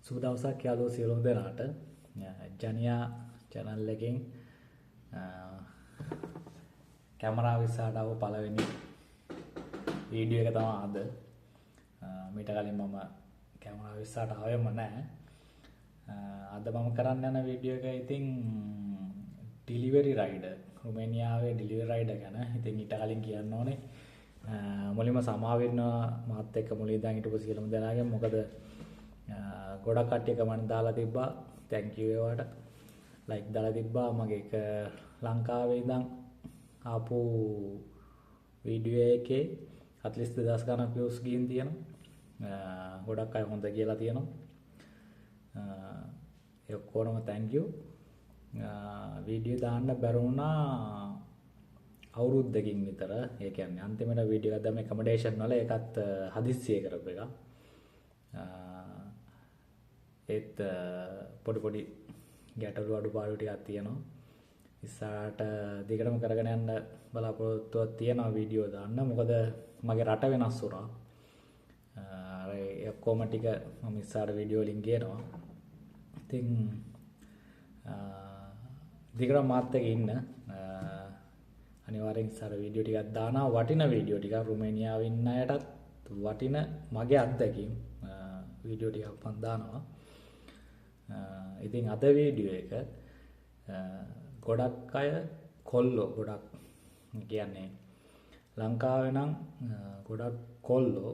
සුබ දවසක් යාළුවෝ සියලුම දෙනාට. ජනියා චැනල් එකෙන් කැමරාව ඉස්සරහට ආව පළවෙනි වීඩියෝ එක තමයි අද. මීට කලින් මම කැමරාව ඉස්සරහට ආවෙම නැහැ. අද මම කරන්න යන වීඩියෝ එක ඉතින් ඩිලිවරි රයිඩර්, රුමේනියාවේ ඩිලිවරි රයිඩර් ගැන. ඉතින් ඊට කලින් කියන්න ඕනේ මුලින්ම සමා වෙනවා මාත් එක්ක මුලින් ඉඳන් හිටපු සියලුම දෙනාගෙන්. මොකද ගොඩක් කට්ටිය කමෙන්ට් දාලා තිබ්බා, thank you ඒවාට. ලයික් දාලා තිබ්බා. මගේ එක ලංකාවේ ඉඳන් ආපු වීඩියෝ එකේ 42,000 ගණක් views ගිහින් තියෙනවා. ගොඩක් අය හොඳ කියලා තියෙනවා. ඒ ඔක්කොටම thank you. Video දාන්න බැරි වුණා අවුරුද්දකින් විතර. ඒ කියන්නේ අන්තිමට වීඩියෝ එකක් දැම්ම ඇකොමඩේෂන් වල, ඒකත් හදිස්සියේ කරපු එකක්. ඒත් පොඩි පොඩි ගැටලු අඩුපාඩු ටිකක් තියෙනවා. ඉස්සරහට දිගටම කරගෙන යන්න බලාපොරොත්තුවක් තියෙනවා වීඩියෝ දාන්න. මොකද මගේ රට වෙනස් වුණා. අර ඒ ඔක්කොම ටික මම ඉස්සරහට වීඩියෝ වලින් ගේනවා. ඉතින් දිගටම මාත් එක්ක ඉන්න. අනිවාර්යෙන් ඉස්සර වීඩියෝ ටිකක් දානවා. වටින වීඩියෝ ටිකක් රුමේනියාවේ ඉන්න අයටත් වටින මගේ අත්දැකීම් වීඩියෝ ටිකක් මම දානවා. ඉතින් අද වීඩියෝ එක ගොඩක් අය කොල්ලෝ, ගොඩක් කියන්නේ ලංකාවේ නම් ගොඩක් කොල්ලෝ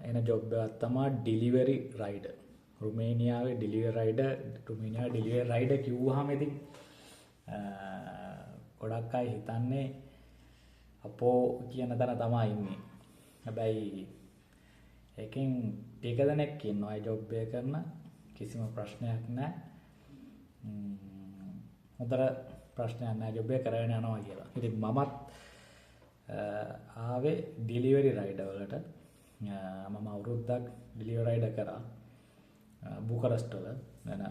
එන ජොබ් එකක් තමයි ඩිලිවරි රයිඩර්. රුමේනියාවේ ඩිලිවරි රයිඩර්, රුමේනියාවේ ඩිලිවරි රයිඩර් කිව්වහම ඉතින් ගොඩක් අය හිතන්නේ අපෝ කියන තැන තමයි ඉන්නේ. හැබැයි ඒකෙන් ටික දෙනෙක් ඉන්නවා ඒ ජොබ් එක කරන, කිසිම ප්‍රශ්නයක් නැහැ. හොඳට ප්‍රශ්නයක් නැහැ ජොබ් එක කරගෙන යනවා කියලා. ඉතින් මමත් ආවේ ඩිලිවරි රයිඩර් වලට. මම අවුරුද්දක් ඩිලිවරි රයිඩර් කරා. බුකරස්ට් වල. වෙන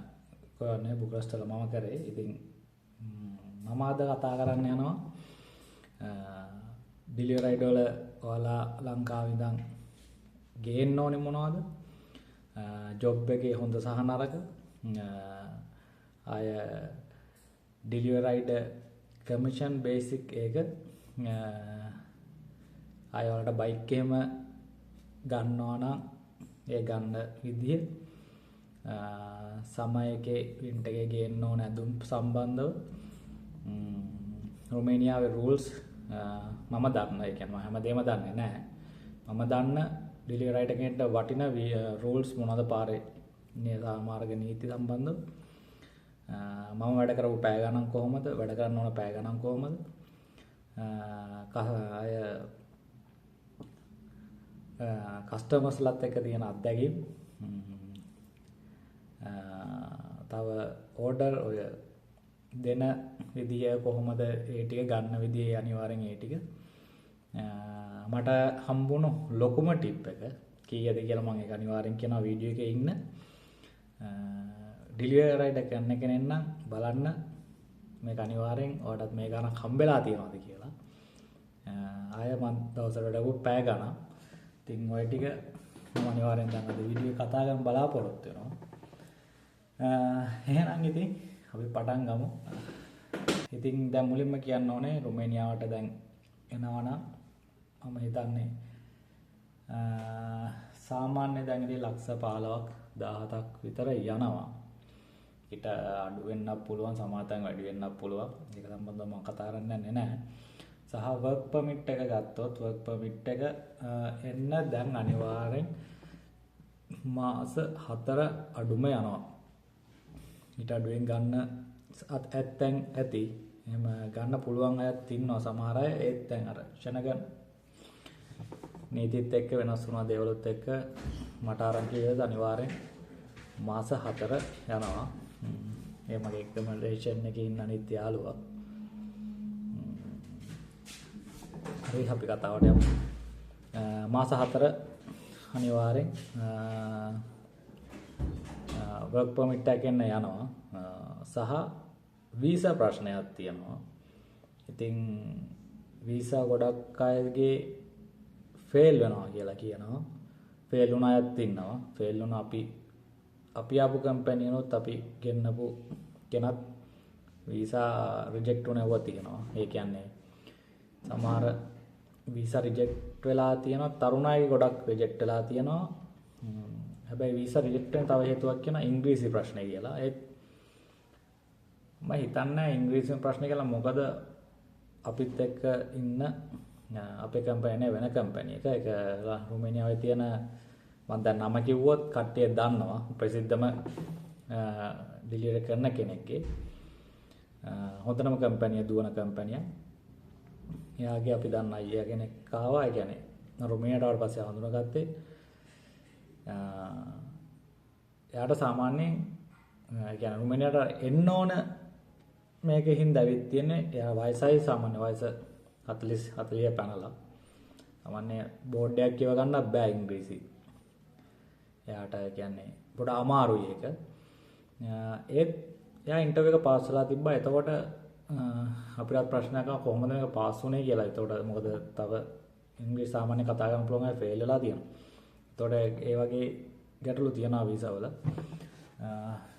කොහෙවත් නෙවෙයි, බුකරස්ට් වල මම කරේ. ඉතින් මම අද කතා කරන්න යනවා ඩිලිවරි රයිඩර් වල ඔයාලා ලංකාවේ ඉඳන් ගේන්න ඕනේ මොනවද? ජොබ් එකේ හොඳ සහ නරක, ආය ඩිලිවරි රයිඩර් කමිෂන් බේසික් එක, ආය ඔයාලට බයික් එහෙම ගන්නවා නම් ඒ ගන්න විදිය, සමර් එකේ වින්ටර් එකේ ගේන්න ඕන ඇඳුම් සම්බන්ධව, රුමේනියාවේ රූල්ස් මම දන්න, ඒ කියන්නේ මම හැමදේම දන්නේ නැහැ. මම දන්න ඩිලිවරි රයිඩර් කෙනෙක්ට වටින රූල්ස් මොනවද පාරේ මාර්ග නීති සම්බන්ධව, මම වැඩ කරපු පැය ගණන් කොහොමද, වැඩ කරන්න ඕන පැය ගණන් කොහොමද, අය කස්ටමර්ස්ලත් එක්ක තියෙන අත්දැකීම්, තව ඕඩර් ඔය දෙන විදිය කොහොමද, ඒ ටික ගන්න විදිය අනිවාර්යෙන් ඒ ටික මට හම්බුණු ලොකුම ටිප් එක කීයද කියලා මම ඒක අනිවාර්යෙන් කියනවා වීඩියෝ එකේ ඉන්න. ඩිලිවරි රයිඩර් කරන කෙනෙක් නම් බලන්න මේක අනිවාර්යෙන් ඔයාලටත් මේ ගණන් හම්බෙලා තියෙනවද කියලා. ආය මං දවසට වැඩ කරපු පැය ගණන්. ඉතින් ඔය ටික මම අනිවාර්යෙන් දැන් අද වීඩියෝ එක කතා කරන්න බලාපොරොත්තු වෙනවා. එහෙනම් ඉතින් අපි පටන් ගමු. ඉතින් දැන් මුලින්ම කියන්න ඕනේ රුමේනියාවට දැන් එනවා නම් මම හිතන්නේ සාමාන්‍ය දැන් ඉතින් ලක්ෂ 15ක් 17ක් විතර යනවා. ඊට අඩු වෙන්නත් පුළුවන්, සමහර තැන් වැඩි වෙන්නත් පුළුවන්. ඒක සම්බන්ධව මම කතා කරන්න යන්නේ නැහැ. සහ වර්ක් පර්මිට් එක ගත්තොත් වර්ක් පර්මිට් එක එන්න දැන් අනිවාර්යෙන් මාස 4 අඩුම යනවා. ඊට අඩුවෙන් ගන්න ඇත්තෙන් ඇති. එහෙම ගන්න පුළුවන් අයත් ඉන්නවා සමහර අය. ඒත් දැන් අර ෂෙන්ගන් නීතිත් එක්ක වෙනස් වුණා දේවලුත් එක්ක මට ආරංචි විදිහට අනිවාර්යෙන් මාස 4 යනවා. ඒ මගේ ඇකොමඩේෂන් එකේ ඉන්න අනිත් යාළුවා. හරි අපි කතාවට යමු. මාස 4 අනිවාර්යෙන් වර්ක් පර්මිට් එකක් එන්න යනවා. සහ වීසා ප්‍රශ්නයක් තියෙනවා. ඉතින් වීසා ගොඩක් අයගේ ෆේල් වෙනවා කියලා කියනවා. ෆේල් වුණ අයත් ඉන්නවා. ෆේල් වුණ අපි අපි ආපු කම්පැනි එකනොත් අපි ගෙන්නපු කෙනත් වීසා රිජෙක්ට් වුණ ඒවා තියෙනවා. ඒ කියන්නේ සමහර වීසා රිජෙක්ට් වෙලා තියෙනවා, තරුණ අයගේ ගොඩක් රිජෙක්ට් වෙලා තියෙනවා. හැබැයි වීසා රිජෙක්ට් වෙන තව හේතුවක් කියනවා ඉංග්‍රීසි ප්‍රශ්නේ කියලා. ඒත් මම හිතන්නේ ඉංග්‍රීසි ප්‍රශ්නේ කියලා, මොකද අපිත් එක්ක ඉන්න අපේ කම්පැනි නේ වෙන කම්පැනි එක. ඒක රුමේනියාවේ තියෙන, මම දැන් නම කිව්වොත් කට්ටිය දන්නවා, ප්‍රසිද්ධම ඩිලිවරි කරන කෙනෙක්ගේ හොඳටම කම්පැනිය දුවන කම්පැනිය. එයාගේ අපි දන්න අයියා කෙනෙක් ආවා. ඒ කියන්නේ රුමේනියාවට ආවට පස්සේ හඳුනාගත්තේ. එයාට සාමාන්‍යයෙන් ඒ කියන්නේ රුමේනියාවට එන්න ඕන මේකෙන් හින්දා ඇවිත් තියෙන්නේ. එයා වයසයි, සාමාන්‍ය වයස 40 40 පැනලා. සාමාන්‍ය බෝඩ් එකක් කියව ගන්න බෑ ඉංග්‍රීසි. එයාට කියන්නේ පොඩ අමාරුයි ඒක. ඒත් එයා ඉන්ටර්විව් එක පාස් වෙලා තිබ්බා. එතකොට අපිටත් ප්‍රශ්නයක් ආවා කොහොමද මේක පාස් වුනේ කියලා. එතකොට මොකද තව ඉංග්‍රීසි සාමාන්‍ය කතා කරන්න පුළුවන් අය ෆේල් වෙලා තියෙනවා. එතකොට ඒ වගේ ගැටලු තියෙනවා වීසා වල.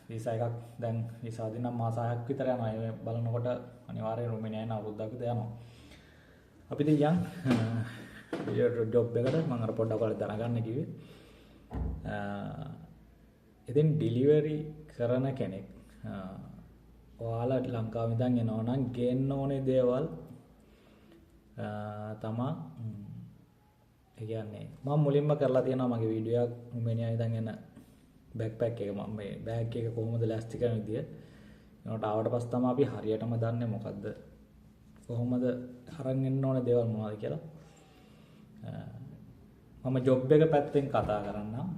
වීසා එකක් දැන් වීසා දෙන්නම් මාස 6ක් විතර යනවා. ඒ බලනකොට අනිවාර්යයෙන් රුමේනියාවේ අවුරුද්දක් විතර යනවා. අපි ඉතින් යන් ජොබ් එකට මම අර පොඩ්ඩක් ඔයාලට දැනගන්න කිව්වේ. ඉතින් ඩිලිවරි කරන කෙනෙක් ඔයාලා ලංකාවේ ඉඳන් එනවා නම් ගේන්න ඕනේ දේවල් තමා. ඒ කියන්නේ මම මුලින්ම කරලා තියෙනවා මගේ වීඩියෝ එකක් රුමේනියාවේ ඉඳන් එන බෑක්පැක් එක, මම මේ බෑග් එක කොහොමද ලෑස්ති කරන විදිය. ඒනට ආවට පස්සේ තමයි අපි හරියටම දන්නේ මොකද්ද කොහොමද අරන් එන්න ඕනේ දේවල් මොනවද කියලා. මම ජොබ් එක පැත්තෙන් කතා කරන්නම්.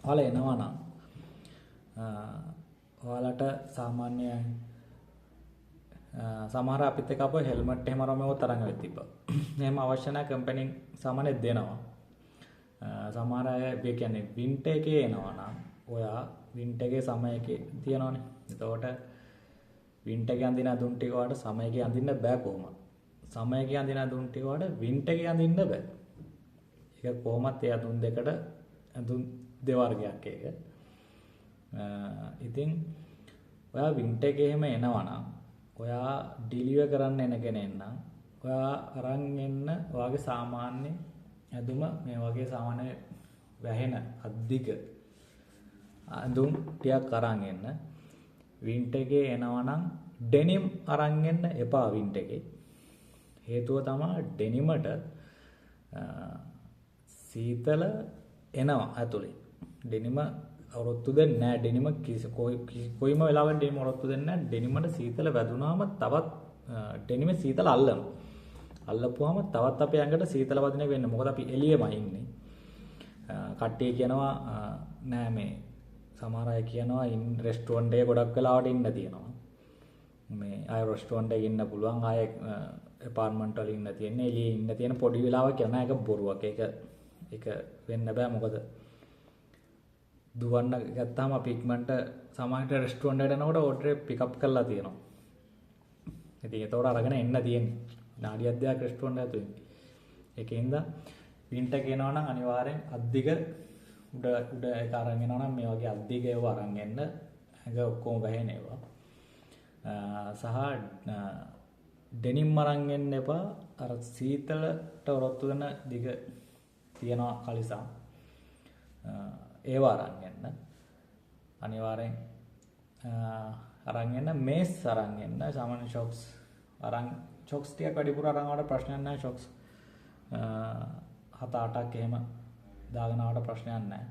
ඔයාලා එනවා නම් ඔයාලට සාමාන්‍ය සමහර අපිත් එක්ක ආපුව හෙල්මට් එහෙම අරන් මේවත් අරන් ආවෙත් තිබ්බා. එහෙම අවශ්‍ය නැහැ, කම්පැනි සාමාන්‍ය දෙනවා. සමහර අය ඒ කියන්නේ වින්ටර් එකේ එනවා නම් ඔයා වින්ටර් එකේ සමය එකේ තියනවනේ. එතකොට වින්ටර් එකේ අඳින අඳුන් ටික ඔයාලට සමය එකේ අඳින්න බෑ කොහොමද. සමය එකේ අඳින අඳුන් ටික ඔයාලට වින්ටර් එකේ අඳින්න බෑ. ඒක කොහොමත් ඒ අඳුන් දෙකට අඳුන් දෙවර්ගයක් ඒක. ඉතින් ඔයා වින්ටර් එකේ එහෙම එනවා නම් ඔයා ඩිලිවර් කරන්න එන කෙනෙක් නම් ඔයා අරන් එන්න ඔයාගේ සාමාන්‍ය ඇඳුම මේ වගේ සාමාන්‍ය වැහෙන අද්දික ඇඳුම් ටිකක් අරන් එන්න. වින්ටර් එකේ එනවා නම් ඩෙනිම් අරන් එන්න එපා වින්ටර් එකේ. හේතුව තමයි ඩෙනිමට සීතල එනවා ඇතුලේ. ඩෙනිම ඔරොත්තු දෙන්නේ නැහැ. ඩෙනිම කොයිම වෙලාවක ඩෙනිම ඔරොත්තු දෙන්නේ නැහැ. ඩෙනිමට සීතල වැදුනාම තවත් ඩෙනිම සීතල අල්ලනවා. අල්ලපුවාම තවත් අපේ ඇඟට සීතල වදින එක වෙන්නේ. මොකද අපි එළියෙමයි ඉන්නේ. කට්ටිය කියනවා නෑ මේ සමහර අය කියනවා ඉන් රෙස්ටුරන්ට් එකේ ගොඩක් වෙලාවට ඉන්න තියෙනවා. මේ ආය රෙස්ටුරන්ට් එකේ ඉන්න පුළුවන්, ආය ඇපාර්ට්මන්ට් වල ඉන්න තියෙන්නේ, එළියේ ඉන්න තියෙන පොඩි වෙලාවක් කියලා. ඒක බොරුවක්. ඒක වෙන්න බෑ. මොකද දුවන්න ගත්තාම අපි ඉක්මනට සමහරට රෙස්ටුරන්ට් එකට යනකොට ඕඩර් එක පික් අප් කරලා තියෙනවා. ඉතින් ඒතකොට අරගෙන එන්න තියෙන්නේ. විනාඩියක් දෙකක් රෙස්ටුරන්ට් එක ඇතුලේ ඉන්නේ. ඒකෙන්ද වින්ටර් කියනවා නම් අනිවාර්යෙන් අද්දික උඩ උඩ එක අරන් එනවා නම් මේ වගේ අද්දික ඒවා අරන් එන්න. ඇඟ ඔක්කොම වැහෙන ඒවා. සහ ඩෙනිම් අරන් එන්න එපා. අර සීතලට ඔරොත්තු දෙන දිග තියෙනවා කලිසම්. ඒවා අරන් එන්න. අනිවාර්යෙන් අරන් එන්න. මේස් අරන් එන්න. සාමාන්‍ය ෂොක්ස් අරන් ෂොක්ස් ටිකක් වැඩිපුර අරන් ආවට ප්‍රශ්නයක් නැහැ. ෂොක්ස් 7-8ක් එහෙම දාගෙන ආවට ප්‍රශ්නයක් නැහැ.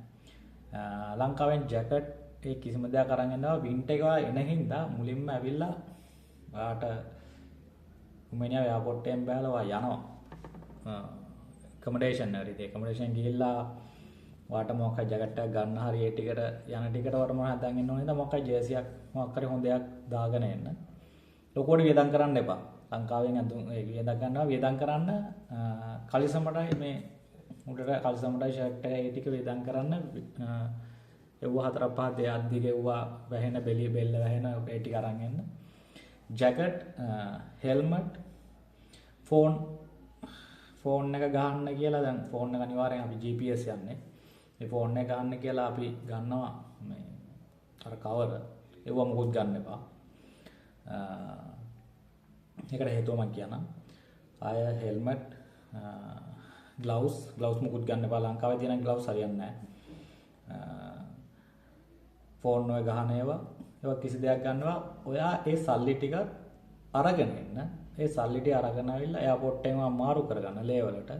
ලංකාවෙන් ජැකට් ඒ කිසිම දෙයක් අරන් එනවා. වින්ටර් එක එන හින්දා මුලින්ම ඇවිල්ලා ඔයාට රුමේනියාව එයාපෝට් එකෙන් බහලා ඔයා යනවා ඇකොමඩේෂන් එකට. ඉතින් ඇකොමඩේෂන් ගිහිල්ලා ඔයාට මොකක් හරි ජැකට් එකක් ගන්න හරි ඒ ටිකට යන ටිකට ඔයාට මොනවා හදන් එන්න ඕනේ නේද? මොකක් හරි ජර්සියක් මොකක් හරි හොඳ එකක් දාගෙන එන්න. ලොකුවට වියදම් කරන්න එපා. ලංකාවෙන් අඳුන් ඒ වියදම් කරනවා වියදම් කරන්න කලිසමටයි මේ උඩට කලිසමටයි ෂර්ට් එකයි ඒ ටික වියදම් කරන්න. එව්වා 4 5 දෙයක් දිග එව්වා වැහෙන බෙලි බෙල්ල වැහෙන ඒ ටික අරන් එන්න. ජැකට්, හෙල්මට්, ෆෝන් එක ගහන්න කියලා. දැන් ෆෝන් එක අනිවාර්යෙන් අපි GPS යන්නේ. මේ ෆෝන් එක ගන්න කියලා අපි ගන්නවා මේ අර කවර. ඒව මොකුත් ගන්න එපා. ඒකට හේතුව මම කියන්නම්. ආය හෙල්මට්, ග්ලව්ස් මොකුත් ගන්න එපා. ලංකාවේ තියෙන ග්ලව්ස් හරියන්නේ නැහැ. ෆෝන් ඔය ගහන ඒවා කිසි දෙයක් ගන්නවා. ඔයා ඒ සල්ලි ටික අරගෙන එන්න. ඒ සල්ලි ටික අරගෙන ආවිල්ලා එයාපෝට් එකෙන් මාරු කරගන්න ලේ වලට.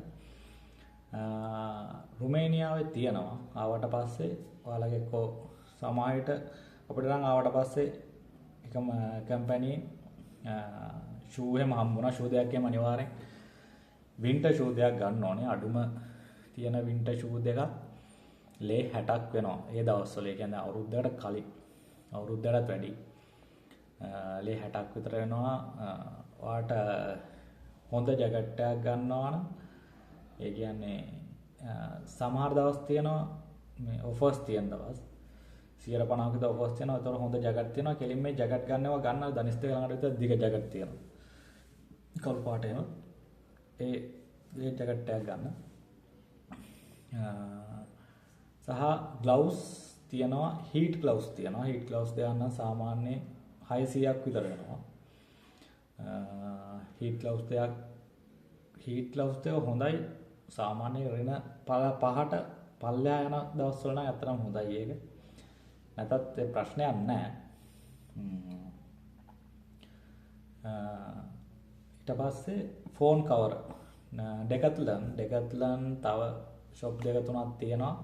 රුමේනියාවේ තියෙනවා. ආවට පස්සේ ඔයාලගේ එක්කෝ සමහර විට අපිට නම් ආවට පස්සේ එකම කම්පැනි ෂූ එහෙම හම්බුණා. ෂූ දෙයක් එහෙම අනිවාර්යෙන් වින්ටර් ෂූ දෙයක් ගන්න ඕනේ. අඩුම තියෙන වින්ටර් ෂූ දෙකක් ලේ 60ක් වෙනවා. ඒ දවස්වල. ඒ කියන්නේ අවුරුද්දකට කලින්. අවුරුද්දකටත් වැඩි. ලේ 60ක් විතර වෙනවා. ඔයාට හොඳ ජැකට් එකක් ගන්නවා නම් ඒ කියන්නේ සමහර දවස් තියෙනවා මේ ඔෆර්ස් තියෙන දවස් 150ක විතර ඔෆර්ස් තියෙනවා. ඒතර හොඳ ජැකට් තියෙනවා. කෙලින්ම මේ ජැකට් ගන්නවා ගන්න දනිස් දෙක ළඟට විතර දිග ජැකට් තියෙනවා. කළු පාට එහෙම. ඒ ජැකට් එකක් ගන්න. සහ ග්ලව්ස් තියෙනවා, හීට් ග්ලව්ස් තියෙනවා. හීට් ග්ලව්ස් දෙකක් නම් සාමාන්‍ය 600ක් විතර වෙනවා. හීට් ග්ලව්ස් දෙකක්, හීට් ග්ලව්ස් දෙක හොඳයි. සාමාන්‍ය ඍණ පහට පල්ලෙහා යන දවස්වල නම් ඇත්තටම හොඳයි ඒක. නැතත් ඒ ප්‍රශ්නයක් නෑ. ඊට පස්සේ ෆෝන් කවර් ඩෙකත්ලන් තව ෂොප් දෙක තුනක් තියෙනවා.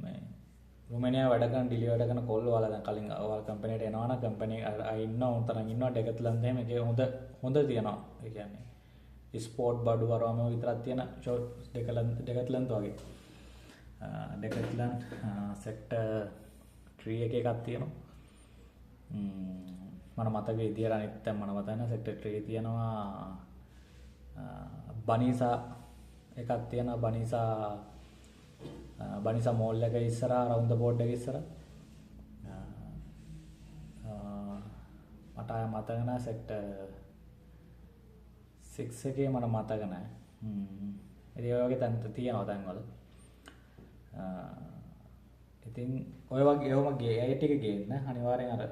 මේ රුමේනියාව වැඩ කරන ඩිලිවර් වැඩ කරන කොල්ලෝ ඔයාලා දැන් කලින් ඔයාලා කම්පැනිට එනවා නම් කම්පැනි අය ඉන්නවා උන් තරම් ඉන්නවා ඩෙකත්ලන් එහෙම ඒකේ හොඳ තියෙනවා. ඒ කියන්නේ ස්පෝර්ට් බඩු වරවම විතරක් තියෙන ෂොප් ඩෙකත්ලන් වගේ. ඩෙකත්ලන් සෙක්ටර් 3 එකේ එකක් තියෙනවා. මට මතක විදියට අනිත් තැන් මට මතක නැහැ. සෙක්ටර් 3 තියෙනවා. බනීසා එකක් තියෙනවා. බනිසා මෝල් එක ඉස්සරහා රවුන්ඩ් ද බෝඩ් එක ඉස්සරහා. මට ආය මතක නැහැ සෙක්ටර් 6 එකේ මට මතක නැහැ. ඉතින් ඔය වගේ තැන් තියෙනවා තැන්වල. ඉතින් ඔය වගේ ඒවම ඒ ටික ගේන්න අනිවාර්යෙන් අර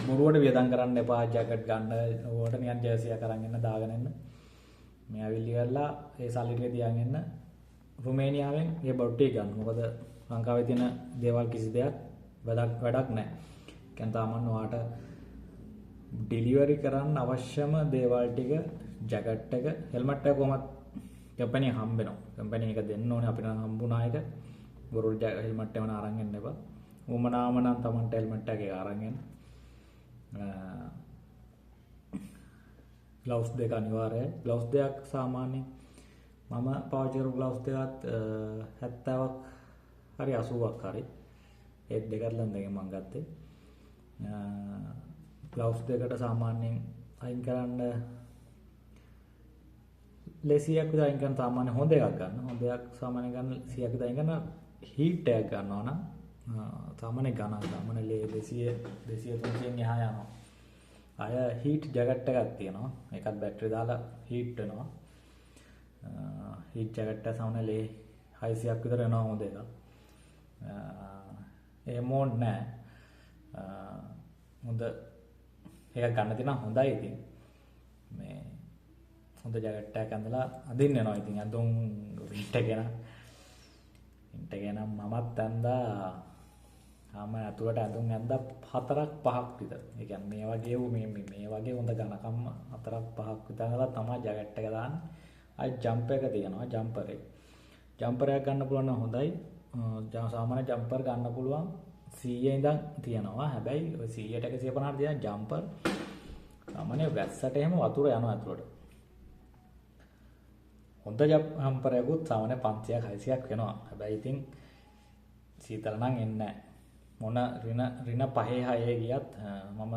බොරුවට වියදම් කරන්න එපා. ජැකට් ගන්න ඕකට නිකන් ජර්සි එකක් අරන් එන්න දාගෙන එන්න. මේ ඇවිල්ලි කරලා ඒ සල්ලි ටික තියන් එන්න. රුමේනියාවෙන් මේ බඩු ටික ගන්න. මොකද ලංකාවේ තියෙන දේවල් කිසි දෙයක් වැඩක් නැහැ. කියන්නේ තාමත් ඔයාට ඩෙලිවරි කරන්න අවශ්‍යම දේවල් ටික ජැකට් එක, හෙල්මට් එක කොහොමත් කම්පැනි හම්බ වෙනවා. කම්පැනි එක දෙන්න ඕනේ අපිට නම් හම්බුණා එක. බොරු හෙල්මට් එක අරන් එන්න එපා. උමනාම නම් Tamanට හෙල්මට් එක අරන් එන්න. ග්ලව්ස් දෙක අනිවාර්යයි. ග්ලව්ස් දෙකක් සාමාන්‍යයෙන් මම පාවිච්චි කරපු ග්ලව්ස් දෙකත් 70ක් හරි 80ක් හරි. ඒත් දෙකත් ලන් දෙකෙන් මම ගත්තේ. ග්ලව්ස් දෙකට සාමාන්‍යයෙන් අයින් කරන්න ලේ 100ක් විතර අයින් කරන සාමාන්‍ය හොඳ එකක් ගන්න. හොඳ එකක් සාමාන්‍ය ගන්න 100ක් විතර අයින් කරන හීට් එකක් ගන්නවා නම් සාමාන්‍ය ගණන් සාමාන්‍ය ලේ 200 200 300න් එහා යනවා. අය හීට් ජැකට් එකක් තියෙනවා. ඒකත් බැටරි දාලා හීට් වෙනවා. හීට් ජැකට් එක සාමාන්‍ය ලේ 600ක් විතර වෙනවා හොඳ එකක්. එහෙම ඕනේ නෑ. හොඳ එකක් ගන්න තියෙනවා හොඳයි ඉතින්. මේ හොඳ ජැකට් එකක් ඇඳලා අඳින්න යනවා ඉතින් ඇඳුම් වින්ටර් එක නම් මමත් ඇඳා ආම ඇතුළට ඇඳුම් ඇඳා 4ක් 5ක් විතර. ඒ කියන්නේ මේ වගේ වූ මේ මේ වගේ හොඳ ඝනකම්ම 4ක් 5ක් විතර ඇඳලා තමයි ජැකට් එක දාන්නේ. ආයි ජම්ප් එක තියෙනවා ජම්පර් එක. ජම්පර් එකක් ගන්න පුළුවන් නම් හොඳයි. සාමාන්‍ය ජම්පර් ගන්න පුළුවන් 100 ඉඳන් තියෙනවා. හැබැයි ඔය 100ට 150ට තියෙන ජම්පර් සාමාන්‍ය වැස්සට එහෙම වතුර යනවා ඇතුළට. හොඳ ජම්පර් එකකුත් සාමාන්‍ය 500ක් 600ක් වෙනවා. හැබැයි ඉතින් සීතල නම් එන්නේ නැහැ. මොන ඍණ 5 6 ගියත් මම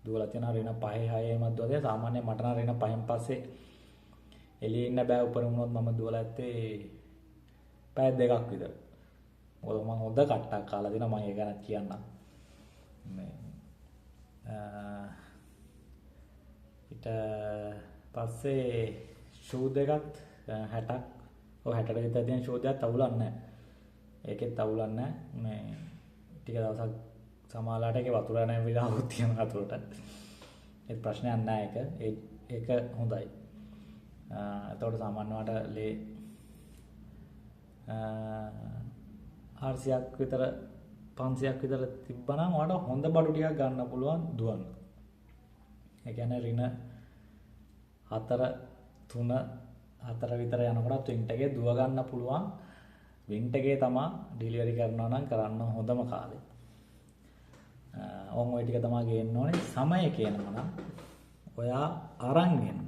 දුවලා තියෙනවා ඍණ 5 6 එමත් දුවලා තියෙනවා. සාමාන්‍ය මට නම් ඍණ 5න් පස්සේ එළියේ ඉන්න බෑ උපරිම වුණොත් මම දුවලා ඇත්තේ පැය දෙකක් විතර. මොකද මම හොඳ කට්ටක් කාලා දෙනවා මම ඒ ගැනත් කියන්නම්. මේ ඊට පස්සේ ෂූ දෙකත් 60ක් ඔව් 60ට විතර තියෙන ෂූ දෙකත් අවුලක් නැහැ. ඒකෙත් අවුලක් නැහැ. මේ ටික දවසක් සමහරලාට ඒකේ වතුර යන වෙලාවුත් තියෙනවා අතුරට. ඒත් ප්‍රශ්නයක් නැහැ ඒක. ඒක හොඳයි. එතකොට සාමාන්‍ය වට ලේ 400ක් විතර 500ක් විතර තිබ්බනම් ඔයාලට හොඳ බඩු ටිකක් ගන්න පුළුවන් දුවන්න. ඒ කියන්නේ රින 4 3 4 විතර යනකොට වින්ටර් එකේ දුව ගන්න පුළුවන්. වින්ටර් එකේ තමා ඩෙලිවරි කරනවා නම් කරන්න හොඳම කාලේ. ඔන් ඔය ටික තමා ගේන්න ඕනේ. සමය කියනවා නම් ඔයා අරන් එන්න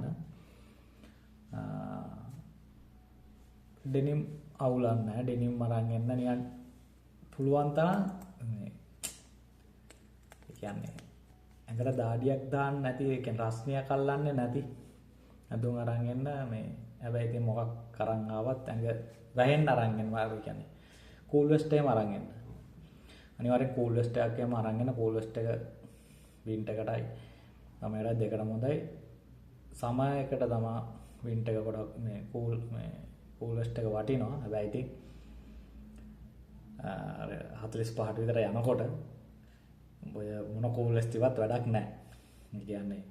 ඩෙනිම් අවුලක් නැහැ. ඩෙනිම් අරන් එන්න නිකන් පුළුවන් තරම් මේ ඒ කියන්නේ ඇඟට දාඩියක් දාන්න නැති, ඒ කියන්නේ රස්නියක් අල්ලන්නේ නැති ඇඳුම් අරන් එන්න. මේ හැබැයි ඉතින් මොකක් අරන් ආවත් ඇඟ වැහෙන්න අරන් එන්න. ඒ කියන්නේ කූල් වෙස්ට් එකම අරන් එන්න. අනිවාර්යෙන් කූල් වෙස්ට් එකක් එහෙම අරන් එන්න. කූල් වෙස්ට් එක වින්ටර් එකටයි සමයටයි දෙකටම හොඳයි. සමයකට තමා වින්ටර් එක ගොඩක් මේ කූල් වෙස්ට් එක වටිනවා. හැබැයි ඉතින් අර 45ට විතර යනකොට ඔය මොන කූල් වෙස්ට් ඉවත් වැඩක් නැහැ.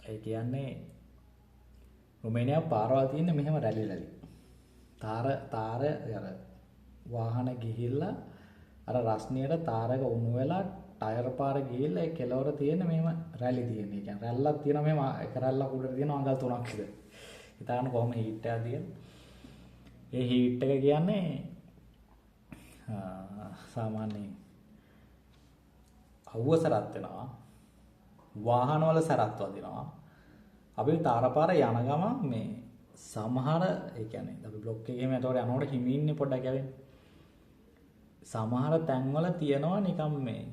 ඒ කියන්නේ රුමේනියාව පාරවල් තියෙන්නේ මෙහෙම රැලි රැලි. තාර තාර අර වාහන ගිහිල්ලා අර රස්නියට තාරක උණු වෙලා ටයර් පාර ගිහිල්ලා ඒ කෙළවර තියෙන මෙහෙම රැලි තියෙන්නේ. ඒ කියන්නේ රැල්ලක් තියෙනවා මෙහෙම එක රැල්ලක් උඩට තියෙනවා අඟල් 3ක් විතර. හිතාගන්න කොහොම හීට් එකක් තියෙන්නේ. ඒ හීට් එක කියන්නේ සාමාන්‍යයෙන් අවුව සරත් වෙනවා. වාහනවල සරත් වදිනවා. අපි තාර පාර යන ගමන් මේ සමහර ඒ කියන්නේ අපි බ්ලොක් එකේ එහෙම යනකොට යනකොට හිමින්නේ පොඩ්ඩක් යවෙන්නේ. සමහර තැන්වල තියෙනවා නිකන් මේ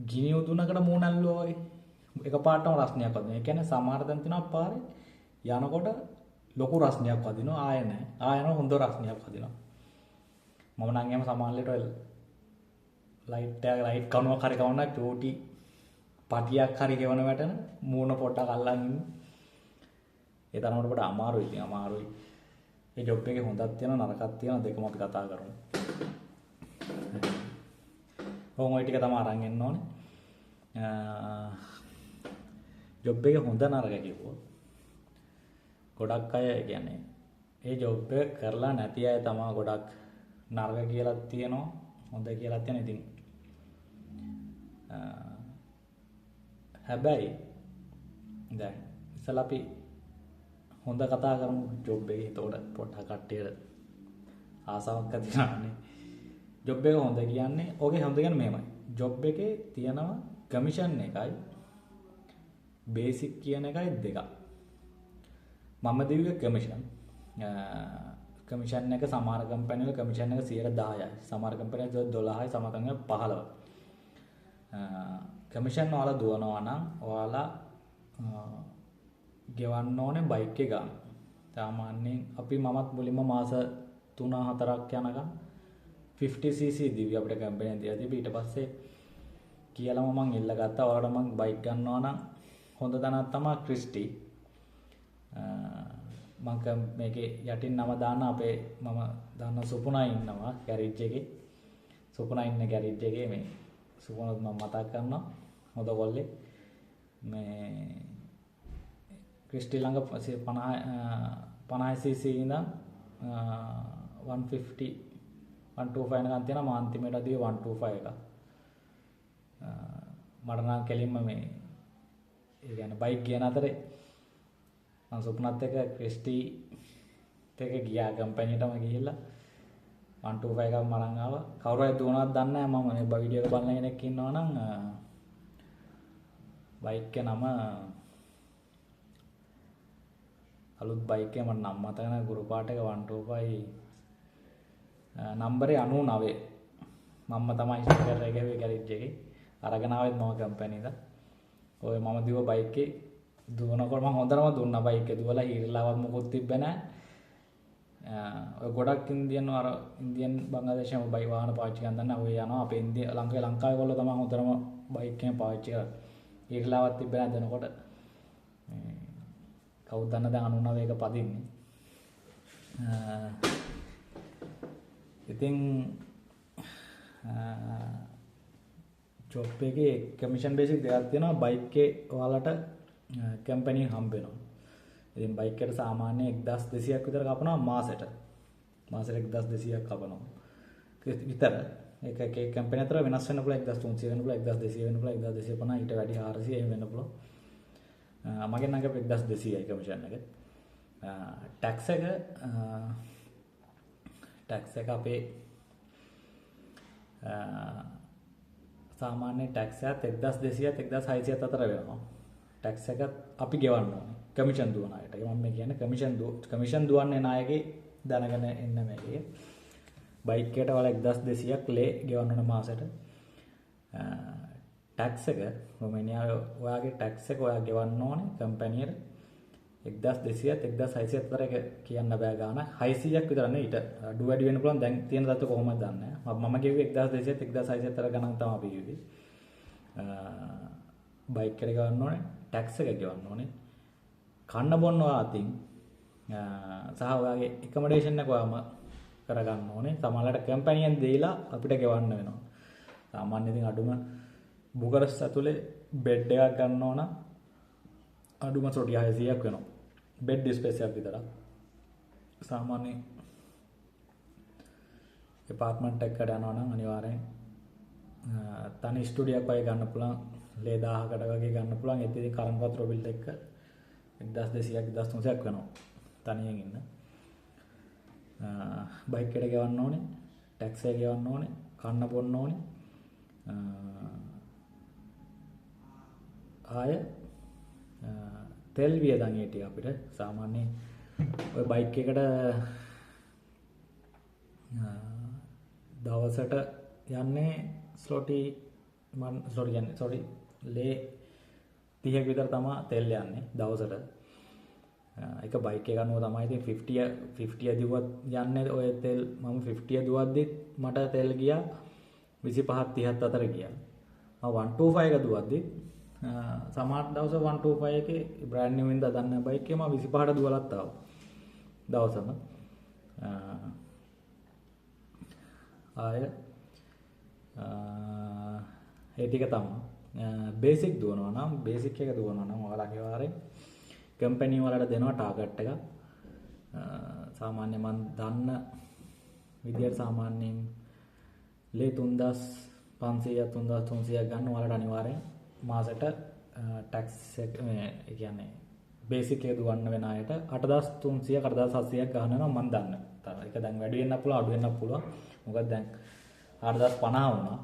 ගිනි උදුනකට මූණ ඇල්ලුවා වගේ එකපාරටම රස්නියක් වදිනවා. ඒ කියන්නේ සමහර තැන් තියෙනවා පාරේ යනකොට ලොකු රස්නියක් වදිනවා, ආයෙ නෑ. ආයෙ යනවා හොඳ රස්නියක් වදිනවා. මම නම් එහෙම සමහර වෙලට ඔය ලයිට් එක ලයිට් කණුවක් හරි කවන්න චෝටි පටියක් හරි ගෙවන වැටෙන මූණ පොඩ්ඩක් අල්ලන් ඉන්න. ඒ තරමට පොඩ අමාරුයි ඉතින් අමාරුයි. ඒ ජොබ් එකේ හොඳක් තියෙනවා නරකක් තියෙනවා දෙකම අපි කතා කරමු. කොහොම ඔය ටික තමයි අරන් එන්න ඕනේ. ජොබ් එකේ හොඳ නරක කිව්වොත් ගොඩක් අය ඒ කියන්නේ ඒ ජොබ් එක කරලා නැති අය තමයි ගොඩක් නරක කියලා තියෙනවා හොඳ කියලා තියෙනවා. ඉතින් හැබැයි දැන් ඉස්සලා අපි හොඳ කතා කරමු ජොබ් එකේ. එතකොට පොඩ්ඩක් කට්ටියට ආසාවක් ඇති වෙනවානේ. ජොබ් එක හොඳ කියන්නේ ඕකේ හොඳ කියන්නේ මෙහෙමයි. ජොබ් එකේ තියෙනවා කමිෂන් එකයි බේසික් කියන එකයි දෙකක්. මම දිව්වේ කමිෂන්. කමිෂන් එක සමහර කම්පැනි වල කමිෂන් එක 10%යි. සමහර කම්පැනි වල 12යි, සමහර කම්පැනි වල 15යි. කමිෂන් ඔයාලා දුවනවා නම් ඔයාලා ගෙවන්න ඕනේ බයික් එක ගන්න. සාමාන්‍යයෙන් අපි මමත් මුලින්ම මාස 3-4ක් යනකම් 50cc දිව්‍ය අපිට කම්පැනි එකෙන් දීලා තිබ්බ. ඊට පස්සේ කියලාම මං ඉල්ල ගත්තා ඔයාලට මං බයික් ගන්නවා නම් හොඳ තැනක් තමයි ක්‍රිස්ටි. මං මේකේ යටින් නම දාන්න අපේ මම දන්න සුපුණා ඉන්නවා ගෑරේජ් එකේ. සුපුණා ඉන්න ගෑරේජ් එකේ මේ සුපුණත් මම මතක් කරනවා හොඳ කොල්ලෙක්. මේ ක්‍රිස්ටි ළඟ 50cc ඉඳන් 150 125 නිකන් තියෙනවා. මම අන්තිමට දිවේ 125 එකක්. මට නම් කෙලින්ම මේ ඒ කියන්නේ බයික් ගියන අතරේ මම සුපුණත් එක්ක ක්‍රිස්ටි එක ගියා කම්පැනිටම ගිහිල්ලා 125 එකක් මරන් ආවා. කවුරු හරි දුවනවත් දන්නේ නැහැ. මම මේ වීඩියෝ එක බලන කෙනෙක් ඉන්නවා නම් බයික් එක නම අලුත් බයික් එක මට නම් මතක නැහැ. ගුරු පාට එක 125 නම්බරේ 99. මම්ම තමයි ස්ටිකර් එක ගැහුවේ ගෑරේජ් එකේ. අරගෙන ආවෙත් මම කම්පැනි ඉඳන්. ඔය මම දිව බයික් එකේ දුවනකොට මම හොඳටම දුන්නා බයික් එක. දුවලා හීරලාවත් මොකොත් තිබ්බේ නැහැ. ඔය ගොඩක් ඉන්දියන් අර ඉන්දියන් බංග්ලාදේශයෙන් බයි වාහන පාවිච්චි කරන් දන්නේ ඔය යනවා. අපේ ඉන්දිය ලංකාවේ කොල්ලෝ තමයි හොඳටම බයික් එක පාවිච්චි කරන්නේ. හීරලාවත් තිබ්බේ නැහැ දෙනකොට. කවුද දන්න දැන් 99 එක පදින්නේ. ඉතින් ජොබ් එකේ කමිෂන් බේසික් දෙකක් තියෙනවා. බයික් එකේ ඔයාලට කම්පැනි හම්බ වෙනවා. ඉතින් බයික් එකට සාමාන්‍ය 1200ක් විතර කපනවා මාසෙට. මාසෙට 1200ක් කපනවා විතර. ඒක එක එක කම්පැනි අතර වෙනස් වෙන්න පුළුවන්. 1300 වෙන්න පුළුවන්, 1200 වෙන්න පුළුවන්, 1250 ඊට වැඩි 400 එහෙම වෙන්න පුළුවන්. මගෙන් නම් කපේ 1200යි කමිෂන් එක. ටැක්ස් එක ටැක්ස් එක අපේ සාමාන්‍ය ටැක්ස් එකත් 1200ත් 1600ත් අතර වෙනවා. ටැක්ස් එකත් අපි ගෙවන්න ඕනේ කමිෂන් දුවන අයට. ඒ මම මේ කියන්නේ කමිෂන් දුවන්නේ නායකේ දැනගෙන එන්න මේකේ. බයික් එකට ඔයාලා 1200ක් ලේ ගෙවන්න ඕන මාසෙට. ටැක්ස් එක රොමේනියාවේ ඔයාගේ ටැක්ස් එක ඔයා ගෙවන්න ඕනේ කම්පැනියට 1200ත් 1600ත් අතර. එක කියන්න බෑ ගාණක්. 600ක් විතර නේ, ඊට අඩු වැඩි වෙන්න පුළුවන්. දැන් තියෙන තත්ත්වය කොහොමද දන්නේ නැහැ. මම කිව්වේ 1200ත් 1600ත් අතර ගණන් තමයි අපි කිව්වේ. බයික් එකට ගෙවන්න ඕනේ, ටැක්ස් එක ගෙවන්න ඕනේ, කන්න බොන්න ඔයා අතින් සහ ඔයාගේ ඇකොමඩේෂන් එක ඔයාම කරගන්න ඕනේ. සමහරවිට කම්පැනියෙන් දීලා අපිට ගෙවන්න වෙනවා. සාමාන්‍ය ඉතින් අඩුම බුකරස් ඇතුලේ බෙඩ් එකක් ගන්න ඕන අඩුම සොටි 600ක් වෙනවා. බෙඩ් ස්පේස් එකක් විතරක්. සාමාන්‍ය ඇපාර්ට්මන්ට් එකකට යනවා නම් අනිවාර්යෙන් තනි ස්ටුඩියෝ එකක් වගේ ගන්න පුළුවන්. ලේ 1000කට වගේ ගන්න පුළුවන්. ඒත් ඉතින් කරන්ට් වතුර බිල් එක්ක 1200ක් 1300ක් වෙනවා තනියෙන් ඉන්න. බයික් එකට ගෙවන්න ඕනේ, ටැක්ස් එක ගෙවන්න ඕනේ, කන්න බොන්න ඕනේ. ආය තෙල් වියදම් ඒ ටික අපිට සාමාන්‍ය ඔය බයික් එකට දවසට යන්නේ ස්ලොටි මන් ස්ලොටි කියන්නේ සෝරි ලේ 30ක විතර තමයි තෙල් යන්නේ දවසට. එක බයික් එක අනුව තමයි ඉතින් 50 දුවත් යන්නේ ඔය තෙල්. මම 50 දුවද්දිත් මට තෙල් ගියා 25 30ත් අතර ගියා. මම 125 එක දුවද්දිත් සමහර දවස් 125 එකේ බ්‍රෑන්ඩ් නිව් ඉඳලා දන්න බයික් එකේ මම 25ට දුවලත් ආවා දවසම. ආය ඒ ටික තමයි. බේසික් දුවනවා නම් බේසික් එක දුවනවා නම් ඔයාලා අනිවාර්යෙන් කම්පැනි වලට දෙනවා ටාගට් එක. සාමාන්‍ය මම දන්න විදියට සාමාන්‍යයෙන් ලේ 3500 3300ක් ගන්න ඔයාලට අනිවාර්යෙන් මාසෙට ටැක්ස් එක මේ ඒ කියන්නේ බේසික් එක දුවන්න වෙන අයට 8300 8700ක් ගන්න වෙනවා මම දන්න. ඒක දැන් වැඩි වෙන්නත් පුළුවන් අඩු වෙන්නත් පුළුවන්. මොකද දැන් 8050 වුණා.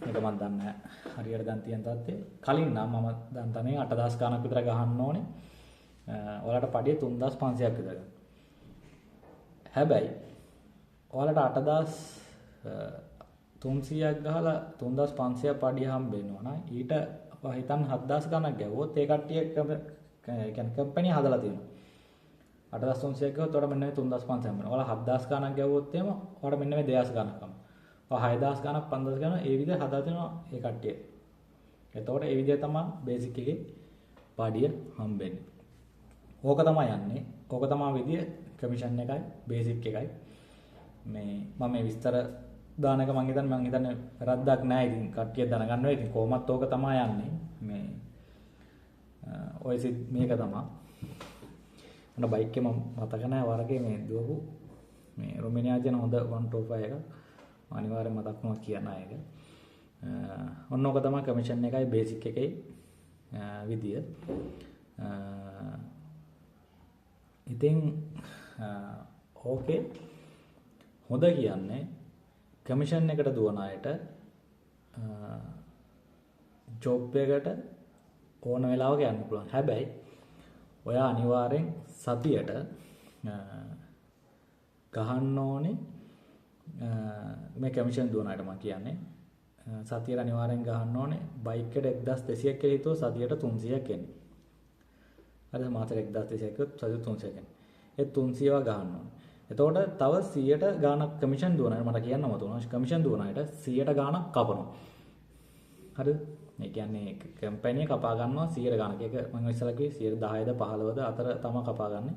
ඒක මම දන්නේ නැහැ. හරියට දැන් තියෙන තත්ත්වය. කලින් නම් මම දැන් තනේ 8000 ගාණක් විතර ගහන්න ඕනේ. ඔයාලට පඩිය 3500ක් විතර ගන්න. හැබැයි ඔයාලට 8300ක් ගහලා 3500 පඩිය හම්බ වෙනවා නම් ඊට හිතන්න 7000 ගාණක් ගැව්වොත් ඒ කට්ටිය ඒ කියන්නේ කම්පැනි හදලා තියෙනවා. 8300ක් ගැව්වොත් ඔයාලට මෙන්න මේ 3500 හම්බ වෙනවා. ඔයාලා 7000 ගාණක් ගැව්වොත් එහෙම ඔයාලට මෙන්න මේ 2000 ගාණක් හම්බ වෙනවා. 6000 ගාණක් 5000 ගාණක් ඒ විදිහට හදලා තියෙනවා ඒ කට්ටිය. එතකොට ඒ විදිහ තමයි බේසික් එකේ පඩිය හම්බෙන්නේ. ඕක තමයි යන්නේ. ඕක තමයි විදිය කමිෂන් එකයි බේසික් එකයි. මේ මම මේ විස්තර දාන එක මං හිතන්නේ වැරද්දක් නෑ. ඉතින් කට්ටිය දැනගන්න වෙයි. ඉතින් කොහොමත් ඕක තමයි යන්නේ. මේ ඔය මේක තමයි. මට බයික් එක මම මතක නෑ වරකේ මේ දුවපු මේ රොමේනියා කියන හොඳ 125 එක අනිවාර්යෙන් මතක් වුණා කියන එක. ඔන්න ඕක තමයි කමිෂන් එකයි බේසික් එකයි විදිය. ඉතින් ඕකේ හොඳ කියන්නේ කමිෂන් එකට දුවන අයට ජොබ් එකට ඕන වෙලාවක යන්න පුළුවන්. හැබැයි ඔයා අනිවාර්යෙන් සතියට ගහන්න ඕනේ මේ කමිෂන් දුවන අයට මම කියන්නේ සතියට අනිවාර්යෙන් ගහන්න ඕනේ බයික් එකට 1200ක් කියලා හිතුවොත් සතියට 300ක් එන්නේ. හරිද? මාසෙට 1200ක් කිව්වොත් සතියට 300ක් එන්නේ. ඒ 300ව ගහන්න ඕනේ. එතකොට තව 100ට ගාණක් කමිෂන් දුවන අය මට කියන්න මත උනා කමිෂන් දුවන අයට 100ට ගාණක් කපනවා. හරිද? ඒ කියන්නේ කම්පැනි කපා ගන්නවා 100 ගණක. ඒක මම ඉස්සලා කිව්වේ 10ද 15ද අතර තමයි කපා ගන්නෙ.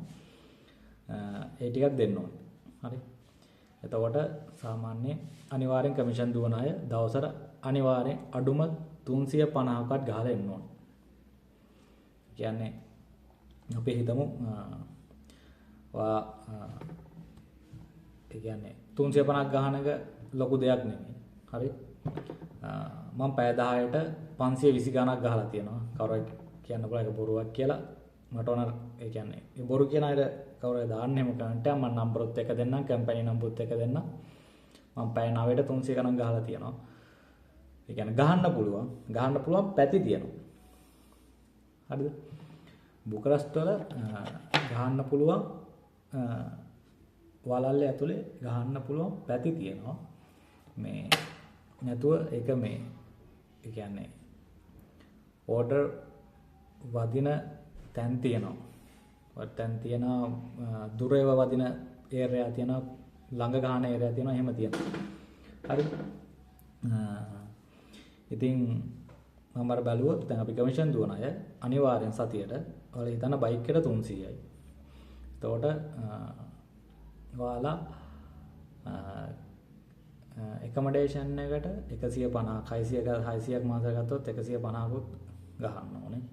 ඒ ටිකක් දෙන්න ඕනේ. හරි. එතකොට සාමාන්‍ය අනිවාර්යෙන් කමිෂන් දුවන අය දවසට අනිවාර්යෙන් අඩුම 350ක්වත් ගහලා එන්න ඕනේ. කියන්නේ අපි හිතමු ඔයා ඒ කියන්නේ 350ක් ගහන එක ලොකු දෙයක් නෙමෙයි. හරි. මම පැය 10ට 520 ගණක් ගහලා තියෙනවා. කවුරු හරි කියන්න පුළුවන් ඒක බොරුවක් කියලා. මට ඕන ඒ කියන්නේ ඒ බොරු කියන අයට කවුරු හරි දාන්න එහෙම කමෙන්ට් එකක් මම නම්බරොත් එක දෙන්නම්, කම්පැනි නම්බරොත් එක දෙන්නම්. මම පැය 9ට 300 ගණන් ගහලා තියෙනවා. ඒ කියන්නේ ගහන්න පුළුවන්. ගහන්න පුළුවන් පැති තියෙනවා. හරිද? බුකරස්ට් වල ගහන්න පුළුවන් වලල්ලේ ඇතුලේ ගහන්න පුළුවන් පැති තියෙනවා. මේ නැතුව ඒක මේ ඒ කියන්නේ ඕඩර් වදින තැන් තියෙනවා. තැන් තියෙනවා, දුර ඒවා වදින ඒරියා තියෙනවා, ළඟ ගහන ඒරියා තියෙනවා, එහෙම තියෙනවා. හරි. ඉතින් මම අර බැලුවොත් දැන් අපි කමිෂන් දුවන අය අනිවාර්යෙන් සතියට ඔයාලා හිතන්න බයික් එකට 300යි. එතකොට ඔයාලා ඇකොමඩේෂන් එකට 150ක් 600ක් මාසෙ ගත්තොත් 150කුත් ගහන්න ඕනේ.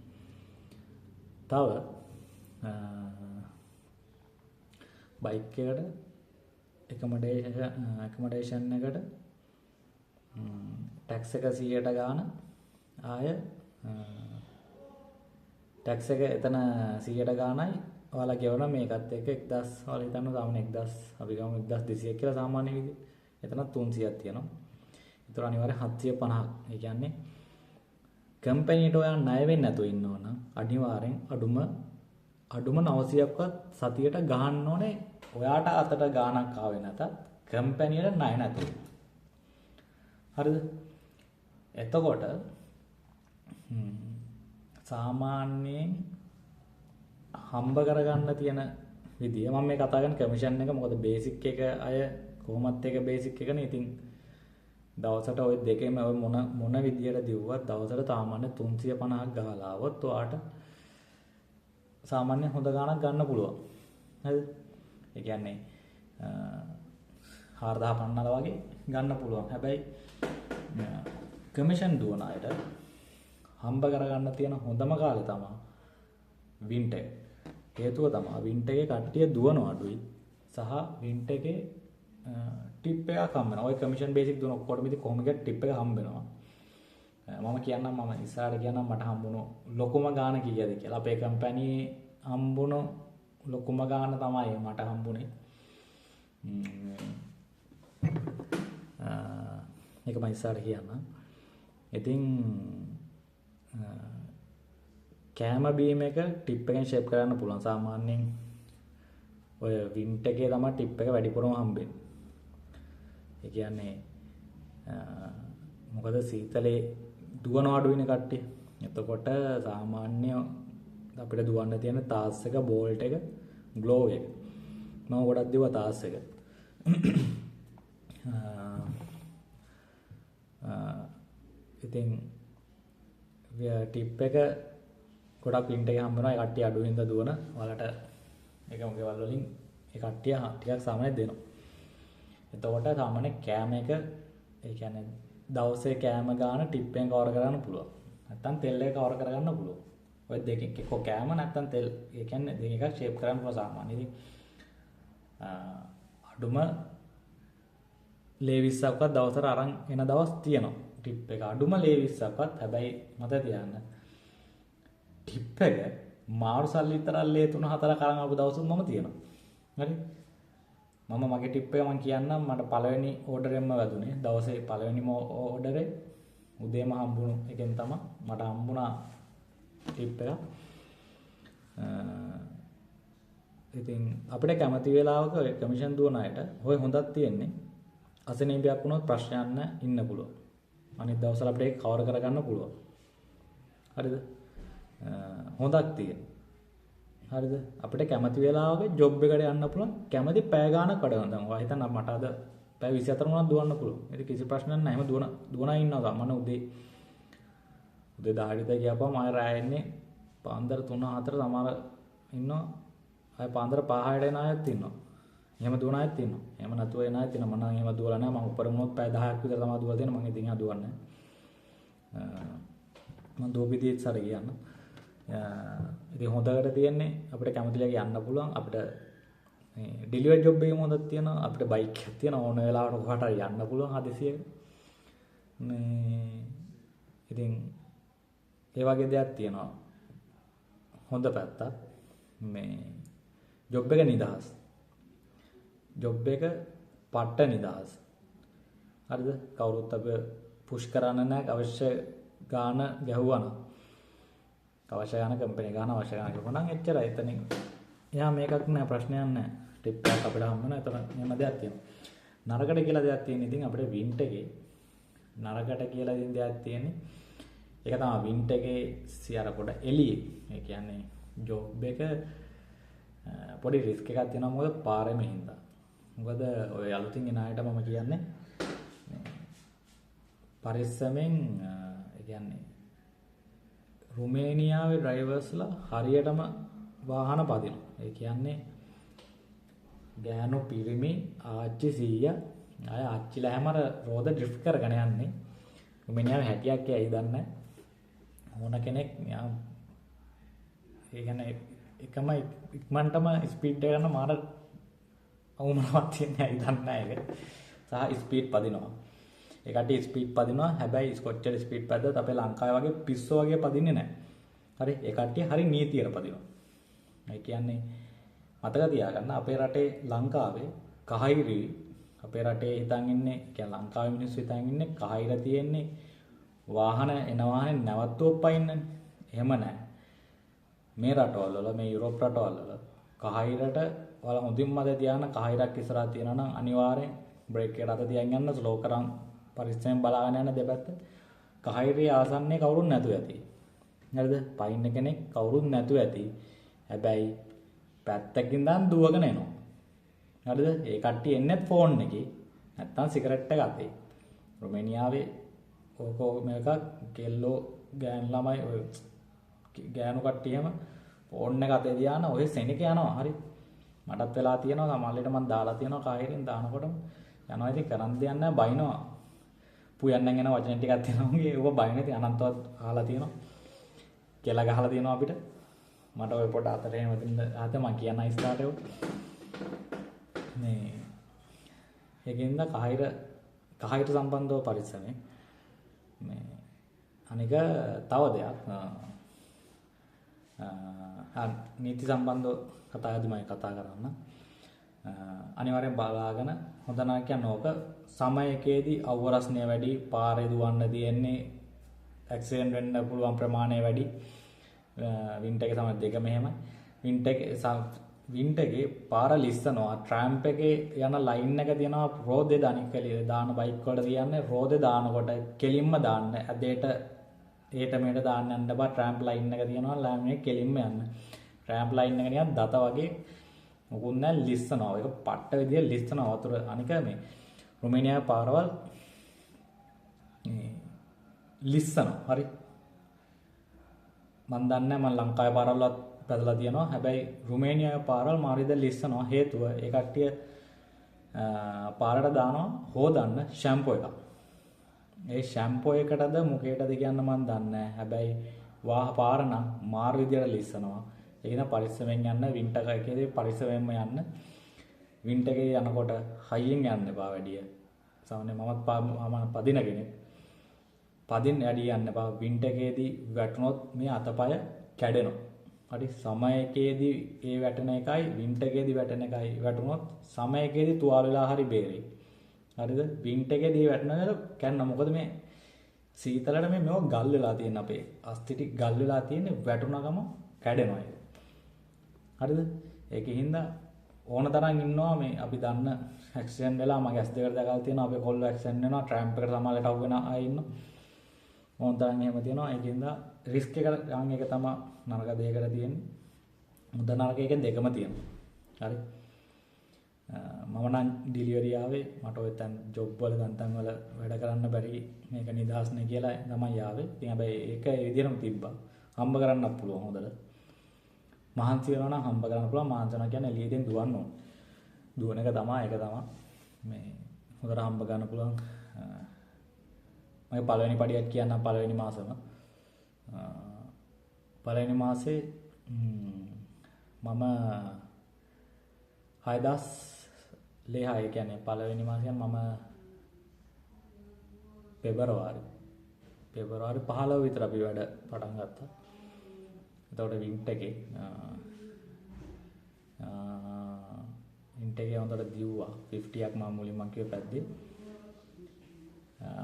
තව බයික් එකට ඇකොමඩේෂන් එකට ටැක්ස් එක 100ට ගාන ආය ටැක්ස් එක එතන 100ට ගානයි ඔයාලා ගෙවන මේකත් එක්ක 1000 ඔයාලා හිතන්න සාමාන්‍ය 1000 අපි ගමු 1200 කියලා සාමාන්‍ය විදිහට. එතන 300ක් තියෙනවා. ඒතර අනිවාර්යෙන් 750ක්. ඒ කියන්නේ කම්පැනිට ඔයා ණය වෙන්නේ නැතුව ඉන්නවා නම් අනිවාර්යෙන් අඩුම 900ක්වත් සතියට ගහන්න ඕනේ. ඔයාට අතට ගාණක් ආවේ නැතත් කම්පැනියට ණය නැතුව. හරිද? එතකොට සාමාන්‍යයෙන් හම්බ කරගන්න තියෙන විදිය මම මේ කතා කරන කමිෂන් එක, මොකද බේසික් එක අය කොහොමත් එක බේසික් එකනේ. ඉතින් දවසට ඔය දෙකේම ඔය මොන මොන විදියට දිව්වත් දවසට සාමාන්‍ය 350ක් ගහලා આવොත් ඔයාට සාමාන්‍ය හොඳ ගාණක් ගන්න පුළුවන්. හරිද? ඒ කියන්නේ 4000 5000 වගේ ගන්න පුළුවන්. හැබැයි කමිෂන් දුවන අයට හම්බ කරගන්න තියෙන හොඳම කාලේ තමයි වින්ටර් එක. හේතුව තමයි වින්ටර් එකේ කට්ටිය දුවන අඩුයි සහ වින්ටර් එකේ ටිප් එකක් හම්බ වෙනවා. ඔය කමිෂන් බේසික් දුවන ඔක්කොටම ඉතින් කොහොම ගියත් ටිප් එක හම්බ වෙනවා. මම කියන්නම්, මම ඉස්සරහට කියන්නම් මට හම්බුණු ලොකුම ගාන කීයද කියලා. අපේ කම්පැනි හම්බුණු ලොකුම ගාන තමයි මට හම්බුනේ. ඒක මම ඉස්සරහට කියන්නම්. ඉතින් කෑම බීම එක ටිප් එකෙන් ෂේප් කරන්න පුළුවන්. සාමාන්‍යයෙන් ඔය වින්ටර් එකේ තමයි ටිප් එක වැඩිපුරම හම්බෙන්නේ. ඒ කියන්නේ මොකද සීතලේ දුවන අඩු වෙන කට්ටිය. එතකොට සාමාන්‍ය අපිට දුවන්න තියෙන තාස් එක, බෝල්ට් එක, ග්ලෝව් එක. මම ගොඩක් දිව්වා තාස් එක. ඉතින් ටිප් එක ගොඩක් වින්ටර් එකේ හම්බ වෙනවා. ඒ කට්ටිය අඩු වෙනද දුවන ඔයාලට ඒකම ගෙවල් වලින් ඒ කට්ටිය ටිකක් සාමාන්‍ය දෙනවා. එතකොට සාමාන්‍ය කෑම එක, ඒ කියන්නේ දවසේ කෑම ගාන ටිප් එකෙන් කවර් කරගන්න පුළුවන්. නැත්තම් තෙල් එක කවර් කරගන්න පුළුවන්. ඔය දෙකෙන් එක්ක කෑම නැත්තම් තෙල්, ඒ කියන්නේ දෙක එකක් ෂේප් කරන්න පුළුවන් සාමාන්‍ය. ඉතින් අඩුම ලේ 20ක්වත් දවසට අරන් එන දවස් තියෙනවා. ටිප් එක අඩුම ලේ 20ක්වත්. හැබැයි මතක තියාගන්න ටිප් එක මාරු සල්ලි විතරක් ලේ 3-4 කරන් ආපු දවසුත් මම තියෙනවා. හරි. මම මගේ ටිප් එක මං කියන්නම්. මට පළවෙනි ඕඩර් එකම වැදුනේ. දවසේ පළවෙනිම ඕඩරේ උදේම හම්බුණු එකෙන් තමයි මට හම්බුණා ටිප් එක. ඉතින් අපිට කැමති වෙලාවක ඔය කමිෂන් දුවන අයට ඔය හොඳක් තියෙන්නේ. අසනීපයක් වුණොත් ප්‍රශ්නයක් නැහැ, ඉන්න පුළුවන්. අනිත් දවස්වල අපිට ඒක කවර් කරගන්න පුළුවන්. හරිද? හොඳක් තියෙන. හරිද? අපිට කැමති වෙලාවක ජොබ් එකට යන්න පුළුවන්. කැමති පැය ගාණක් වැඩ කරනවා. දැන් ඔයා හිතන්න මට අද පැය 24 වුණත් දුවන්න පුළුවන්. ඒක කිසි ප්‍රශ්නයක් නැහැ. එහෙම දුවන අය ඉන්නවා. සාමාන්‍ය උදේ උදේ 10ට විතර ගියාපුවම ආයෙ රෑ එන්නේ පාන්දර 3 4 සමහර ඉන්නවා. ආයෙ පාන්දර 5 6ට එන අයත් ඉන්නවා. එහෙම දුවන අයත් ඉන්නවා. එහෙම නැතුව එන අයත් ඉන්නවා. මම නම් එහෙම දුවලා නෑ. මම උඩර වුණොත් පැය 10ක් විතර තමයි දුවලා තියෙන්නේ. මං ඉතින් එහා දුවන්නේ නෑ. මං දුවපු විදිහත් සර කියන්න. ඉතින් හොඳකට තියෙන්නේ අපිට කැමති ලැග යන්න පුළුවන්. අපිට මේ ඩෙලිවරි ජොබ් එකේම හොඳක් තියෙනවා. අපිට බයික් එකක් තියෙනවා. ඕන වෙලාවකට කොහාට හරි යන්න පුළුවන් හදිසියෙ. මේ ඉතින් ඒ වගේ දෙයක් තියෙනවා. හොඳ පැත්තක් මේ ජොබ් එක නිදහස්. ජොබ් එක පට්ට නිදහස්. හරිද? කවුරුත් අපිව පුෂ් කරන්න නැහැ. අවශ්‍ය ගාන ගැහුවා නම් අවශ්‍ය ගාන කම්පැනි ගාන අවශ්‍ය ගාන ගැහුවා නම් එච්චරයි. එතනින් එහා මේකක් නෑ, ප්‍රශ්නයක් නෑ. ටිප් එකක් අපිට හම්බ වෙනවා. එතන එහෙම දෙයක් තියෙනවා. නරකට කියලා දෙයක් තියෙන ඉතින් අපිට වින්ටර් එකේ නරකට කියලා ඉතින් දෙයක් තියෙන්නේ. ඒක තමයි වින්ටර් එකේ සියර පොඩ එළියේ. ඒ කියන්නේ ජොබ් එක පොඩි රිස්ක් එකක් තියෙනවා මොකද පාරෙම හින්දා. මොකද ඔය අලුතින් එන අයට මම කියන්නේ පරිස්සමෙන්, ඒ කියන්නේ රුමේනියාවේ ඩ්‍රයිවර්ස්ලා හරියටම වාහන පදිනවා. ඒ කියන්නේ ගෑනු පිරිමි ආච්චි සීයා අය ආච්චිලා හැම අර රෝද ඩ්‍රිෆ්ට් කරගෙන යන්නේ. රුමේනියාවේ හැටියක් ඇයි දන්නේ නැහැ. ඕන කෙනෙක් නිකන් ඒ කියන්නේ එකම ඉක්මනටම ස්පීඩ් එක ගන්න මාර අවුමනාවක් තියෙන ඇයි දන්නේ නැහැ ඒක. සහ ස්පීඩ් පදිනවා. ඒ කට්ටිය ස්පීඩ් පදිනවා. හැබැයි කොච්චර ස්පීඩ් පැද්දත් අපේ ලංකාවේ වගේ පිස්සෝ වගේ පදින්නේ නැහැ. හරි, ඒ කට්ටිය හරි නීතියට පදිනවා. ඒ කියන්නේ මතක තියාගන්න අපේ රටේ ලංකාවේ කහිරි අපේ රටේ හිතන් ඉන්නේ, කියන්නේ ලංකාවේ මිනිස්සු හිතන් ඉන්නේ කහිර තියෙන්නේ වාහන එන වාහනේ නැවතුවොත් පයින්නනේ. එහෙම නැහැ. මේ රටවල් වල, මේ යුරෝප් රටවල් වල කහිරට ඔයාලා හොඳින් මතක තියාගන්න, කහිරක් ඉස්සරහා තියෙනවා නම් අනිවාර්යෙන් බ්‍රේක් එකට අත තියන් යන්න, ස්ලෝ කරන් පරිස්සමෙන් බලාගෙන යන්න දෙපැත්ත. කහිරේ ආසන්නයේ කවුරුත් නැතුව ඇති. හරිද? පයින්න කෙනෙක් කවුරුත් නැතුව ඇති. හැබැයි පැත්තකින් දන් දුවගෙන එනවා. හරිද? ඒ කට්ටිය එන්නේත් ෆෝන් එකේ. නැත්තම් සිගරට් එක අතේ. රුමේනියාවේ ඕක මේකක් කෙල්ලෝ ගෑනු ළමයි ඔය ගෑනු කට්ටිය එහෙම ෆෝන් එක අතේ තියාන ඔය සෙනක යනවා. හරි. මටත් වෙලා තියෙනවා සමහර විට මං දාලා තියෙනවා කාහිරින් දානකොටම යනවා. ඉතින් කරන් දෙයක් නැහැ, බයිනවා. පුයන්නෙන් එන වචන ටිකක් තියෙනවා උන්ගේ. ඒව බයින ඉතින් අනන්තවත් අහලා තියෙනවා. කෙල ගහලා තියෙනවා අපිට. මට ඔය පොඩ අතට එහෙම දෙන්න ආත මං කියන්න ඉස්සරහට ඒව. මේ ඒකෙන්ද කහිර කහිර සම්බන්ධව පරිස්සමෙන්. මේ අනික තව දෙයක් නීති සම්බන්ධව කතා කරද්දි මම කතා කරන්න අනිවාර්යෙන් බලාගෙන හොඳ නරක කියන්නේ ඕක සමයකේදී අවුව රස්නය වැඩි, පාරේ දුවන්න තියෙන්නේ, ඇක්සිඩන්ට් වෙන්න පුළුවන් ප්‍රමාණය වැඩි. වින්ටර් එකේ සමහර දෙකම එහෙමයි. වින්ටර් එකේ පාර ලිස්සනවා. ට්‍රැම්ප් එකේ යන ලයින් එක තියෙනවා රෝදේ දාන කෙලිය දාන බයික් වලට තියන්නේ රෝදේ දානකොට කෙලින්ම දාන්න, ඇදේට ඒට මෙහෙට දාන්න යන්න බා. ට්‍රැම්ප් ලයින් එක තියෙනවා, ලෑන් එක කෙලින්ම යන්න. ට්‍රැම්ප් ලයින් එක නිකන් දත වගේ මොකුත් නෑ, ලිස්සනවා. ඒක පට්ට විදියට ලිස්සනවා වතුර. අනික මේ රුමේනියාවේ පාරවල් මේ ලිස්සනවා. හරි, මන් දන්නේ නෑ, මන් ලංකාවේ පාරවල් පැදලා තියෙනවා. හැබැයි රුමේනියාවේ පාරවල් මාර විදියට ලිස්සනවා. හේතුව ඒ කට්ටිය පාරට දානවා හොදන්න ෂැම්පෝ එකක්. ඒ ෂැම්පෝ එකටද මොකේටද කියන්න මන් දන්නේ නෑ. හැබැයි වාහ පාර නම් මාර විදියට ලිස්සනවා. ඒක න පරිස්සමෙන් යන්න, වින්ටර් එකේදී පරිස්සමෙන්ම යන්න. වින්ටර් එකේ යනකොට හයියෙන් යන්න එපා වැඩිය. සාමාන්‍යයෙන් මමත් මම පදින කෙනෙක්. පදින් වැඩි යන්න එපා. වින්ටර් එකේදී වැටුනොත් මේ අතපය කැඩෙනවා. හරි, සමයකේදී ඒ වැටෙන එකයි වින්ටර් එකේදී වැටෙන එකයි වැටුනොත් සමයකේදී තුවාල වෙලා හරි බේරෙයි. හරිද? වින්ටර් එකේදී වැටෙන එක කැඩෙනවා. මොකද මේ සීතලට මේ මේව ගල් වෙලා තියෙන අපේ අස්ථි ටික ගල් වෙලා තියෙන්නේ, වැටුණ ගම කැඩෙනවා ඒක. හරිද? ඒකෙන් ඕන තරම් ඉන්නවා මේ අපි දන්න ඇක්සිඩන්ට් වෙලා මගේ ඇස් දෙකට දැකලා තියෙනවා අපේ කොල්ලෝ ඇක්සිඩන්ට් වෙනවා, ට්‍රැම්ප් එකට සමහරවිට අහු වෙන අය ඉන්නවා. ඕන තරම් එහෙම තියෙනවා. ඒකෙන් රිස්ක් එක ගන්න එක තමයි නරක දෙයකට තියෙන්නේ. හොඳ නරක එකෙන් දෙකම තියෙනවා. හරි. මම නම් ඩෙලිවරි ආවේ මට ඔය තැන් ජොබ් වල තැන් තැන් වල වැඩ කරන්න බැරි මේක නිදහස් නේ කියලා තමයි ආවේ. ඉතින් හැබැයි ඒක ඒ විදිහටම තිබ්බා. හම්බ කරන්නත් පුළුවන් හොඳට. මහන්සි වෙනවා නම් හම්බ කරන්න පුළුවන්. මහන්සි වෙනවා කියන්නේ එළියෙන් දුවන්න ඕන. දුවන එක තමයි ඒක තමයි මේ හොඳට හම්බ ගන්න පුළුවන්. මගේ පළවෙනි පඩියක් කියන්නම් පළවෙනි මාසෙම. පළවෙනි මාසේ මම 6000 ලේ 6 කියන්නේ පළවෙනි මාසයෙන් මම පෙබරවාරි 15 විතර අපි වැඩ පටන් ගත්තා. එතකොට වින්ට් එකේ වින්ට් එකේ හොඳට දිව්වා 50ක් මම මුලින්ම මං කිව්ව පැද්දේ.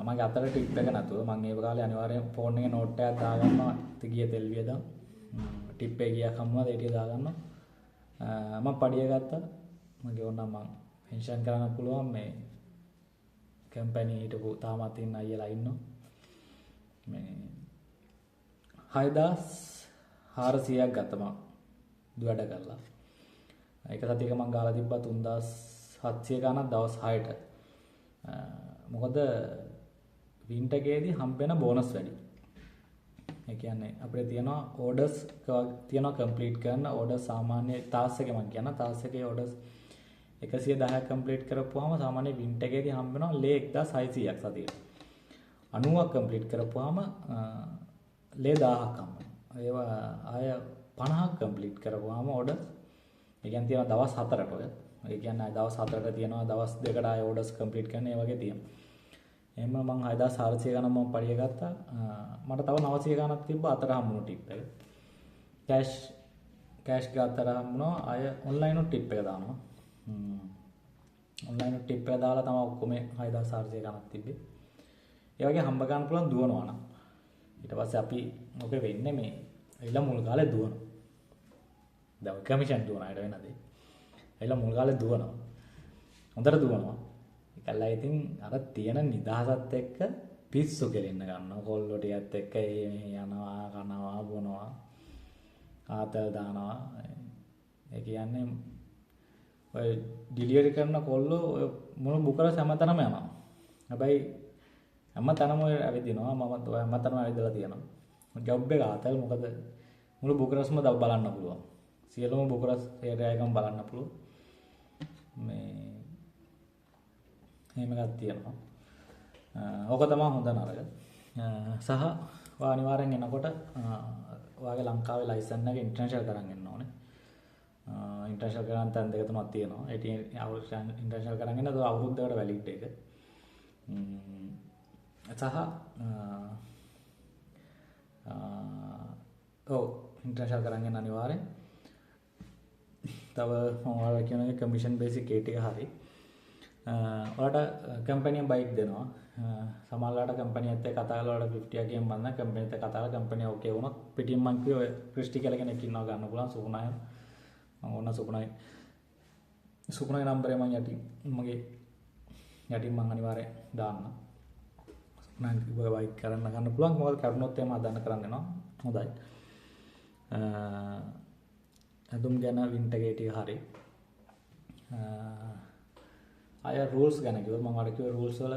මගේ අතට ටිප් එක නැතුව මං ඒ කාලේ අනිවාර්යෙන් ෆෝන් එකේ නෝට් එකක් දාගන්නවා. ගිය තෙල් වියදම් ටිප් එක ගියා කම්මද ඒ ටික දාගන්නවා. මම පඩිය ගත්තා. මගේ ඕන නම් මං මෙන්ෂන් කරන්න පුළුවන් මේ කම්පැනි හිටපු තාමත් ඉන්න අයියලා ඉන්නවා. මේ 6400ක් ගත්තා මං වැඩ කරලා. එක සතියක මං ගාලා තිබ්බා 3700 ගානක් දවස් 6ට. මොකද වින්ටර් එකේදී හම්බෙන බෝනස් වැඩි. ඒ කියන්නේ අපිට තියෙනවා ඕඩර්ස් තියෙනවා කම්ප්ලීට් කරන ඕඩර් සාමාන්‍ය තාස් එකේ මං කියන තාස් එකේ ඕඩර්ස් 110ක් කම්ප්ලීට් කරපුවාම සාමාන්‍ය වින්ටර් එකේදී හම්බ වෙනවා ලේ 1600ක් සතියට. 90ක් කම්ප්ලීට් කරපුවාම ලේ 1000ක් හම්බ වෙනවා. ඒවා ආය 50ක් කම්ප්ලීට් කරපුවාම ඕඩර්ස් ඒ කියන්නේ තියෙනවා දවස් 4ට ඔය. ඒ කියන්නේ දවස් 4ට තියෙනවා දවස් 2කට ආය ඕඩර්ස් කම්ප්ලීට් කරන ඒ වගේ තියෙනවා. එහෙම මං 6400 ගණන් මම පඩිය ගත්තා. මට තව 900 ගණනක් තිබ්බා අතර හම්බුණු ටිප් එක. කෑෂ් ගත්තට හම්බුණා. ආය ඔන්ලයින් උත් ටිප් එක දානවා. ඔන්ලයින් උත් ටිප් එක දාලා තමයි ඔක්කොම 6400 ගණනක් තිබ්බේ. ඒ වගේ හම්බ ගන්න පුළුවන් දුවනවා නම්. ඊට පස්සේ අපි ඔකේ වෙන්නේ මේ ඇවිල්ලා මුල් කාලේ දුවනවා. දැන් ඔය කමිෂන් දුවන අයට වෙන දේ. ඇවිල්ලා මුල් කාලේ දුවනවා. හොඳට දුවනවා. ඒකල්ලා ඉතින් අර තියෙන නිදහසත් එක්ක පිස්සු කෙලින්න ගන්නවා. කොල්ලෝ ටිකත් එක්ක ඒ මෙහෙ යනවා, කනවා, බොනවා, ආතල් දානවා. ඒ කියන්නේ ඔය ඩෙලිවරි කරන කොල්ලෝ ඔය මොන බුකරස් හැමතැනම යනවා. හැබැයි හැමතැනම ඔය ඇවිදිනවා. මමත් ඔය හැමතැනම ඇවිදලා තියෙනවා. ජොබ් එක ආතල් මොකද මුළු බුකරස්ම බලන්න පුළුවන්. සියලුම බුකරස් ඒරියා එකම බලන්න පුළුවන්. මේ එහෙම එකක් තියෙනවා. ඕක තමයි හොඳ නරක. සහ ඔයා අනිවාර්යෙන් එනකොට ඔයාගේ ලංකාවේ ලයිසන් එක ඉන්ටර්නැෂනල් කරන් එන්න ඕනේ. ඉන්ටර්නැෂනල් කරන් තැන් දෙක තුනක් තියෙනවා. ඒ ඉන්ටර්නැෂනල් කරන් එන්න ඒක අවුරුද්දකට වැලිඩ් එක. සහ ඔව් ඉන්ටර්නැෂනල් කරන් එන්න අනිවාර්යෙන්. තව මම ඔයාලා කියන එක කමිෂන් බේසික් ඒ ටික හරි. ඔයාලට කම්පැනියෙන් බයික් දෙනවා. සමහරවිට කම්පැනියත් එක්ක කතා කරලා ඔයාලට 50 එකෙන් බඳ කම්පැනිත් එක්ක කතා කරලා කම්පැනි ඕකේ වුණොත් පිටින් මං කිව්වේ ඔය ක්‍රිස්ටි කියලා කෙනෙක් ඉන්නවා ගන්න පුළුවන් සුකුණාය. මං ඕන සුකුණාගේ නම්බරය මං යටින් මගේ යටින් මං අනිවාර්යෙන් දාන්න. සුකුණාගේ බයික් කරන්න ගන්න පුළුවන්. මොකද කරුණොත් එහෙම හදන්න කරන්න එනවා. හොඳයි. ඇඳුම් ගැන වින්ටර් ගේ ටික හරි. අය රූල්ස් ගැන කිව්වොත් මම අර කිව්ව රූල්ස් වල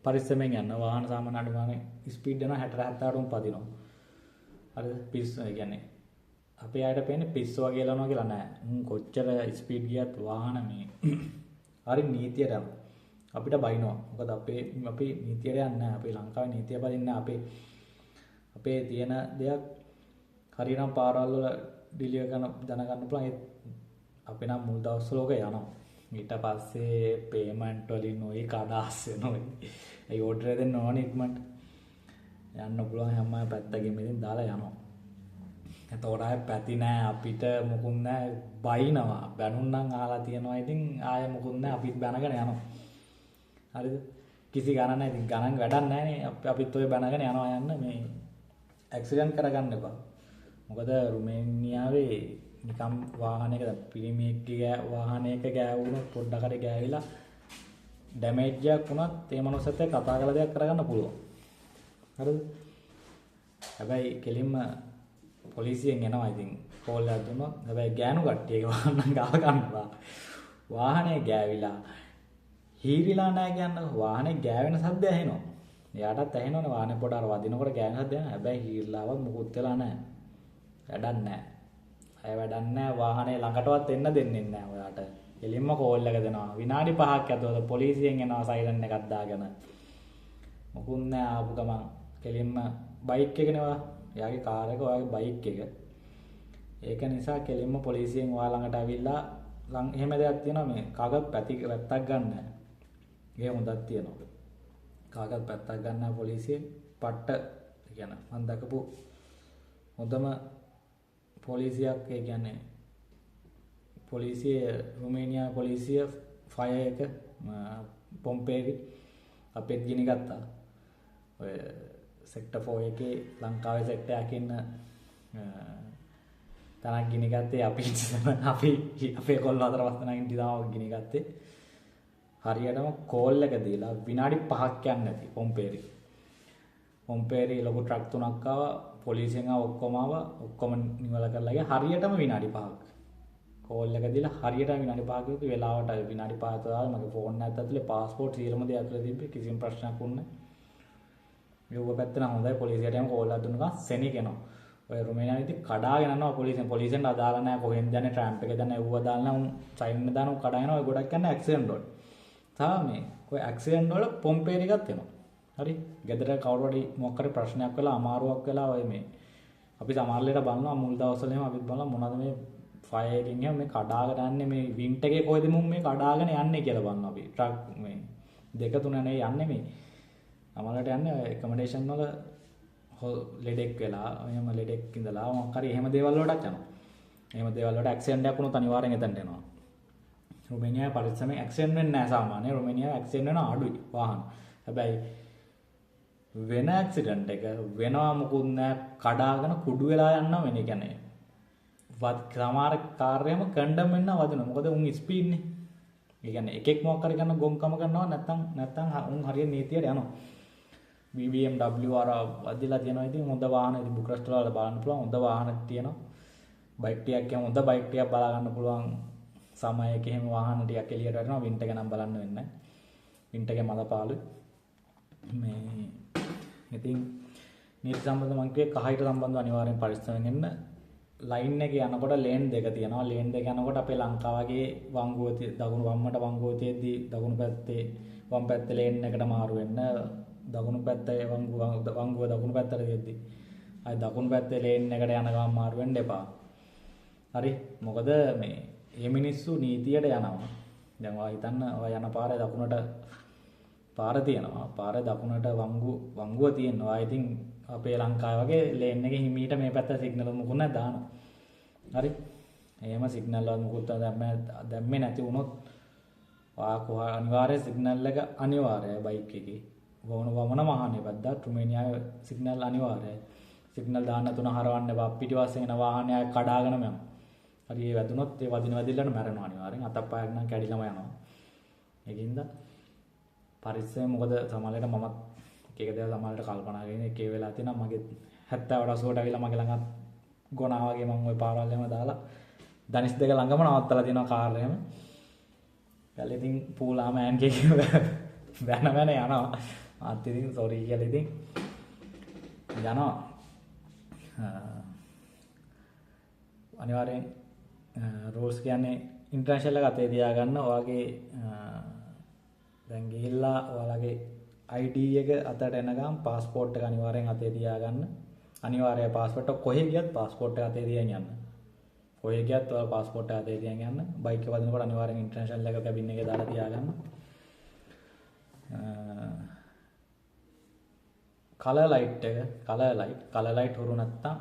පරිස්සමෙන් යන්න. වාහන සාමාන්‍ය අඩු ගානේ ස්පීඩ් යනවා 60 70ටම පදිනවා. හරිද? පිස්සු ඒ කියන්නේ අපේ අයට පේන්නේ පිස්සු වගේ එලනවා කියලා නෑ. උන් කොච්චර ස්පීඩ් ගියත් වාහන මේ හරි නීතියට යනවා. අපිට බයිනවා. මොකද අපේ අපි නීතියට යන්නේ නෑ. අපේ ලංකාවේ නීතිය පදින්නේ නෑ. අපේ තියෙන දෙයක් හරියටම පාරවල් වල ඩිලිවර් කරන දැනගන්න පුළුවන්. ඒත් අපි නම් මුල් දවස්වල ඔක යනවා. ඊට පස්සේ පේමන්ට් වලින් ඔය කඩාස් වෙනවා. ඒ ඕඩර් එක දෙන්න ඕනේ ඉක්මනට. යන්න පුළුවන් හැම පැත්තකින්ම ඉතින් දාලා යනවා. එතකොට ආයෙ පැති නෑ අපිට මොකුත් නෑ බයිනවා. බැනුම් නම් අහලා තියෙනවා ඉතින් ආයෙ මොකුත් නෑ අපිත් බැනගෙන යනවා. හරිද? කිසි ගණන් නෑ ඉතින් ගණන් වැඩක් නෑනේ. අපිත් ඔය බැනගෙන යනවා යන්න මේ ඇක්සිඩන්ට් කරගන්න එපා. මොකද රුමේනියාවේ නිකම් වාහනයක දැන් පිරිමියෙක්ගේ වාහනයක ගෑවුනොත් පොඩ්ඩක් හරි ගෑවිලා ඩැමේජ් එකක් වුණත් ඒ මනුස්සයත් එක්ක කතා කරලා දෙයක් කරගන්න පුළුවන්. හරිද? හැබැයි කෙලින්ම පොලිසියෙන් එනවා ඉතින් කෝල් එකක් දුන්නොත්. හැබැයි ගෑනු කට්ටියගේ වාහන නම් ගාව ගන්න බෑ. වාහනේ ගෑවිලා හීරිලා නැහැ කියන්නකෝ. වාහනේ ගෑවෙන සද්ද ඇහෙනවා. එයාටත් ඇහෙනවනේ වාහනේ පොඩ අර වදිනකොට ගෑවෙන සද්ද ඇහෙනවා. හැබැයි හීරිලාවත් මුකුත් වෙලා නැහැ. වැඩක් නැහැ. අය වැඩක් නැහැ. වාහනේ ළඟටවත් එන්න දෙන්නේ නැහැ ඔයාට. එලින්ම කෝල් එක දෙනවා. විනාඩි 5ක් ඇතුළත පොලිසියෙන් එනවා සයිරන් එකක් දාගෙන. මොකුත් නැහැ ආපු ගමන් කෙලින්ම බයික් එකනේ ඔයා. එයාගේ කාර් එක ඔයාගේ බයික් එක. ඒක නිසා කෙලින්ම පොලිසියෙන් ඔයා ළඟට ඇවිල්ලා ලං එහෙම දෙයක් තියෙනවා මේ කාගත් පැත්තක් ගන්න නැහැ. ඒ හොඳක් තියෙනවා. කාගත් පැත්තක් ගන්න නැහැ පොලිසියෙන්. පට්ට ඒ කියන්නේ මං දැකපු හොඳම පොලිසියක් ඒ කියන්නේ පොලිසිය රුමේනියා පොලිසිය ෆයර් එක පොම්පේරි අපෙත් ගිනි ගත්තා. ඔය සෙක්ටර් 4 එකේ ලංකාවේ සෙක්ටර් එකක් ඉන්න තනක් ගිනි ගත්තේ අපි අපි අපේ කොල්ල හතර පහ දෙනා ඉඳි තමයි ගිනි ගත්තේ. හරියටම කෝල් එක දීලා විනාඩි 5ක් යන්නේ නැති පොම්පේරි. පොම්පේරි ලොකු ට්‍රක් තුනක් ආවා, පොලිසියෙන් ආවා, ඔක්කොම ආවා, ඔක්කොම නිවල කරලා ගියා. හරියටම විනාඩි 5ක්. කෝල් එක දීලා හරියටම විනාඩි 5ක් විතර වෙලාවට විනාඩි 5 ඇතුළත මගේ ෆෝන් එකත් ඇතුලේ පාස්පෝට් සියලුම දේ ඇතුලේ තිබ්බේ කිසිම ප්‍රශ්නයක් වුණේ නැහැ. මෙව්ව පැත්ත නම් හොඳයි පොලිසියට යම කෝල් එකක් දුන්න ගමන් සෙනික් එනවා. ඔය රුමේනියාවේදී කඩාගෙන යනවා පොලිසියෙන්. පොලිසියෙන් අදාළ නැහැ කොහෙන්ද යන්නේ ට්‍රැම්ප් එකේ දන්නේ එව්ව දාලා නැහැ උන් සයින් එක දාන උන් කඩාගෙන යනවා. ඔය ගොඩක් යන්නේ ඇක්සිඩන්ට් වලට. තව මේ ඔය ඇක්සිඩන්ට් වල පොම්පේරි එකක් එනවා. හරි. ගෙදර කවුරු හරි මොකක් හරි ප්‍රශ්නයක් වෙලා අමාරුවක් වෙලා ඔය මේ අපි සමහර වෙලාවට බලනවා මුල් දවස්වල එහෙම අපිත් බලනවා මොනවද මේ ෆයර් එකකින් එහෙම මේ කඩාගෙන යන්නේ මේ වින්ට් එකේ කොහෙද මුන් මේ කඩාගෙන යන්නේ කියලා බලනවා අපි. ට්‍රක් මේ දෙක තුන නේ යන්නේ මේ. සමහරවිට යන්නේ ඔය ඇකොමඩේෂන් වල ලෙඩෙක් වෙලා එහෙම ලෙඩෙක් ඉඳලා මොකක් හරි එහෙම දේවල් වලටත් යනවා. එහෙම දේවල් වලට ඇක්සිඩන්ට් එකක් වුණොත් අනිවාර්යෙන් එතනට එනවා. රුමේනියාවේ පරිස්සමෙන් ඇක්සිඩන්ට් වෙන්නේ නැහැ සාමාන්‍යයෙන්. රුමේනියාවේ ඇක්සිඩන්ට් වෙන අඩුයි වාහන. හැබැයි වෙන ඇක්සිඩන්ට් එක වෙනවා මොකුත් නැහැ කඩාගෙන කුඩු වෙලා යනවා වෙන. ඒ කියන්නේ සමහර කාර් එහෙම කන්ඩම් වෙන්න වදිනවා. මොකද උන් ස්පීඩ් නේ. ඒ කියන්නේ එකෙක් මොකක් හරි කරන ගොංකම කරනවා නැත්තම් උන් හරිය නීතියට යනවා. BMW අර වදිලා තියෙනවා. ඉතින් හොඳ වාහන ඉතින් බුක්‍රස්ට් වල බලන්න පුළුවන් හොඳ වාහන තියෙනවා. බයික් ටිකක් එහෙම හොඳ බයික් ටිකක් බලා ගන්න පුළුවන්. සමයක එහෙම වාහන ටිකක් එළියට වැටෙනවා. වින්ටර් එක නම් බලන්න වෙන්නේ නැහැ. වින්ටර් එකේ මල පාළුයි. මේ ඉතින් නීති සම්බන්ධ මං කිව්වේ කහයිට සම්බන්ධව අනිවාර්යෙන් පරිස්සමෙන් එන්න. ලයින් එකේ යනකොට ලේන් දෙක තියෙනවා. ලේන් දෙක යනකොට අපේ ලංකාව වගේ වංගුව දකුණු වම්මට වංගුව තියෙද්දි දකුණු පැත්තේ වම් පැත්තේ ලේන් එකට මාරු වෙන්න. දකුණු පැත්තේ වංගුව දකුණු පැත්තට තියෙද්දි ආයි දකුණු පැත්තේ ලේන් එකට යන ගමන් මාරු වෙන්න එපා. හරි. මොකද මේ මේ මිනිස්සු නීතියට යනවා. දැන් ඔයා හිතන්න ඔයා යන පාරේ දකුණට පාර තියෙනවා. පාරේ දකුණට වංගුව තියෙනවා. ඉතින් අපේ ලංකාවේ වගේ ලේන් එකේ හිමීට මේ පැත්ත සිග්නල් මොකුත් නැහැ දානවා. හරි. එහෙම සිග්නල් වල මොකුත් දැම්මේ නැති වුණොත් ඔයා කොහ අනිවාර්ය සිග්නල් එක අනිවාර්යයි බයික් එකේ. වමන වාහනේ පැද්දා රුමේනියාවේ සිග්නල් අනිවාර්යයි. සිග්නල් දාන්න තුන හරවන්න එපා. පිටිපස්සෙන් එන වාහනය කඩාගෙනම යනවා. හරි ඒ වැදුනොත් ඒ වදින වැදිල්ලට මැරෙනවා අනිවාර්යෙන්. අතක් පයක් නම් කැඩිලාම යනවා. ඒකින්ද පරිස්සමෙන් මොකද සමහරවිට මමත් එක එක දේවල් සමහරවිට කල්පනා කරගෙන එක එක වෙලා තියෙනවා. මගේ 70ට 80ට ඇවිල්ලා මගේ ළඟත් ගොනා වගේ මං ওই පාරවල් එහෙම දාලා දනිස් දෙක ළඟම නවත්තලා තියෙනවා කාර් එහෙම. ගාලා ඉතින් පූලා මෑන් කිය බැන බැන යනවා. මාත් ඉතින් සෝරි කියලා ඉතින් යනවා. අනිවාර්යෙන් රූල්ස් කියන්නේ ඉන්ටර්නැෂනල් එක අතේ තියාගන්න. ඔයාගේ දැන් ගිහිල්ලා ඔයාලගේ ID එක අතට එනකම් පාස්පෝට් එක අනිවාර්යෙන් අතේ තියාගන්න. අනිවාර්යයි පාස්පෝට් එක කොහෙ ගියත් පාස්පෝට් එක අතේ තියන් යන්න. කොහෙ ගියත් ඔයාලා පාස්පෝට් එක අතේ තියන් යන්න. බයික් එක වදිනකොට අනිවාර්යෙන් ඉන්ටර්නැෂනල් එක කැබින් එකේ දාලා තියාගන්න. කලර් ලයිට් එක කලර් ලයිට් හුරු නැත්තම්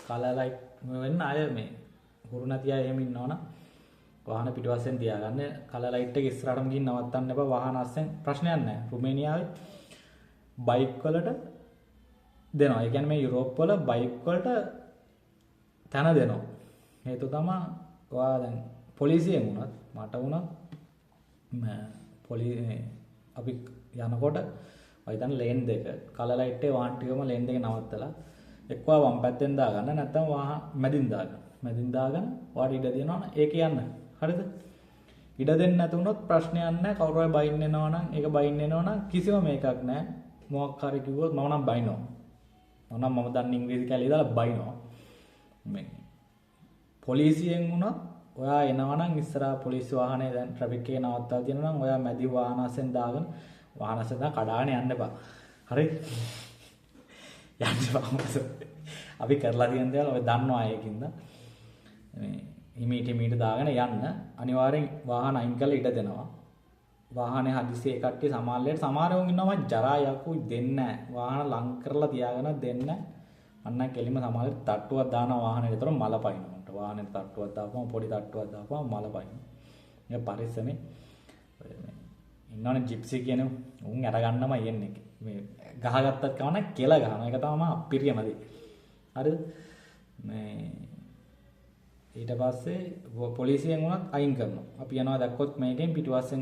කලර් ලයිට් වෙන්න අය මේ හුරු නැති අය එහෙම ඉන්නවනම් වාහන පිටිපස්සෙන් තියාගන්න. කලර් ලයිට් එක ඉස්සරහටම ගිහින් නවත්තන්න එපා. වාහන අස්සෙන් ප්‍රශ්නයක් නැහැ. රුමේනියාවේ බයික් වලට දෙනවා. ඒ කියන්නේ මේ යුරෝප් වල බයික් වලට තැන දෙනවා. හේතුව තමයි ඔයා දැන් පොලිසියෙන් වුණත් මට වුණත් අපි යනකොට ඔය හිතන්න ලේන් දෙක කලර් ලයිට් එකේ වාහන ටිකම ලේන් දෙකේ නවත්තලා එක්කෝ වම් පැත්තෙන් දාගන්න නැත්නම් වාහන මැදින් දාගන්න. මැදින් දාගෙන ඔයාට ඉඩ තියෙනවා නම් ඒක යන්න. හරිද? ඉඩ දෙන්න නැතු වුණොත් ප්‍රශ්නයක් නැහැ. කවුරු හරි බයින්න එනවා නම් ඒක බයින්න එනවා නම් කිසිම මේකක් නැහැ. මොකක් හරි කිව්වොත් මම නම් බයිනවා. මම නම් මම දන්නේ ඉංග්‍රීසි කැලේ දාලා බයිනවා. මේ පොලිසියෙන් වුණත් ඔයා එනවා නම් ඉස්සරහා පොලිස් වාහනේ දැන් ට්‍රැෆික් එකේ නවත්තලා තියෙනවා නම් ඔයා මැදි වාහන අස්සෙන් දාගෙන වාහන අස්සෙන් දාන කඩාගෙන යන්න එපා. හරි? යන්න එපා. අපි කරලා තියෙන දේවල් ඔය දන්නවා ඒකින්ද. මේ හිමීට හිමීට දාගෙන යන්න අනිවාර්යෙන් වාහන අයින් කරලා ඉඩ දෙනවා. වාහනේ හදිසියේ කට්ටිය සමහර සමහර උන් ඉන්නවා මං ජරා යකුයි දෙන්නේ නැහැ. වාහන ලං කරලා තියාගෙන දෙන්න. අන්න කෙලිම සමහර තට්ටුවක් දානවා වාහනේ විතර මල පයින්නවා. උන්ට වාහනේ තට්ටුවක් දාපුවම පොඩි තට්ටුවක් දාපුවම මල පයින්නවා. මේ පරිස්සමෙන් ඔය මේ ඉන්නවනේ ජිප්සි කියන උන් අරගන්නමයි එන්නේ. මේ ගහගත්තත් කවන්න කෙල ගහනවා. ඒක තමයි මම අපිරියම දේ. හරිද? මේ ඊට පස්සේ පොලිසියෙන් වුණත් අයින් කරනවා. අපි යනවා දැක්කොත් මේකෙන් පිටුපස්සෙන්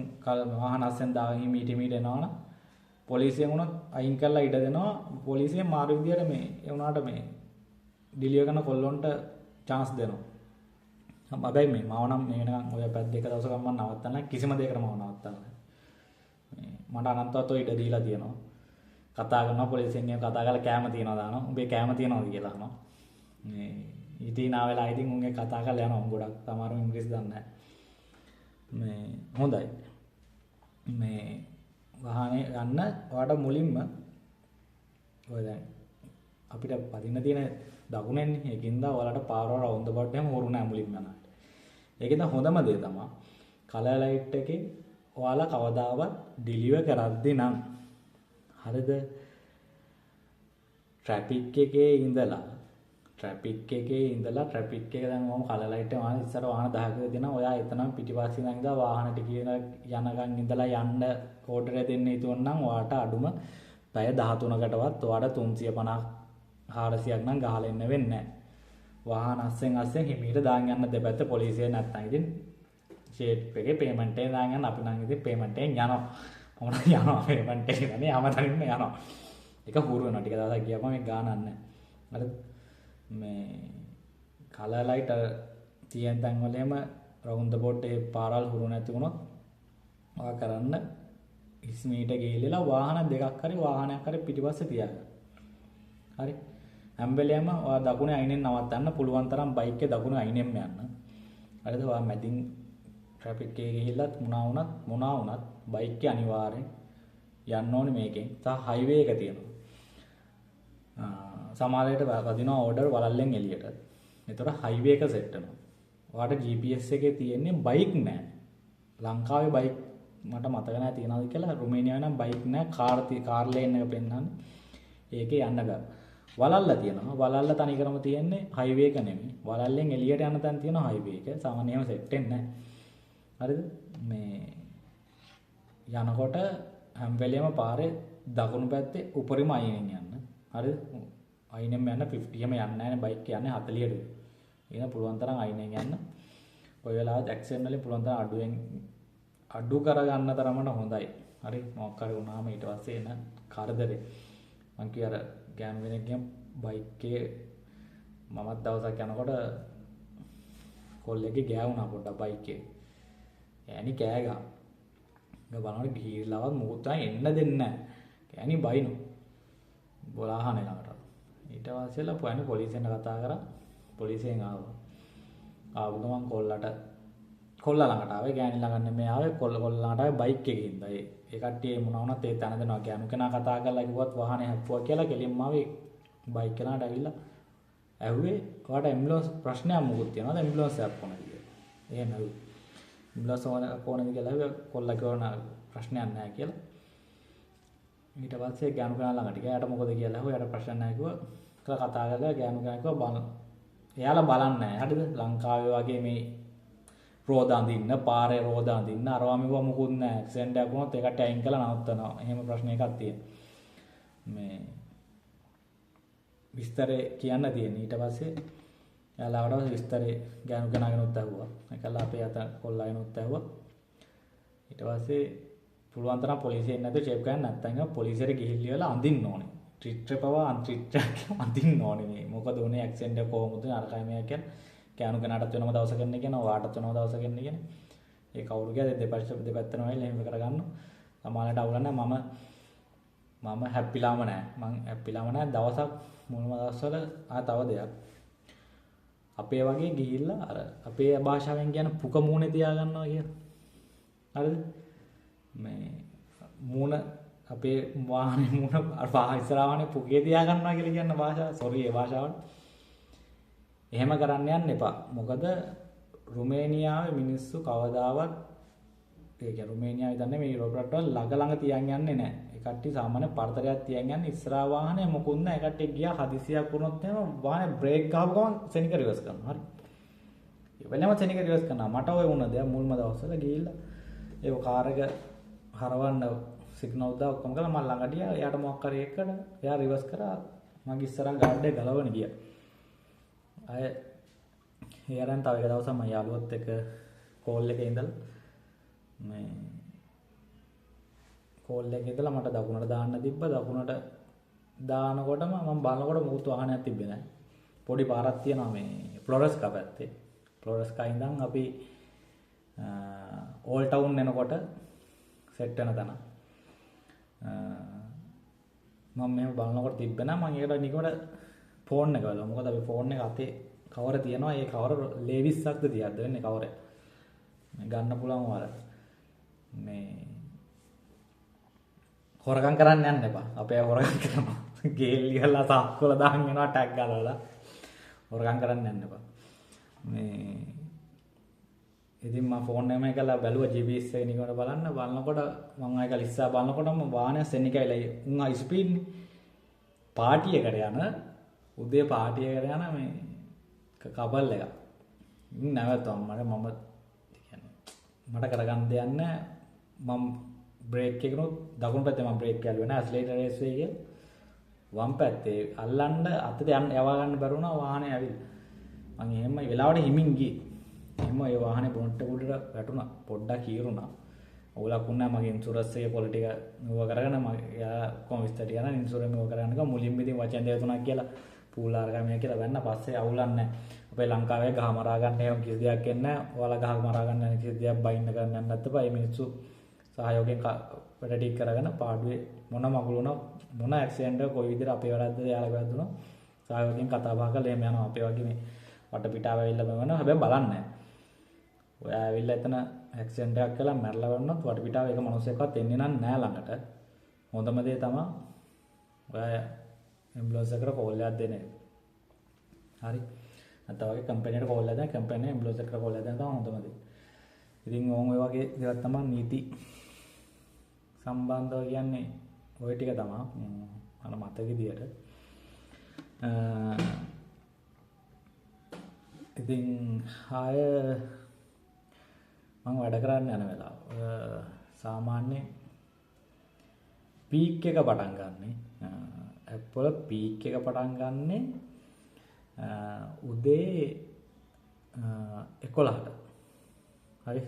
වාහන අස්සෙන් දාගෙන හිමීට හිමීට එනවනම් පොලිසියෙන් වුණත් අයින් කරලා ඉඩ දෙනවා. පොලිසියෙන් මාරු විදියට මේ ඒ වුණාට මේ ඩිලිවර් කරන කොල්ලොන්ට චාන්ස් දෙනවා. හැබැයි මේ මාව නම් මේ වෙනකන් ඔය පැත් දෙක දවසක මම නවත්තන්න කිසිම දෙයකට මාව නවත්තන්න මේ මට අනන්තවත් ඔය ඉඩ දීලා තියෙනවා. කතා කරනවා පොලිසියෙන් එහෙම කතා කරලා කෑම තියනවා දානවා. උඹේ කෑම තියනවාද කියලා අහනවා. මේ ඉතින් ආ වෙලා ඉතින් උන් එක්ක කතා කරලා යනවා. උන් ගොඩක් සමහරව ඉංග්‍රීසි දන්නේ නැහැ. මේ හොඳයි. මේ වාහනේ ගන්න ඔයාට මුලින්ම ඔය දැන් අපිට පදින්න තියෙන දකුණෙන්නේ. ඒකින්ද ඔයාලට පාරවල් රවුන්ඩ් බෝඩ් එහෙම හොරු නෑ මුලින්ම යනකොට. ඒකින්ද හොඳම දේ තමයි කලර් ලයිට් එකේ ඔයාලා කවදාවත් ඩිලිවර් කරද්දී නම් හරිද ට්‍රැෆික් එකේ ඉඳලා ට්‍රැෆික් එකේ ඉඳලා ට්‍රැෆික් එක දැන් මම කලර් ලයිට් එක වාහන ඉස්සර වාහන 10ක විතර දෙනවා. ඔයා එතනම පිටිපස්සේ ඉඳන් ඉඳලා වාහන ටික යනකන් ඉඳලා යන්න ඕඩර් එක දෙන්න හිතුවොත් නම් ඔයාට අඩුම පැය 13කටවත් ඔයාට 350 400ක් නම් ගහලා එන්න වෙන්නේ නැහැ. වාහන අස්සෙන් අස්සෙන් හිමීට දාන් යන්න දෙපැත්ත පොලිසිය නැත්තම් ඉතින් ෂේප් එකේ පේමන්ට් එක දාන් යන්න. අපි නම් ඉතින් පේමන්ට් එකෙන් යනවා. මම නම් යනවා පේමන්ට් එකේ නේ හැමතැනින්ම යනවා. ඒක හුරු වෙනවා. ටික දවසක් ගියාම මේ ගානක් නැහැ. හරිද? මේ කලර් ලයිට් අර තියෙන තැන් වල එහෙම රවුන්ඩ් බෝඩ් ඒ පාරවල් හුරු නැති වුණොත් ඔයා කරන්න ඉස්මීට ගිහිල්ලා වාහන දෙකක් හරි වාහනයක් හරි පිටිපස්සේ තියාගන්න. හරි. හැම වෙලේම ඔයා දකුණේ අයිනෙන් නවත්තන්න පුළුවන් තරම් බයික් එකේ දකුණේ අයිනෙන්ම යන්න. හරිද? ඔයා මැදින් ට්‍රැෆික් එකේ ගිහිල්ලත් මොනා වුණත් බයික් එකේ අනිවාර්යෙන් යන්න ඕනේ මේකෙන්. සහ හයිවේ එක තියෙනවා. සමහර වෙලට වදිනවා ඕඩර් වලල්ලෙන් එළියට. එතකොට හයිවේ එක සෙට් වෙනවා. ඔයාට GPS එකේ තියෙන්නේ බයික් නෑ. ලංකාවේ බයික් මට මතක නෑ තියනවද කියලා. රුමේනියාවේ නම් බයික් නෑ, කාර් ලේන් එක පෙන්නන්නේ. ඒකේ යන්න බෑ. වලල්ල තියෙනවා. වලල්ල තනිකරම තියෙන්නේ හයිවේ එක නෙමෙයි. වලල්ලෙන් එළියට යන තැන තියෙනවා හයිවේ එක. සාමාන්‍යයෙන් සෙට් වෙන්නේ නෑ. හරිද? මේ යනකොට හැම වෙලේම පාරේ දකුණු පැත්තේ උපරිම අයිනෙන් යන්න. හරිද? අයිනෙන් යන්න 50 එහෙම යන්නේ නෑනේ බයික් යන්නේ 40ට. එහෙනම් පුළුවන් තරම් අයිනෙන් යන්න. ඔය වෙලාවත් ඇක්සිඩන්ට් වලින් පුළුවන් තරම් අඩුවෙන් අඩු කරගන්න තරමට හොඳයි. හරි මොකක් හරි වුණාම ඊට පස්සේ එන කරදරේ. මං කිය අර ගෑනු කෙනෙක් ගියම් බයික් එකේ මමත් දවසක් යනකොට කොල්ලෙක්ගේ ගෑවුණා පොඩ්ඩක් බයික් එකේ. ගෑණි කෑ ගහනවා. ඒක බලනකොට ගිහිල්ලාවත් මොකුත් එන්න දෙන්නේ නැහැ. ගෑණි බයිනෝ. බොලාහන ළඟට. ඊට පස්සේ ලා පොලිසියෙන් කතා කරා. පොලිසියෙන් ආවා. ආව ගමන් කොල්ලා ළඟට ආවේ. ගෑණි ළඟ නෙමෙයි ආවේ. කොල්ලා ළඟට ආවේ බයික් එකේ හින්දා. ඒ කට්ටිය මොනවා වුණත් ඒ තැන දෙනවා. ගෑනු කෙනා කතා කරලා කිව්වත් වාහනේ හැප්පුවා කියලා කෙලින්ම ආවේ බයික් එක ළඟට ඇවිල්ලා ඇහුවේ ඔයාට ඇම්බියුලන්ස් ප්‍රශ්නයක් මොකුත් තියනවද? ඇම්බියුලන්ස් එකක් ඕනද කියලා. එහෙම ඇහුවේ. ඇම්බියුලන්ස් ඕනද කියලා ඇහුවේ. කොල්ලා කිව්වා නෑ ප්‍රශ්නයක් නෑ කියලා. ඊට පස්සේ ගෑනු කෙනා ළඟට ගියා. එයාට මොකද කියලා ඇහුවා. එයාට ප්‍රශ්න නෑ කිව්වා. කියලා කතා කරලා ගෑනු කෙනා කිව්වා බලන්න. එයාලා බලන්නේ නෑ. හරිද? ලංකාවේ වගේ මේ රෝද අඳින්න, පාරේ රෝද අඳින්න අරවා මෙවුවා මොකුත් නෑ. ඇක්සිඩන්ට් එකක් වුණොත් ඒකට අයින් කරලා නවත්තනවා. එහෙම ප්‍රශ්න එකක් තියෙනවා. මේ විස්තරේ කියන්න තියෙන්නේ. ඊට පස්සේ එයාලා ආවට පස්සේ විස්තරේ ගෑනු කෙනාගෙනුත් ඇහුවා. ඒකලා අපේ අත කොල්ලාගෙනුත් ඇහුවා. ඊට පස්සේ පුළුවන් තරම් පොලිසියෙන් නැතුව චෙක් කරන්න නැත්නම් ඒක පොලිසියට ගිහිල්ලා අඳින්න ඕනේ. ට්‍රිට්‍ර පවා ට්‍රිට්‍රයක් අඳින්න ඕනේ මේ. මොකද උනේ ඇක්සිඩන්ට් එක කොහොමද අරකයි මෙයා කියන්නේ. ගෑනු කෙනාටත් වෙනම දවසක එන්න කියනවා, ඔයාටත් වෙනම දවසක එන්න කියනවා. ඒ කවුරු ගියද දෙපැත්තම ඇවිල්ලා එහෙම කරගන්න. සමහරවිට අවුල නැහැ. මම හැප්පිලාම නැහැ. මං හැප්පිලාම නැහැ. දවසක් මුල්ම දවස්වල තව දෙයක්. අපේ වගේ ගිහිල්ලා අර අපේ භාෂාවෙන් කියන පුක මූණේ තියාගන්නවා කියලා. හරිද? මේ මූණ අපේ වාහනේ මූණ අර ඉස්සරහ වාහනේ පුකේ තියාගන්නවා කියලා කියන භාෂාව. සෝරි ඒ භාෂාවට. එහෙම කරන්න යන්න එපා. මොකද රුමේනියාවේ මිනිස්සු කවදාවත් ඒ කියන්නේ රුමේනියාව විතර නෙමෙයි යුරෝප රටවල් ළඟ ළඟ තියන් යන්නේ නැහැ. ඒ කට්ටිය සාමාන්‍ය පරතරයක් තියන් යන්නේ ඉස්සරහා වාහනේ මොකුත් නැහැ. ඒ කට්ටිය ගියා හදිසියක් වුණොත් එහෙම වාහනේ බ්‍රේක් ගහපු ගමන් සෙනික රිවර්ස් කරනවා. හරි. ඒ වෙලෙම සෙනික රිවර්ස් කරනවා. මට ඔය වුණ දෙයක් මුල්ම දවස්වල ගිහිල්ලා ඒ කාර් එක හරවන්න සිග්නල් දා ඔක්කොම කළා. මම ළඟට ගියා. එයාට මොකක් හරි එක්කද එයා රිවර්ස් කරා. මගේ ඉස්සරහා ගාඩ් එක ගලවන ගියා. අය ඒ අරන් තව එක දවසක් මම යාළුවොත් එක්ක කෝල් එකේ ඉඳලා මේ කෝල් එකේ ඉඳලා මට දකුණට දාන්න තිබ්බ. දකුණට දානකොටම මම බලනකොට මොකුත් වාහනයක් තිබ්බේ නැහැ. පොඩි පාරක් තියෙනවා මේ ෆ්ලොරස්කා පැත්තේ. ෆ්ලොරස්කා ඉඳන් අපි ඕල් ටවුන් එනකොට සෙට් වෙන තැන. මම මෙහෙම බලනකොට තිබ්බේ නැහැ. මම ඒකට නිකමට ෆෝන් එක බලුවා. මොකද අපි ෆෝන් එක අතේ කවර තියෙනවා. ඒ කවර ලේ 20ක්ද 30ක්ද වෙන්නේ කවරේ. ගන්න පුළුවන් ඔයාලට. මේ හොරකම් කරන්න යන්න එපා. අපේ හොරකම් කරනවා. ගේල් ගහලා සාක්කු වල දාන් යනවා ටැග් ගලවලා. හොරකම් කරන්න යන්න එපා. මේ ඉතින් මම ෆෝන් එකම එකලා බැලුවා GPS එක නිකමට බලන්න. බලනකොට මං ආයෙ කල් ඉස්සා බලනකොටම වාහනය සෙනික ඇවිල්ලා උන් හයි ස්පීඩ් නේ. පාටි එකට යන උදේ පාටි එකට යන මේ කබල් එක. උන් නැවතුවා. මම කියන්නේ මට කරගන්න දෙයක් නැහැ. මම බ්‍රේක් එකනොත් දකුණු පැත්තේ මම බ්‍රේක් ගැලුවේ නෑ. ඇක්සිලරේටර් රේස් වෙයි කියලා. වම් පැත්තේ අල්ලන්න අතට යන්න යවා ගන්න බැරුණා වුණා වාහනේ ඇවිල්ලා. මං එහෙම වෙලාවට හිමින් ගියේ. එහෙම ඒ වාහනේ බොනට් එක උඩට වැටුණා. පොඩ්ඩක් හීරුණා. අවුලක් වුණා. මගේ ඉන්ෂුරන්ස් එකේ පොල ටික මෙව කරගෙන මම එයා ඔක්කොම විස්තර ටික අරන් ඉන්ෂුරන්ස් මෙව කරගෙන ගියා. මුලින්ම ඉතින් වචන දෙක තුනක් කියලා පූලාරකම කියලා වැන්න. පස්සේ අවුලක් නැහැ. අපේ ලංකාවේ ගහ මරා ගන්න එහෙම කිසි දෙයක් එන්නේ නැහැ. ඔයාලා ගහ මරා ගන්න යන කිසි දෙයක් බයින්න කරන්න යන්නත් එපා. මේ මිනිස්සු සහයෝගයෙන් වැඩ ටික කරගෙන පාඩුවේ මොන මගුල වුණා මොන ඇක්සිඩන්ට් එක කොයි විදිහට අපේ වැරද්දද එයාලගේ වැරද්ද වුණා සහයෝගයෙන් කතා බහ කරලා එහෙම යනවා. අපේ වගේ මේ වටපිටාව ඇවිල්ලා මෙව වෙනවා. හැබැයි බලන්නේ නැහැ. ඔයා ඇවිල්ලා එතන ඇක්සිඩන්ට් එකක් කළා මැරලා වුණොත් වටපිටාව එක මනුස්සයෙක්වත් එන්නේ නෑ ළඟට. හොඳම දේ තමයි ඔයා ඇම්බුලන්ස් එකට කෝල් එකක් දෙන එක. හරි. නැත්නම් වගේ කම්පැනි එකට කෝල් එකක් දෙන කම්පැනි ඇම්බුලන්ස් එකට කෝල් එකක් දෙන තමයි හොඳම දේ. ඉතින් ඕන් ඔය වගේ දේවල් තමයි නීති සම්බන්ධව කියන්නේ ඔය ටික තමයි අර මතක විදියට. ඉතින් ආය මං වැඩ කරන්න යන වෙලාව සාමාන්‍ය පීක් එක පටන් ගන්නෙ ඇප් වල පීක් එක පටන් ගන්නෙ උදේ 11ට. හරි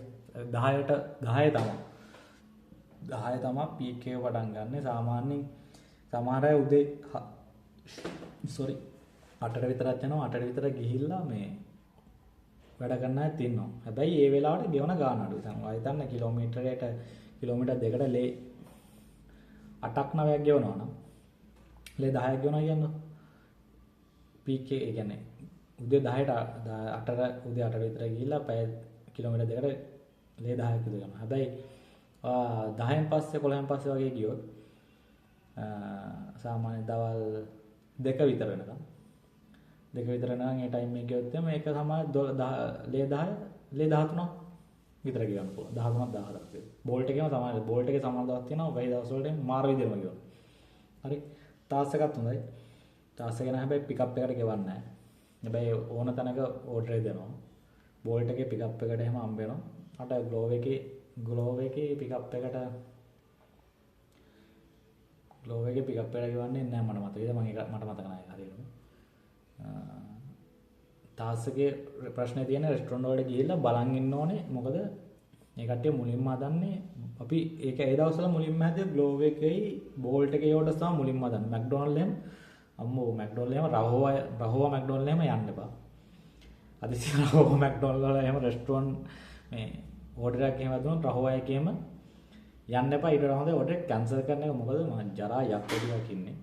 10ට 10 තමයි 10 තමයි පීක් එක පටන් ගන්නෙ. සාමාන්‍යයෙන් සමහර අය උදේ සෝරි 8ට විතරක් යනවා. 8ට විතර ගිහිල්ලා මේ වැඩ කරන අයත් ඉන්නවා. හැබැයි ඒ වෙලාවට ගෙවන ගාන අඩුයි. සමහර අය හිතන්න කිලෝමීටරයට කිලෝමීටර් දෙකට ලේ 8ක් 9ක් ගෙවනවා නම් ලේ 10ක් ගෙවනවා කියන්නේ පීක් එක. ඒ කියන්නේ උදේ 10ට 8ට උදේ 8ට විතර ගිහිල්ලා පැය කිලෝමීටර් දෙකට ලේ 10ක් විතර ගෙවනවා. හැබැයි 10න් පස්සේ 11න් පස්සේ වගේ ගියොත් සාමාන්‍ය දවල් 2 විතර වෙනකම් 2 විතර නම් ඒ ටයිම් එක ගියොත් එimhe ඒක සමාන ලේ 10 ලේ 13ක් විතර ගෙවන්න පුළුවන්. 13ක් 14ක් විතර. බෝල්ට් එකේම සමාන බෝල්ට් එකේ සමාන දවස් තියෙනවා. වෙයි දවස් වලට මාර විදිහටම ගෙවනවා. හරි. තාස් එකත් හොඳයි. තාස් එක නම් හැබැයි පිකප් එකට ගෙවන්නේ නැහැ. හැබැයි ඕන තැනක ඕඩර් එක දෙනවා. බෝල්ට් එකේ පිකප් එකට එහෙම හම්බ වෙනවා. අට ග්ලෝව් එකේ පිකප් එකට ග්ලෝව් එකේ පිකප් එකට ගෙවන්නේ නැහැ මට මතකද. මම ඒක මට මතක නැහැ හරියටම. තාස් එකේ ප්‍රශ්නේ තියෙන රෙස්ටොරන්ට් වලට ගිහිල්ලා බලන් ඉන්න ඕනේ. මොකද මේ කට්ටිය මුලින්ම හදන්නේ අපි ඒක ඒ දවස්වල මුලින්ම හැදුවේ ග්ලෝව් එකේ බෝල්ට් එකේ ඕඩර්ස් තමයි මුලින්ම හදන්නේ. මැක්ඩොනල්ඩ් එහෙම අම්මෝ මැක්ඩොනල්ඩ් එහෙම රහෝවා මැක්ඩොනල්ඩ් එහෙම යන්න එපා. අදිසිය රහෝවා මැක්ඩොනල්ඩ් වල එහෙම රෙස්ටොරන්ට් මේ ඕඩර් එකක් එහෙම වැදුනොත් රහෝ එකේ එහෙම යන්න එපා. ඊට වඩා හොඳයි ඕඩර් එක කැන්සල් කරන එක. මොකද මම ජරා යක්කෝ ටිකක් ඉන්නේ.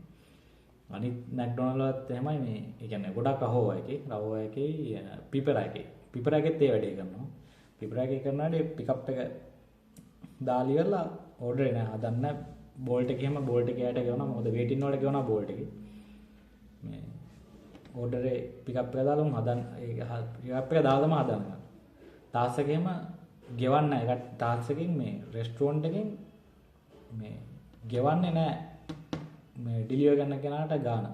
අනිත් මැක්ඩොනල්ඩ් වලත් එහෙමයි මේ ඒ කියන්නේ ගොඩක් රහෝ එකේ රහෝ එකේ පිපරා එකේ පිපරා එකෙත් ඒ වැඩේ කරනවා. පිපරා එකේ කරන වැඩේ පිකප් එක දාලා ඉවරලා ඕඩර් නෑ හදන්න බෝල්ට් එක එහෙම බෝල්ට් එක යට ගෙවනවා. මොකද වේටින් වලට ගෙවනවා බෝල්ට් එකේ. මේ ඕඩර් එක පිකප් එක දාලා උන් හදන්න ඒක පිකප් එක දාලා තමයි හදන්න. තාස් එක එහෙම ගෙවන්න නෑ. ඒක තාස් එකෙන් මේ රෙස්ටුරන්ට් එකෙන් මේ ගෙවන්නේ නෑ. මේ ඩිලිවර් කරන කෙනාට ගාන.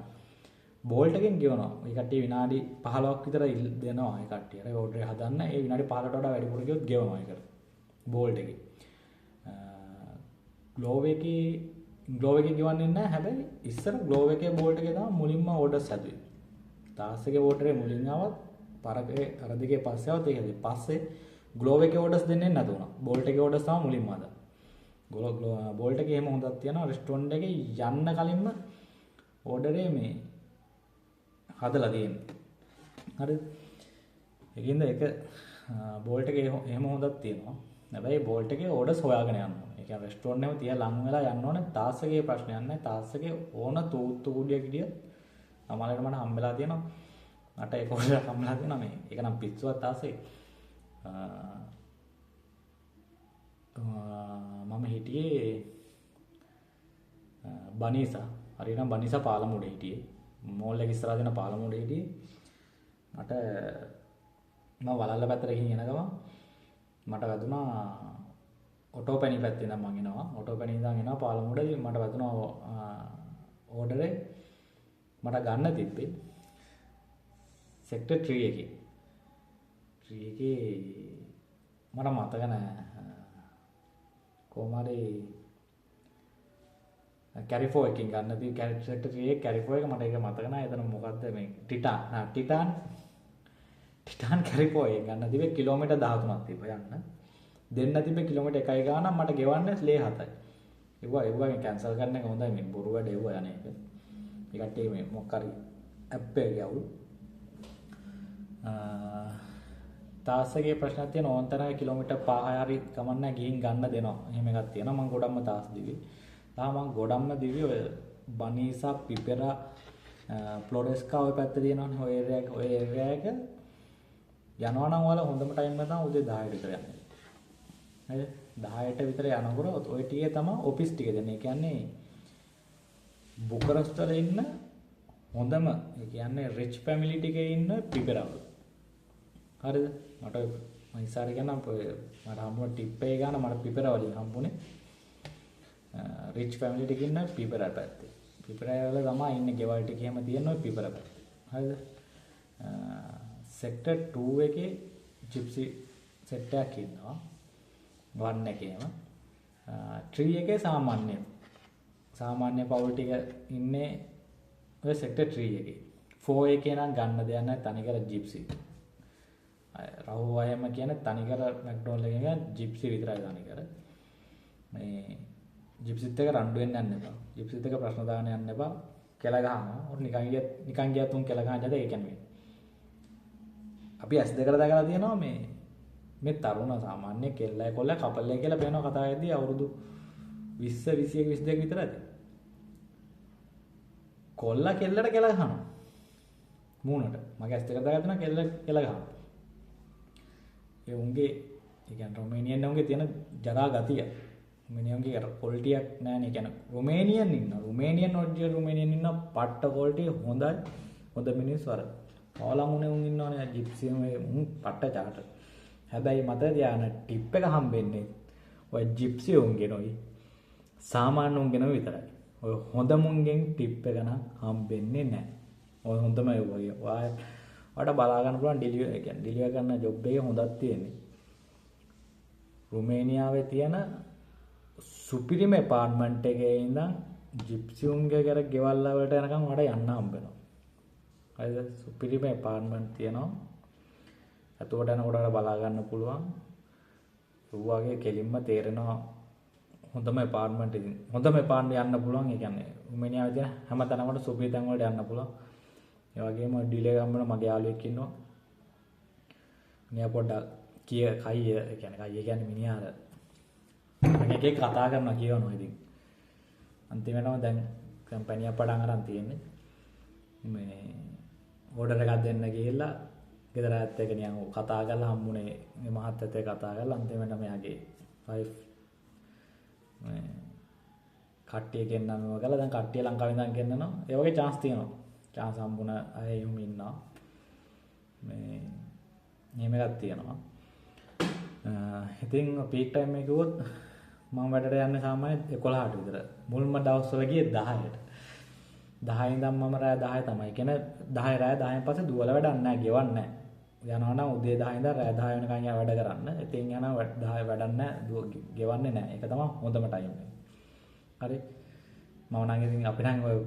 බෝල්ට් එකෙන් ගෙවනවා. ඒ කට්ටිය විනාඩි 15ක් විතර දෙනවා ඒ කට්ටිය. අර ඕඩර් එක හදන්න ඒ විනාඩි 15ට වඩා වැඩිපුර ගියොත් ගෙවනවා ඒකට. බෝල්ට් එකේ. ග්ලෝව් එකේ ග්ලෝව් එකේ ගෙවන්නේ නැහැ. හැබැයි ඉස්සර ග්ලෝව් එකේ බෝල්ට් එකේ තමයි මුලින්ම ඕඩර්ස් හැදුවේ. තාස් එකේ ඕඩර් එක මුලින් ආවත් පරකේ අර දෙකේ පස්සේ ආවත් ඒක හැදුවේ. පස්සේ ග්ලෝව් එකේ ඕඩර්ස් දෙන්නේ නැතු වුණා. බෝල්ට් එකේ ඕඩර්ස් තමයි මුලින්ම ආවා. බෝල්ට් එකේ එහෙම හොඳක් තියෙනවා. රෙස්ටුරන්ට් එකේ යන්න කලින්ම ඕඩරේ මේ හදලා තියෙන්නේ. හරිද? ඒකින්ද ඒක බෝල්ට් එකේ එහෙම හොඳක් තියෙනවා. හැබැයි බෝල්ට් එකේ ඕඩර්ස් හොයාගෙන යන්න ඕනේ. ඒ කියන්නේ රෙස්ටුරන්ට් එකම තියා ලං වෙලා යන්න ඕනේ. තාස් එකේ ප්‍රශ්නයක් නැහැ. තාස් එකේ ඕන තූත්තු කුඩියක් හිටියත් සමහරවිට මට හම්බෙලා තියෙනවා. මට ඒක ඕඩර් එකක් හම්බෙලා තියෙනවා මේ. ඒක නම් පිස්සුවක් තාස් එකේ. මම හිටියේ බනීසා. හරියටම බනීසා පාලම උඩ හිටියේ. මෝල් එක ඉස්සරහා තියෙන පාලම උඩ හිටියේ. මට මම වලල්ල පැත්තට ගිහින් එන ගමන් මට වැදුනා ඔටෝ පැණි පැත්තේ ඉඳන් මං එනවා. ඔටෝ පැණි ඉඳන් එනවා පාලම උඩදී මට වැදුනා ඕඩරේ මට ගන්න තිබ්බේ සෙක්ටර් 3 එකේ. 3 එකේ මට මතක නෑ කොහොම හරි කැරිෆෝ එකකින් ගන්න දී සෙක්ටර් 3 එකේ කැරිෆෝ එක මට ඒක මතක නෑ. එතන මොකද්ද මේ ටිටාන් නෑ ටිටාන් ටිටාන් කැරිෆෝ එකෙන් ගන්න තිබ්බේ කිලෝමීටර් 13ක් තිබ්බා යන්න. දෙන්න තිබ්බේ කිලෝමීටර් 1 ගානක් මට ගෙවන්න ලේ 7යි. ඒවා ඒවා කැන්සල් කරන එක හොඳයි මේ බොරු වැඩ ඒවා යන එක. ඒ කට්ටිය මේ මොකක් හරි ඇප් එකේ අවුල්. තාස් එකේ ප්‍රශ්නයක් තියෙන ඕන් තරම් කිලෝමීටර් 5 හරි කමන්නේ ගිහින් ගන්න දෙනවා. එහෙම එකක් තියෙනවා. මං ගොඩක්ම තාස් දිවි. තා මං ගොඩක්ම දිවි ඔය බනීසා පිපෙරා ෆ්ලොරෙස්කා ඔය පැත්තේ තියෙනවනේ ඔය ඒරියා එක ඔය ඒරියා එක යනවා නම් ඔයාලා හොඳම ටයිම් එක තමයි උදේ 10ට විතර යන්නේ. හරිද? 10ට විතර යනකොට ඔය ටිකේ තමයි ඔෆිස් ටික දෙන්නේ. ඒ කියන්නේ බුකරස්ට් වල ඉන්න හොඳම ඒ කියන්නේ රිච් ෆැමිලි ටිකේ ඉන්න පිපෙරා වල. හරිද? මට මම ඉස්සර කියන්නම් මට හම්බුන ටිප් එක ගන්න මට පිපෙරා වලින් හම්බුනේ. රිච් ෆැමිලි ටික ඉන්න පිපෙරා පැත්තේ. පිපෙරා වල තමයි ඉන්නේ ගෙවල් ටික එහෙම තියෙන ඔය පිපෙරා පැත්තේ. හරිද? සෙක්ටර් 2 එකේ ජිප්සි සෙට් එකක් ඉන්නවා. 1 එකේම 3 එකේ සාමාන්‍ය සාමාන්‍ය පවුල් ටික ඉන්නේ ඔය සෙක්ටර් 3 එකේ. 4 එකේ නම් ගන්න දෙයක් නැහැ තනිකර ජිප්සි. රහෝ අයම කියන්නේ තනිකර මැක්ඩොනල්ඩ් එකේ කියන්නේ ජිප්සි විතරයි තනිකර. මේ ජිප්සිත් එක රණ්ඩු වෙන්න යන්න එපා. ජිප්සිත් එක ප්‍රශ්න දාන්න යන්න එපා. කෙල ගහනවා. ඔන්න නිකන් ගියත් නිකන් ගියත් උන් කෙල ගහන ජාති ඒ කියන්නේ අපි ඇස් දෙකට දැකලා තියෙනවා මේ මේ තරුණ සාමාන්‍ය කෙල්ලයි කොල්ලයි කපල්ලයි කියලා පේනවා කතා වෙද්දී අවුරුදු 20 21 22 විතර ඇති. කොල්ලා කෙල්ලට කෙල ගහනවා. මූණට. මගේ ඇස් දෙකට දැකලා තියෙනවා කෙල්ල කෙල ගහනවා. ඒ උන්ගේ ඒ කියන්නේ රොමේනියන් උන්ගේ තියෙන ජරා ගතිය. රොමේනියන්ගේ අර ක්වොලිටියක් නෑනේ. ඒ කියන්නේ රොමේනියන් ඉන්නවා. රොමේනියන් ඔරිජිනල් රොමේනියන් ඉන්නවා. පට්ට ක්වොලිටි හොඳයි. හොඳ මිනිස්සු අර පවලම් උනේ උන් ඉන්නවනේ ජිප්සි උන් පට්ට චාට. හැබැයි මතක තියාගන්න ටිප් එක හම්බෙන්නේ ඔය ජිප්සි උන්ගේ නොයි සාමාන්‍ය උන්ගේ නොයි විතරයි. ඔය හොඳ මුන්ගෙන් ටිප් එක නම් හම්බෙන්නේ නැහැ. ඔය හොඳම ඒ වගේ. ඔයාට බලා ගන්න පුළුවන් ඩෙලිවර් ඒ කියන්නේ ඩෙලිවර් කරන ජොබ් එකේ හොඳක් තියෙන්නේ. රුමේනියාවේ තියෙන සුපිරිම ඇපාර්ට්මන්ට් එකේ ඉඳන් ජිප්සි උන්ගේ කර ගෙවල් වලට යනකම් ඔයාට යන්න හම්බ වෙනවා. හරිද? සුපිරිම ඇපාර්ට්මන්ට් තියෙනවා. ඇතුළට යනකොට ඔයාලා බලා ගන්න පුළුවන්. ඒ වගේ කෙලින්ම තේරෙනවා හොඳම ඇපාර්ට්මන්ට් ඉතින් හොඳම ඇපාර්ට්මන්ට් යන්න පුළුවන්. ඒ කියන්නේ රුමේනියාවේ තියෙන හැම තැනකම සුපිරි තැන් වලට යන්න පුළුවන්. ඒ වගේම ඩිලේ ගම්බන මගේ යාළුවෙක් ඉන්නවා. මෙයා පොඩ්ඩක් කිය කයිය, ඒ කියන්නේ කයිය කියන්නේ මිනිහා අර එක එක කතා කරනවා කියවනවා. ඉතින් අන්තිමටම දැන් කම්පැනියක් පටන් අරන් තියෙන්නේ. මේ ඕඩර් එකක් දෙන්න ගිහිල්ලා ගෙදර අයත් එක්ක නිකන් කතා කරලා හම්බුනේ මේ මහත්තයත් එක්ක කතා කරලා අන්තිමට මෙයාගේ වයිෆ් මේ කට්ටිය ගෙන්නනවා කියලා දැන් කට්ටිය ලංකාවේ ඉඳන් ගෙන්නනවා. ඒ වගේ චාන්ස් තියෙනවා. චාන්ස් හම්බුන අය එහෙම ඉන්නවා. මේ එහෙම එකක් තියෙනවා. ඉතින් පීක් ටයිම් එක කිව්වොත් මම වැඩට යන්නේ සාමාන්‍යයෙන් 11ට විතර. මුල්ම දවස්වල ගියේ 10ට. 10 ඉඳන් මම රෑ 10 තමයි. කියන්නේ 10 රෑ 10න් පස්සේ දුවලා වැඩක් නැහැ, ගෙවන්නේ නැහැ. යනවා නම් උදේ 10 ඉඳන් රෑ 10 වෙනකන් යා වැඩ කරන්න. ඉතින් යනවා 10 වැඩක් නැහැ, ගෙවන්නේ නැහැ. ඒක තමයි හොඳම ටයිම් එක. හරි. මම නම් ඉතින් අපි නම් ඔය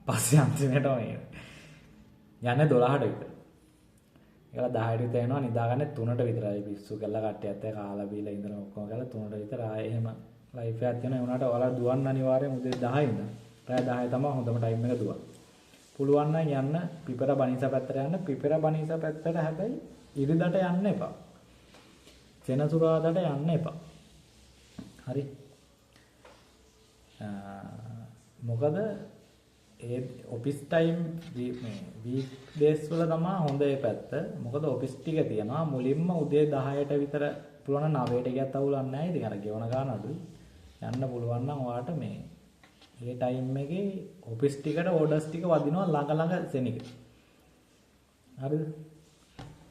පස්සේ අන්තිමට ඔය යන්නේ 12ට විතර. ඒකලා 10ට විතර එනවා, නිදාගන්නේ 3ට විතරයි. පිස්සු කරලා කට්ටියත් එක්ක කාලා බීලා ඉඳලා ඔක්කොම කරලා 3ට විතර ආයේ එහෙම ලයිෆ් එකක් තියෙනවා. ඒ වුණාට ඔයාලා දුවන්න අනිවාර්යෙන් උදේ 10 ඉඳන් රෑ 10 තමයි හොඳම ටයිම් එක දුවන්න. පුළුවන් නම් යන්න පිපර බනිසා පැත්තට යන්න. පිපර බනිසා පැත්තට හැබැයි ඉරිදට යන්න එපා. සෙනසුරාදාට යන්න එපා. හරි. මොකද ඒ ඔෆිස් ටයිම් මේ වීක් ඩේස් වල තමයි හොඳ ඒ පැත්ත. මොකද ඔෆිස් ටික තියෙනවා මුලින්ම උදේ 10ට විතර පුළුවන් නම් 9ට ගියත් අවුලක් නැහැ. ඉතින් අර ගෙවන ගාන අඩුයි. යන්න පුළුවන් නම් ඔයාට මේ ඒ ටයිම් එකේ ඔෆිස් ටිකට ඕඩර්ස් ටික වදිනවා ළඟ ළඟ සෙනික. හරිද?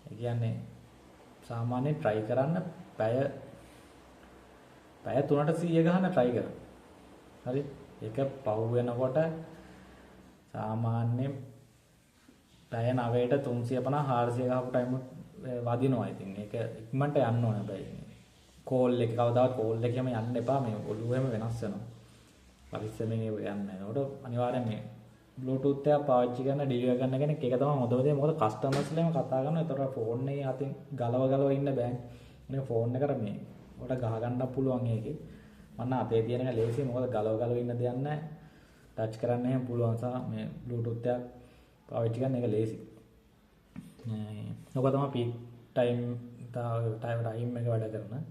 ඒ කියන්නේ සාමාන්‍යයෙන් try කරන්න පැය පැය 3ට 100 ගහන්න try කරන්න. හරි? ඒක පහු වෙනකොට සාමාන්‍යයෙන් පැය 9ට 350 400 ගහපු ටයිම් වදිනවා. ඉතින් ඒක ඉක්මනට යන්න ඕන හැබැයි. කෝල් එක කවදාවත් කෝල් එක එහෙම යන්න එපා. මේ ඔළුව එහෙම වෙනස් වෙනවා. පරිස්සමෙන් ඒක යන්න. එතකොට අනිවාර්යෙන් මේ Bluetooth එක පාවිච්චි කරන ඩිලිවර් කරන කෙනෙක් ඒක තමයි හොඳම දේ. මොකද කස්ටමර්ස්ලා එහෙම කතා කරනවා. එතකොට ෆෝන් එකේ අතින් ගලව ගලව ඉන්න බෑනේ. මේ ෆෝන් එකට මේ ඔයාලට ගහ ගන්නත් පුළුවන් ඒකේ. මන්න අතේ තියෙන එක ලේසියි. මොකද ගලව ගලව ඉන්න දෙයක් නැහැ. ටච් කරන්න එහෙම පුළුවන් සහ මේ Bluetooth එකක් පාවිච්චි කරන එක ලේසි. ඔක තමයි පීක් ටයිම් ටයිම් එක වැඩ කරන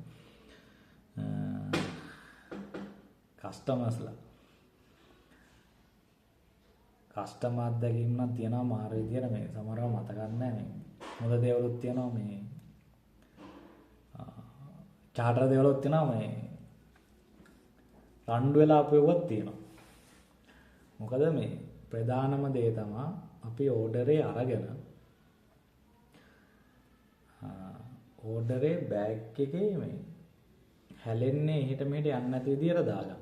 කස්ටමර්ස්ලා. කස්ටමර් අත්දැකීම් නම් තියෙනවා මාර විදියට. මේ සමහරව මතකත් නැහැ. මේ හොඳ දේවලුත් තියෙනවා, මේ චාටර් දේවලුත් තියෙනවා, මේ රණ්ඩු වෙලා ආපු ඒවාත් තියෙනවා. මොකද මේ ප්‍රධානම දේ තමයි අපි ඕඩරේ අරගෙන ඕඩරේ බෑග් එකේ මේ හැලෙන්නේ එහෙට මෙහෙට යන්නේ නැති විදියට දාගන්න.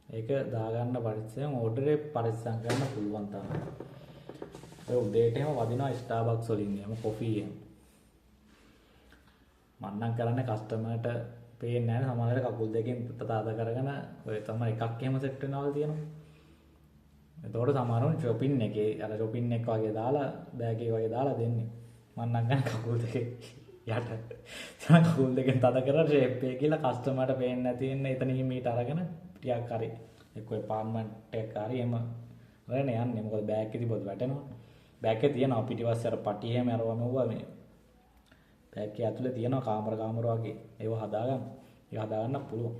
ඒක දාගන්න පරිස්සම් ඕඩරේ පරිස්සම් කරන්න පුළුවන් තරම්. ඔය උදේට එහෙම වදිනවා ස්ටාර්බක්ස් වලින් එහෙම කොෆි එහෙම. මං නම් කරන්නේ කස්ටමර්ට පේන්නේ නැහැ නේ. සමහර වෙලාවට කකුල් දෙකෙන් තද කරගෙන ඔය තමයි එකක් එහෙම සෙට් වෙනවල තියෙනවා. එතකොට සමහරවල් ෂොපින් එකේ අර ෂොපින් එක වගේ දාලා බෑග් එක වගේ දාලා දෙන්නේ. මං නම් ගන්න කකුල් දෙකේ යට. සම කකුල් දෙකෙන් තද කරලා ෂේප් එක කියලා කස්ටමර්ට පේන්නේ නැති වෙන්න එතන මීට අරගෙන ටිකක් හරි එක්ක ඇපාර්ට්මන්ට් එකක් හරි එහෙම අරගෙන යන්නේ. මොකද බෑග් එකේ තිබ්බොත් වැටෙනවා. බෑග් එකේ තියෙනවා පිටිපස්සේ අර පටි එහෙම අරවම මෙව්වා මේ බෑග් එකේ ඇතුලේ තියෙනවා කාමර කාමර වගේ. ඒව හදාගන්න. ඒක හදාගන්න පුළුවන්.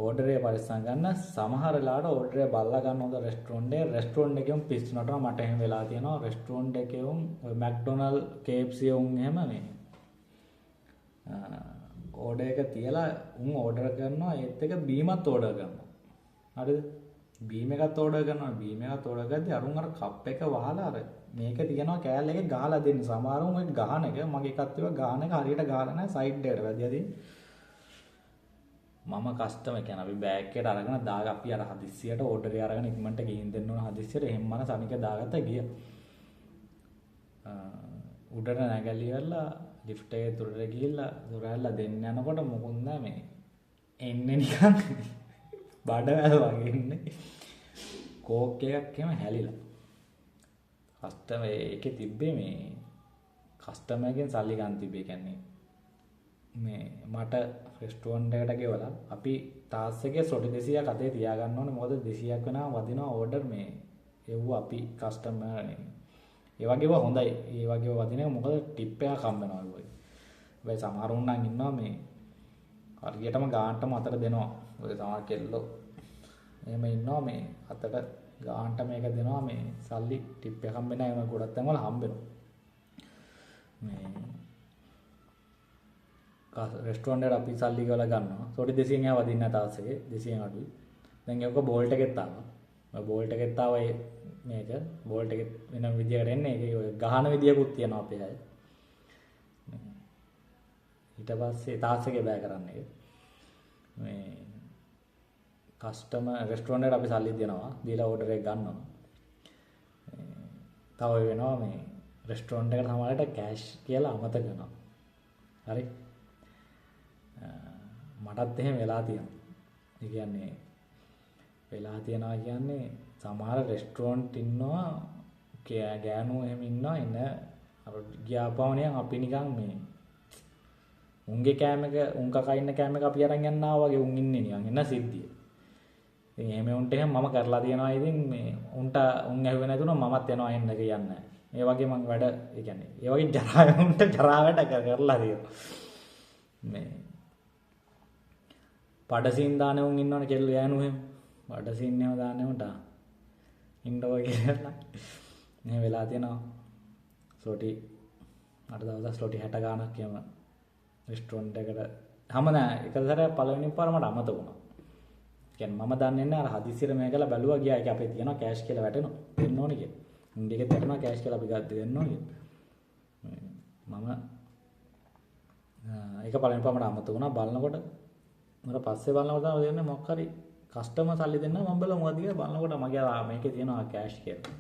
ඕඩරේ පරිස්සම් ගන්න. සමහර වෙලාවට ඕඩරේ බලලා ගන්න හොඳ රෙස්ටුරන්ට් එක. රෙස්ටුරන්ට් එකේ උන් පිස්සු නටනවා. මට එහෙම වෙලා තියෙනවා. රෙස්ටුරන්ට් එකේ උන් ඔය මැක්ඩොනල්ඩ් KFC උන් එහෙම මේ ඕඩර් එක තියලා උන් ඕඩර් කරනවා. ඒත් එක බීමත් ඕඩර් කරනවා. හරිද? බීම් එකත් ඕඩර් කරනවා. බීම් එකත් ඕඩර් කරද්දී අරුන් අර කප් එක වහලා අර මේක තියෙනවා කෑල්ල එකේ ගහලා දෙන්නේ. සමහර උන් ඔය ගහන එක මගේ එකක් තිබ්බා ගහන එක හරියට ගහලා නැහැ සයිඩ් එකට වැදිලා තියෙන්නේ. මම කස්ටමර් කියන්නේ අපි බෑග් එකට අරගෙන දාග අපි අර හදිස්සියට ඕඩර් එක අරගෙන ඉක්මනට ගිහින් දෙන්න ඕන හදිස්සියට එහෙම මන සනික දාගත්තා ගියා. උඩට නැගලා ඉවරලා ලිෆ්ට් එකේ තුරට ගිහිල්ලා දොර ඇරලා දෙන්න යනකොට මොකුත් නෑ මේ එන්නේ නිකන් බඩවැල් වගේ ඉන්නේ. කෝක් එකක් එහෙම හැලිලා. කස්ටමර් ඒකේ තිබ්බේ මේ කස්ටමර්ගෙන් සල්ලි ගන්න තිබ්බේ. කියන්නේ මේ මට රෙස්ටුරන්ට් එකට ගෙවලා අපි තාස් එකේ සොටි 200ක් අතේ තියාගන්න ඕනේ. මොකද 200ක් වෙනකම් වදිනවා ඕඩර් මේ එව්ව අපි කස්ටමර් නේ. ඒ වගේ ඒවා හොඳයි. ඒ වගේ වදින එක මොකද ටිප් එකක් හම්බ වෙනවා ඒ වගේ. හැබැයි සමහර උන් නම් ඉන්නවා මේ හරියටම ගානටම අතට දෙනවා. ඔය සමහර කෙල්ලෝ එහෙම ඉන්නවා මේ අතට ගානට මේක දෙනවා මේ සල්ලි ටිප් එක හම්බෙන්නේ නැහැ. එහෙම ගොඩක් තැන්වල හම්බෙනවා. මේ රෙස්ටෝරන්ට් එකට අපි සල්ලි ගෙවලා ගන්නවා. සෝටි 200න් එහා වදින්නේ නැහැ තාස් එකේ 200න් අඩුයි. දැන් ඒක බෝල්ට් එකෙත් ආවා. ඔය බෝල්ට් එකෙත් ආවා මේක බෝල්ට් එකෙත් වෙනම විදියකට එන්නේ. ඒකේ ඔය ගහන විදියකුත් තියෙනවා අපේ අය. ඊට පස්සේ තාස් එකේ බෑ කරන්න ඒක. මේ කස්ටමර් රෙස්ටෝරන්ට් එකට අපි සල්ලි දෙනවා. දීලා ඕඩර් එක ගන්නවා. තව වෙනවා මේ රෙස්ටෝරන්ට් එකට සමහරවිට කෑෂ් කියලා අමතක වෙනවා. හරි. මටත් එහෙම වෙලා තියෙනවා. ඒ කියන්නේ වෙලා තියෙනවා කියන්නේ සමහර රෙස්ටෝරන්ට් ඉන්නවා ගෑනු එහෙම ඉන්නවා එන අර ගියාපම නිකන් අපි නිකන් මේ උන්ගේ කෑම එක උන් කකා ඉන්න කෑම එක අපි අරන් යන්නා වගේ උන් ඉන්නේ නිකන් එන සිද්ධිය. ඉතින් එහෙම උන්ට එහෙම මම කරලා තියෙනවා. ඉතින් මේ උන්ට උන් ඇහුවේ නැතුණා මමත් යනවා එන්න කියන්නේ. මේ වගේ මං වැඩ ඒ කියන්නේ ඒ වගේ ජරා උන්ට ජරා වැඩ කරලා තියෙනවා. මේ පඩසීන් දාන උන් ඉන්නවනේ කෙල්ල ගෑනු එහෙම. පඩසීන් එහෙම දාන උන්ට ඉන්නව කියලා. එහෙම වෙලා තියෙනවා. සෝටි අර දවසක් සෝටි 60 ගාණක් එහෙම රෙස්ටෝරන්ට් එකට හැම නෑ එක සැරයක් පළවෙනි පාර මට අමතක වුණා. කියන්නේ මම දන්නේ නැහැ අර හදිසියට මේකලා බැලුවා ගියා. ඒක අපේ තියෙනවා කෑෂ් කියලා වැටෙනවා. දෙන්න ඕනේ කියලා. උන් දෙකෙත් වැටෙනවා කෑෂ් කියලා අපි ගත්ත දෙන්න ඕනේ කියලා. මම ඒක පළවෙනි පාර මට අමතක වුණා. බලනකොට මට පස්සේ බලනකොට තමයි තේරෙන්නේ මොකක් හරි කස්ටමර් සල්ලි දෙන්න මම බැලුවා මොකද කියලා බලනකොට මගේ මේකේ තියෙනවා කෑෂ් කියලා.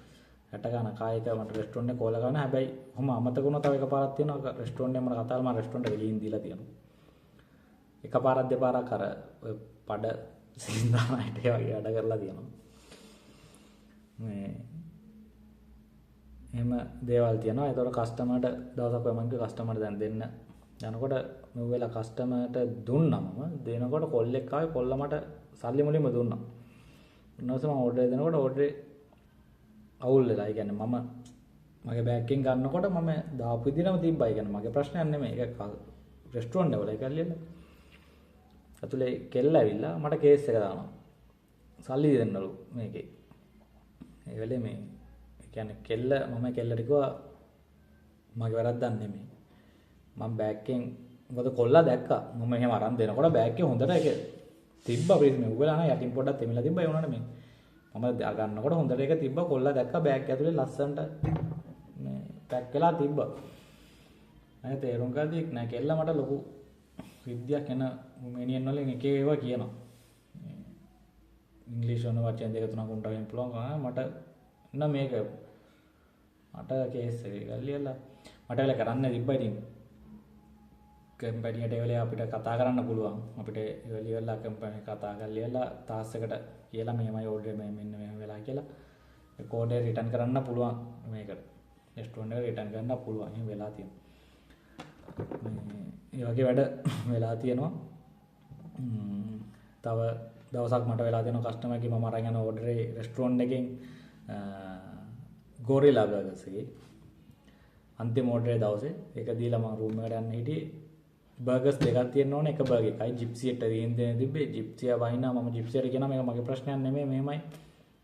60 ගාණක් ආයෙක මට රෙස්ටෝරන්ට් එකේ කෝල් කරනවා. හැබැයි ඔහොම අමතක වුණා. තව එකපාරක් තියෙනවා රෙස්ටෝරන්ට් එකේ මට කතා කරලා මම රෙස්ටෝරන්ට් එකට ගිහින් දීලා තියෙනවා. එකපාරක් දෙපාරක් අර ඔය පඩ සින්දානයිට ඒ වගේ වැඩ කරලා තියෙනවා. මේ එහෙම දේවල් තියෙනවා. ඒතකොට කස්ටමර්ට දවසක් ඔය මං කිව්වා කස්ටමර්ට දැන් දෙන්න යනකොට මේ වෙලාව කස්ටමර්ට දුන්නා මම. දෙනකොට කොල්ලෙක් ආවේ. කොල්ලා මට සල්ලි මුලින්ම දුන්නා. ඊට පස්සේ මම ඕඩර් දෙනකොට ඕඩරේ අවුල් වෙලා. ඒ කියන්නේ මම මගේ බෑග් එකෙන් ගන්නකොට මම දාපු විදිහටම තිබ්බා. ඒ කියන්නේ මගේ ප්‍රශ්නයක් නෙමෙයි. ඒක රෙස්ටෝරන්ට් වල ඒක ඇල්ලෙන්න. ඇතුලේ කෙල්ල ඇවිල්ලා මට කේස් එක දානවා. සල්ලි දෙන්නලු මේකේ. ඒ වෙලේ මේ ඒ කියන්නේ කෙල්ල මම කෙල්ලට කිව්වා මගේ වැරද්දක් නෙමෙයි. මම බෑග් එකෙන් මොකද කොල්ලා දැක්කා. මම එහෙම අරන් දෙනකොට බෑග් එකේ හොඳට ඒක තිබ්බා. ප්‍රීස් මේ උගලා නෑ යටින් පොඩ්ඩක් තෙමිලා තිබ්බා. ඒ වුණාට මේ මම ගන්නකොට හොඳට ඒක තිබ්බා. කොල්ලා දැක්කා බෑග් ඇතුලේ ලස්සනට මේ පැක් වෙලා තිබ්බා. මම තේරුම් ගද්දි නෑ කෙල්ල මට ලොකු සිද්ධියක් එන රුමේනියන් වලින් එක ඒවා කියනවා. ඉංග්‍රීසි වන වචන දෙක තුනක් උන්ට වෙන්න පුළුවන්. මට නෑ මේක මට කේස් එක ගල්ලියලා මට වෙලා කරන්න තිබ්බා. ඉතින් කම්පැනියට ඒ වෙලේ අපිට කතා කරන්න පුළුවන්. අපිට ඒ වෙලේ වෙලා කම්පැනි කතා කරලා ලියලා තාස් එකට කියලා මෙහෙමයි ඕඩර් මේ මෙන්න මෙහෙම වෙලා කියලා ඒ කෝඩ් එක රිටර්න් කරන්න පුළුවන් මේකට. රෙස්ටෝරන්ට් එකට රිටර්න් කරන්න පුළුවන්. එහෙම වෙලා තියෙනවා. මේ ඒ වගේ වැඩ වෙලා තියෙනවා. තව දවසක් මට වෙලා තියෙනවා කස්ටමර් කෙනෙක් මම අරන් යන ඕඩර් එක රෙස්ටෝරන්ට් එකෙන් ගොරිලා බර්ගර්ස් එකේ අන්තිම ඕඩර් එක දවසේ ඒක දීලා මම රූම් එකට යන්න හිටියේ. බර්ගර්ස් දෙකක් තියෙන්න ඕනේ එක බර්ගර් එකයි ජිප්සියට තියෙන දේ තිබ්බේ. ජිප්සියා වයින්නා මම ජිප්සියට කියනවා මේක මගේ ප්‍රශ්නයක් නෙමෙයි මෙහෙමයි.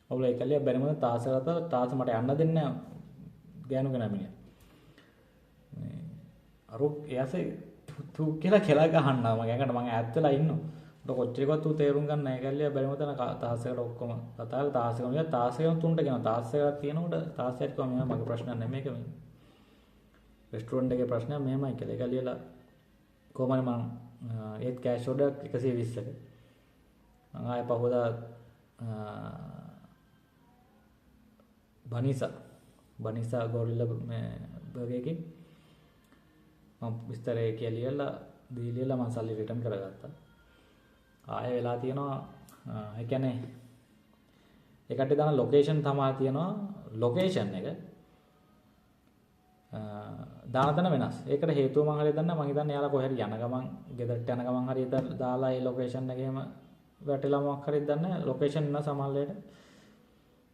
ඔයගොල්ලෝ ඒකලිය බැරි මොකද තාස ගත්තා තාස මට යන්න දෙන්නේ නැහැ ගෑනු කෙනා මිනිහා. මේ අර එයාසේ තු කියලා කෙලා ගහන්නා මගේ ඇඟට මං ඈත් වෙලා ඉන්නවා. උන්ට කොච්චර කිව්වත් ඌ තේරුම් ගන්න නැහැ. ඒකලිය බැරි මොකද තාස් එකට ඔක්කොම කතා කරලා තාස් එකම ගියා. තාස් එකම තුන්ට කියනවා. තාස් එකක් තියෙනකොට තාස් එකක් කිව්වා මෙයා මගේ ප්‍රශ්නයක් නෙමෙයි මේක මේ රෙස්ටෝරන්ට් එකේ ප්‍රශ්නයක් මෙහෙමයි කියලා. ඒකලියලා කොහොම හරි මං ඒත් කෑෂ් ඕඩර් 120ක මං ආයෙ පහුවදා බනිසා බනිසා ගොරිල්ලා මේ බර්ගර් එකේ මං විස්තරය කියලා ලියලා දීලා මං සල්ලි රිටර්න් කරගත්තා. ආයෙ වෙලා තියෙනවා ඒ කියන්නේ ඒ කට්ටිය දාන ලොකේෂන් තමයි තියෙනවා. ලොකේෂන් එක දාන තැන වෙනස්. ඒකට හේතුව මං හරියට දන්නේ නැහැ. මං හිතන්නේ එයාලා කොහේ හරි යන ගමන් ගෙදරට යන ගමන් හරි දාලා ඒ ලොකේෂන් එක එහෙම වැටෙලා මොකක් හරි දන්නේ නැහැ. ලොකේෂන් වෙනස් සමහර වෙලට.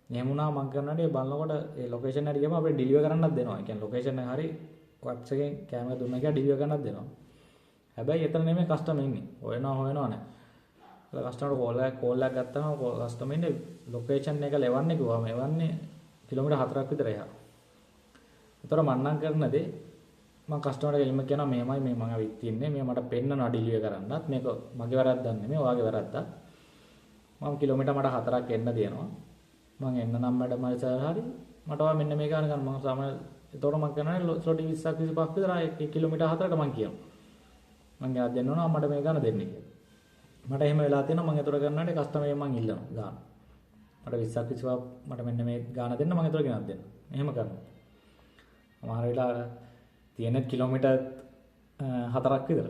එහෙම වුණා මං කරන වැඩේ බලනකොට ඒ ලොකේෂන් එකට ගියම අපිට ඩිලිවර් කරන්නත් දෙනවා. ඒ කියන්නේ ලොකේෂන් එක හරි ඇප්ස් එකෙන් කැමරා දුන්නා කියලා ඩිලිවර් කරන්නත් දෙනවා. හැබැයි එතන නෙමෙයි කස්ටමර් ඉන්නේ. හොයනවා හොයනවා නෑ. කස්ටමර්ට කෝල් එකක් ගත්තම කස්ටමර් ඉන්නේ ලොකේෂන් එක ලෙවන්නේ කිව්වම එවන්නේ කිලෝමීටර් 4ක් විතර එහා. ඒතර මං නම් කරන දේ මං කස්ටමර්ට එළිම කියනවා මෙහෙමයි මේ මං ඇවිත් ඉන්නේ මේ මට පෙන්නනවා ඩිලිවර් කරන්නත් මේක මගේ වැරද්දක් නෙමෙයි ඔයාගේ වැරද්දක්. මම කිලෝමීටර් මට 4ක් එන්න දෙනවා. මං එන්න නම් මැඩම් හරි සර් හරි මට ඔයා මෙන්න මේක ගන්න මං සාමාන්‍ය ඒතකොට මං කරන්නේ ස්ලොටි 20ක් 25ක් විතර ආයේ කිලෝමීටර් 4කට මං කියනවා. මං ගෙනත් දෙන්න ඕන මට මේ ගන්න දෙන්න කියලා. මට එහෙම වෙලා තියෙනවා මං ඒතර කරනාට කස්ටමර් එකෙන් මං ඉල්ලනවා ගාන. මට 20ක් 25ක් මට මෙන්න මේ ගාන දෙන්න මං ඒතර ගෙනත් දෙන්න. එහෙම කරනවා. සමහර වෙලාවට තියෙන කිලෝමීටර් 4ක් විතර.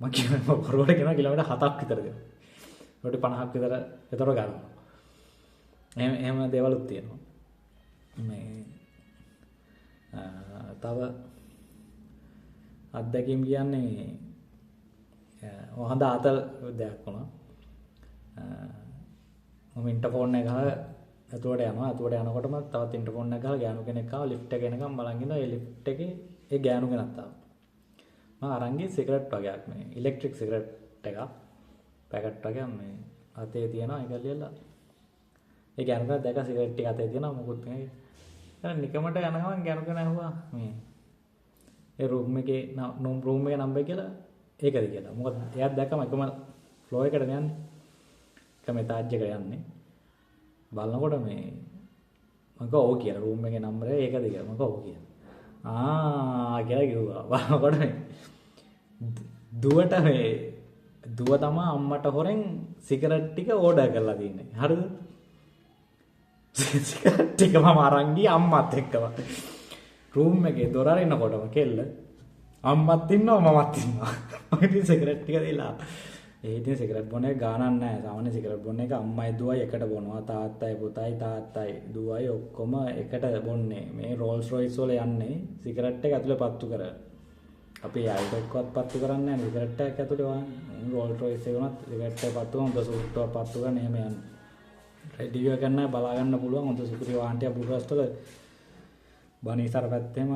මං කියනවා බොරුවට කියනවා කිලෝමීටර් 7ක් විතර දෙන්න. රොටි 50ක් විතර ඒතර ගන්නවා. එහෙම එහෙම දේවලුත් තියෙනවා. මේ තව අත්දැකීම් කියන්නේ හොඳ ආතල් දෙයක් වුණා. මම ඉන්ටර්ෆෝන් එක ගහලා ඇතුළට යනවා. ඇතුළට යනකොටම තවත් ඉන්ටර්ෆෝන් එක ගහලා ගෑනු කෙනෙක් ආවා. ලිෆ්ට් එක එනකම් බලන් ඉඳලා ඒ ලිෆ්ට් එකේ ඒ ගෑනු කෙනත් ආවා. මම අරන් ගියේ සිගරට් වගේක් මේ ඉලෙක්ට්‍රික් සිගරට් එකක් පැකට් වගේක් මේ අතේ තියෙනවා. ඒක ලියලා ඒ ගෑනු කෙනා දැක සිගරට් ටික අතේ තියෙනවා මොකුත් නෑ. දැන් නිකමට යන ගමන් ගෑනු කෙනා ඇහුවා මේ ඒ රූම් එකේ රූම් එකේ නම්බර් කියලා ඒකද කියලා. මොකද එයාත් දැක්කම එකම ෆ්ලෝ එකට යන්නේ. එකම එතාජ් එකට යන්නේ. බලනකොට මේ මං කිව්වා ඔව් කියලා. රූම් එකේ නම්බර් එක ඒකද කියලා. මං කිව්වා ඔව් කියලා. ආ කියලා කිව්වා. බලනකොට මේ දුවට මේ දුව තමා අම්මට හොරෙන් සිගරට් ටික ඕඩර් කරලා තින්නේ. හරිද? සිගරට් ටික මම අරන් ගියේ අම්මත් එක්කම. රූම් එකේ දොර අරිනකොටම කෙල්ල අම්මත් ඉන්නවා මමත් ඉන්නවා. මම ඉතින් සිගරට් ටික දීලා ඒ ඉතින් සිගරට් බොන එක ගානක් නෑ. සාමාන්‍ය සිගරට් බොන එක අම්මයි දුවයි එකට බොනවා. තාත්තයි පුතයි තාත්තයි දුවයි ඔක්කොම එකට බොන්නේ. මේ රෝල්ස් රොයිස් වල යන්නේ සිගරට් එක ඇතුලේ පත්තු කර. අපි අයිටෙක්වත් පත්තු කරන්නේ නෑ. සිගරට් එකක් ඇතුලේ වහන්නේ. රෝල්ස් රොයිස් එක වුණත් සිගරට් එක පත්තු කරන හොඳ සූට්ටුවක් පත්තු කරන එහෙම යන්නේ. රෙඩි එක කරන්න බලා ගන්න පුළුවන් හොඳ සුපිරි වාහන ටික බුරස්ට් වල බනීසර පැත්තේම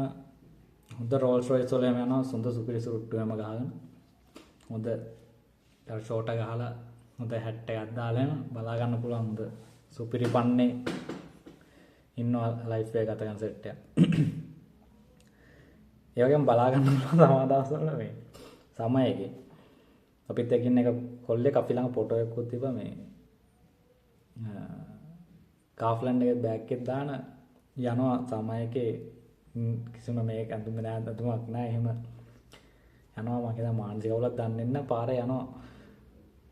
හොඳ රෝල්ස් රොයිස් වල එහෙම යනවා. හොඳ සුපිරි සුට්ටු එහෙම ගහගෙන හොඳ ෂෝට් එක ගහලා හොඳ හැට් එකක් දාලා එහෙම බලා ගන්න පුළුවන්. හොඳ සුපිරි පන්නේ ඉන්නවා ලයිෆ් එක ගත කරන සෙට් එක. ඒ වගේම බලා ගන්න පුළුවන් සමහර දවස්වල මේ සමයකේ අපිත් එක්ක ඉන්න එක කොල්ලෙක් අපි ළඟ ෆොටෝ එකකුත් තිබ්බා මේ කාෆ්ලන්ඩ් එකේ බෑග් එකක් දාන යනවා සමයකේ කිසිම මේක අඳුම නෑ අඳුමක් නෑ එහෙම යනවා. මම හිතා මානසික අවුලක් දන්නේ නැහැ පාරේ යනවා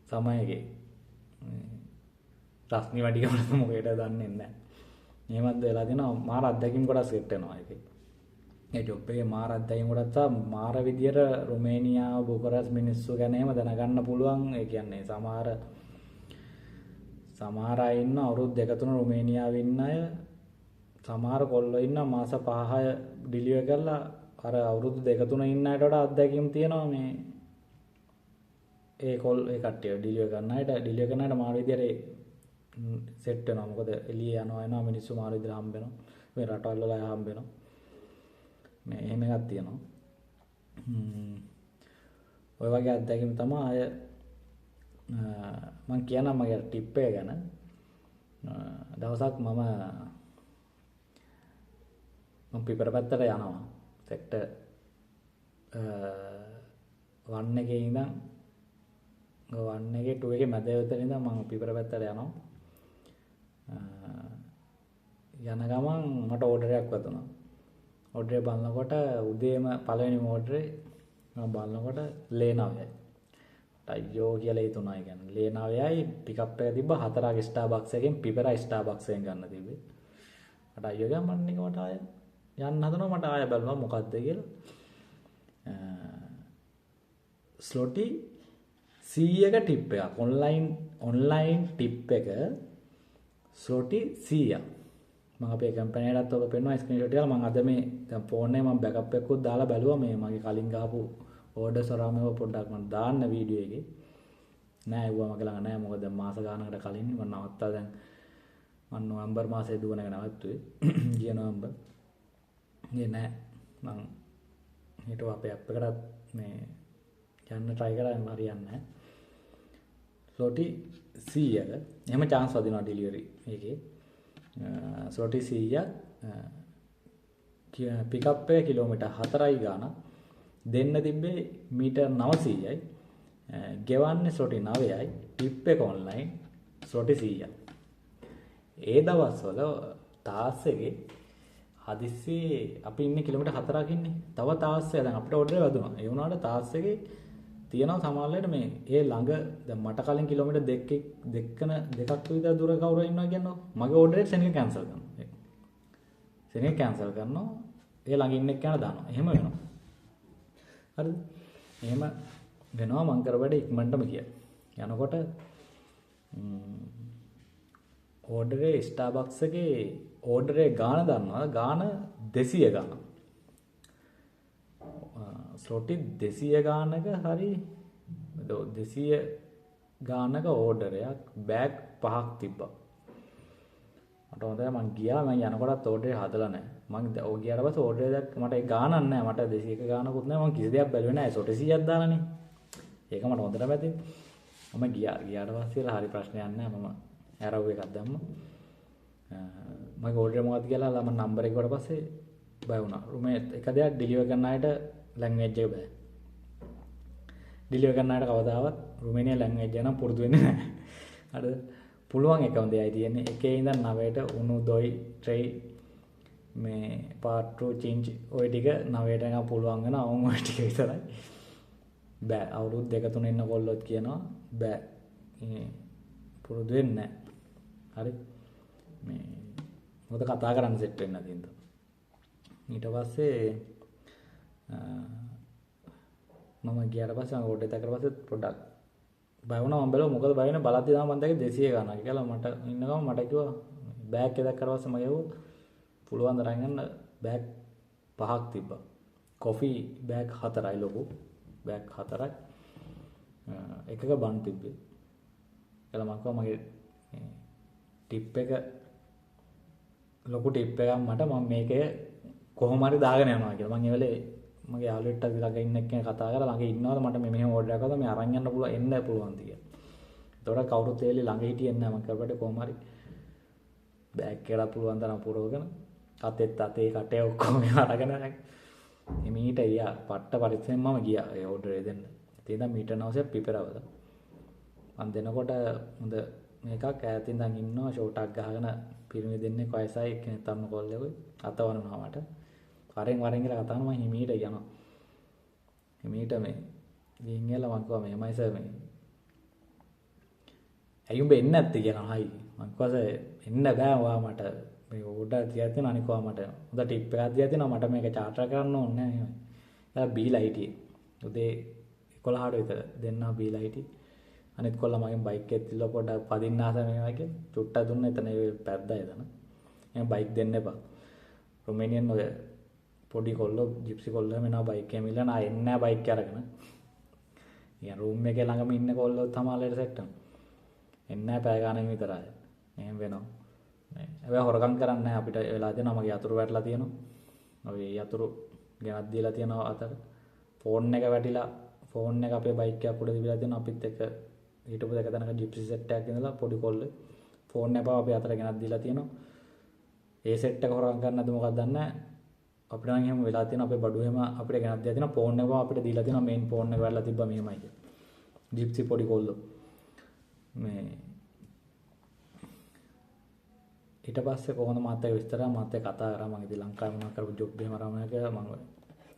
සමයකේ රස්නි වැඩි ගමන මොකේද දන්නේ නැහැ. එහෙමත් වෙලා තියෙනවා. මාර අත්දැකීම් ගොඩක් සෙට් වෙනවා ඒකේ. ඒ ජොබ් එකේ මාර අත්දැකීම් ගොඩක් තා මාර විදියට රොමේනියාව බුකරස් මිනිස්සු ගැන එහෙම දැනගන්න පුළුවන්. ඒ කියන්නේ සමහර සමහර අය ඉන්න අවුරුදු 2-3 රොමේනියාවේ ඉන්න අය, සමහර කොල්ලෝ ඉන්න මාස 5-6 ඩිලිවර් කරලා අර අවුරුදු 2-3 ඉන්න අයට වඩා අත්දැකීම් තියෙනවා මේ ඒ කොල් ඒ කට්ටිය ඩිලිවර් කරන අයට. ඩිලිවර් කරන අයට මාර විදියට සෙට් වෙනවා. මොකද එළිය යනවා එනවා මිනිස්සු මාර විදියට හම්බ වෙනවා. මේ රටවල් වල අය හම්බ වෙනවා. මේ එහෙම එකක් තියෙනවා. ඔය වගේ අත්දැකීම් තමයි අය මං කියන්නම් මගේ ටිප් එක ගැන. දවසක් මම පිපර පැත්තට යනවා. සෙක්ටර් 1 එකේ ඉඳන් 1 එකේ 2 එකේ මැද විතර ඉඳන් මං පිපර පැත්තට යනවා. යන ගමන් මට ඕඩර් එකක් වැදුනා. ඕඩර් එක බලනකොට උදේම පළවෙනිම ඕඩරේ මම බලනකොට ලේ 9යි. අයියෝ කියලා හිතුණා. ඒ කියන්නේ ලේ 9යි පිකප් එක තිබ්බ 4ක් ස්ටාර්බක්ස් එකෙන් පිපර ස්ටාර්බක්ස් එකෙන් ගන්න තිබ්බේ. මට අයියෝ ගියා. මම නිකමට ආය යන්න හදනවා. මට ආය බැලුවා මොකද්ද කියලා. ස්ලොටි 100ක ටිප් එකක්. ඔන්ලයින් ටිප් එක ස්ලොටි 100ක්. මම අපේ කම්පැනි එකටත් ඔක පෙන්නුවා ස්ක්‍රීන්ෂොට් එකක්. මම අද මේ දැන් ෆෝන් එකේ මම බෑකප් එකකුත් දාලා බැලුවා මේ මගේ කලින් ගහපු ඕඩර්ස් වරාම ඒවා පොඩ්ඩක් මම දාන්න වීඩියෝ එකේ. නෑ ඒවා මගේ ළඟ නෑ. මොකද දැන් මාස ගානකට කලින් මම නවත්තා. දැන් මම නොවැම්බර් මාසයේ දුවන එක නවත්තුවේ. ගිය නොවැම්බර්. ඒ නෑ මං හිතුවා අපේ ඇප් එකටත් මේ යන්න try කරා එහෙම හරියන්නේ නැහැ. ස්ලොටි 100ක එහෙම chance වදිනවා ඩෙලිවරි එකේ. ස්ලොටි 100ක් පිකප් එක කිලෝමීටර් 4යි ගාන දෙන්න තිබ්බේ මීටර් 900යි. ගෙවන්නේ ස්ලොටි 9යි. ටිප් එක ඔන්ලයින් ස්ලොටි 100ක්. ඒ දවස්වල තාස් එකේ හදිස්සියේ අපි ඉන්නේ කිලෝමීටර් 4ක් ඉන්නේ. තව තාස් එක දැන් අපිට ඕඩර් එක වැදුනා. ඒ වුණාට තාස් එකේ තියෙනවා සමහර වෙලට මේ ඒ ළඟ දැන් මට කලින් කිලෝමීටර් දෙකක් විතර දුර කවුරු ඉන්නවා කියන්නකො. මගේ ඕඩර් එක සෙනෙක කැන්සල් කරනවා. සෙනෙක කැන්සල් කරනවා. ඒ ළඟ ඉන්න එක්කන දානවා. එහෙම වෙනවා. හරිද? එහෙම වෙනවා. මං කර වැඩ ඉක්මනටම ගියා. යනකොට ඕඩරේ ස්ටාර්බක්ස් එකේ ඕඩරේ ගාන දන්නවා. ගාන 200 ගාන. ස්ලොටි 200 ගානක හරි 200 ගානක ඕඩරයක් බෑග් 5ක් තිබ්බා. මට හොඳයි මං ගියා. මං යනකොටත් ඕඩරේ හදලා නැහැ. මං ඔය ගියාට පස්සේ ඕඩරේ දැක්ක මට ඒ ගානක් නැහැ. මට 200ක ගානකුත් නැහැ. මං කිසි දෙයක් බැලුවේ නැහැ. ස්ලොටි 100ක් දාලානේ. ඒක මට හොඳටම ඇති. මම ගියා. ගියාට පස්සේ හරි ප්‍රශ්නයක් නැහැ. මම ඇරව් එකක් දැම්මා. මගේ ඕඩර් මොකක්ද කියලා මම නම්බර් එක කොට පස්සේ බය වුණා. රුමේ එක දෙයක් ඩෙලිවර් කරන අයට ලැන්ග්වේජ් එක බෑ. ඩෙලිවර් කරන අයට කවදාවත් රුමේනියා ලැන්ග්වේජ් එක නම් පුරුදු වෙන්නේ නැහැ. හරිද? පුළුවන් එකම දෙයයි තියෙන්නේ. එකේ ඉඳන් 9ට උණු දොයි ට්‍රේ මේ පාට්ටු චින්ච් ඔය ටික 9ට නිකන් පුළුවන් වෙන අවුන් ඔය ටික විතරයි. බෑ. අවුරුදු දෙක තුන ඉන්න කොල්ලොත් කියනවා බෑ. පුරුදු වෙන්නේ නැහැ. හරි. මේ මොකද කතා කරන්න සෙට් වෙන්න නැති හින්දා. ඊට පස්සේ මම ගියාට පස්සේ මම ඕඩර් එක දැක්කට පස්සේ පොඩ්ඩක් බය වුණා. මම බැලුවා මොකද බය වෙන්නේ බලද්දි තමයි මම දැක්කේ 200 ගණන් කියලා. මට ඉන්න ගමන් මට කිව්වා බෑග් එක දැක්කට පස්සේ මම කිව්වා පුළුවන් තරම් ගන්න බෑග් 5ක් තිබ්බා. කොෆි බෑග් 4යි ලොකු බෑග් 4යි එකක බන් තිබ්බේ. කියලා මම කිව්වා මගේ ටිප් එක ලොකු ටිප් එකක් මට මම මේකේ කොහොම හරි දාගෙන යනවා කියලා. මං ඒ වෙලේ මගේ යාළුවෙක්ට ළඟ ඉන්න එක්කෙනා කතා කරලා ළඟ ඉන්නවද මට මේ මෙහෙම ඕඩර් එකක් ආවා මේ අරන් යන්න පුළුවන් එන්න පුළුවන්ද කියලා. එතකොට කවුරුත් ඒ වෙලේ ළඟ හිටියේ නැහැ. මං කරපට කොහොම හරි බෑග් එකලා පුළුවන් තරම් පුරවගෙන අතෙත් අතේ කටේ ඔක්කොම අරගෙන එමීට ගියා. පට්ට පරිස්සමෙන් මම ගියා ඒ ඕඩර් එක දෙන්න. ඉතින් ඉතින් මීටර් 900ක් පිපෙරවද. මං දෙනකොට හොඳ මේකක් ඈතින් ඉඳන් ඉන්නවා ෂෝට් එකක් ගහගෙන පිරිමි දෙන්නෙක් වයසයි එක්කෙනෙක් තරුණ කොල්ලෙකුයි අත වනනවා මට. වරෙන් වරෙන් කියලා කතා කරනවා. මං හිමීට යනවා. හිමීට මේ ගිහින් ගිහලා මං කිව්වා මෙහෙමයි සර් මේ ඇයි උඹ එන්නේ නැත්තේ කියලා. හයි මං කිව්වා සර් එන්න බෑ ඔයා මට මේ ඕඩර් තියා තියෙනවා අනික ඔයා මට හොඳ ටිප් එකක් දීලා තියෙනවා මට මේක චාටර් කරන්න ඕනේ නෑ එහෙමයි. එයා බීලා හිටියේ. උදේ 11ට විතර දෙන්නා බීලා හිටියේ. අනිත් කොල්ලා මගෙන් බයික් එකත් ඉල්ලුවා පොඩ්ඩක් පදින්න ආස මේවා කියලා. චුට්ටක් දුන්න එතන ඒ පැද්දා එතන. එහෙනම් බයික් දෙන්න එපා. රොමේනියන් ඔය පොඩි කොල්ලෝ ජිප්සි කොල්ලෝ එහෙම එනවා බයික් එකෙම ඉල්ලන ආ එන්නේ නෑ බයික් අරගෙන. නිකන් රූම් එකේ ළඟම ඉන්න කොල්ලෝ තමයි ලේට සෙට් වෙනවා. එන්නේ නෑ පැය ගානකින් විතර ආයේ. එහෙම වෙනවා. මේ හැබැයි හොරකම් කරන්නේ නෑ අපිට වෙලා තියෙනවා මගේ යතුරු වැටලා තියෙනවා. ඔය යතුරු ගෙනත් දීලා තියෙනවා අතට. ෆෝන් එක වැටිලා ෆෝන් එක අපේ බයික් එකක් උඩ තිබිලා තියෙනවා අපිත් එක්ක හිටපු දෙක තැනක ජිප්සි සෙට් එකක් ඉඳලා පොඩි කොල්ලේ ෆෝන් එක පවා අපේ අතට ගෙනත් දීලා තියෙනවා. ඒ සෙට් එක හොරකම් කරන්න නැද්ද මොකක්ද දන්නේ නැහැ. අපිට නම් එහෙම වෙලා තියෙනවා අපේ බඩු එහෙම අපිට ගෙනත් දීලා තියෙනවා ෆෝන් එක පවා අපිට දීලා තියෙනවා මේන් ෆෝන් එක වැටලා තිබ්බා මෙහෙමයි කියලා. ජිප්සි පොඩි කොල්ලෝ. මේ ඊට පස්සේ කොහොමද මාත් එක්ක විස්තර මාත් එක්ක කතා කරා. මං ඉතින් ලංකාවේ මොනවා කරපු ජොබ් එහෙම අරන් කියලා මං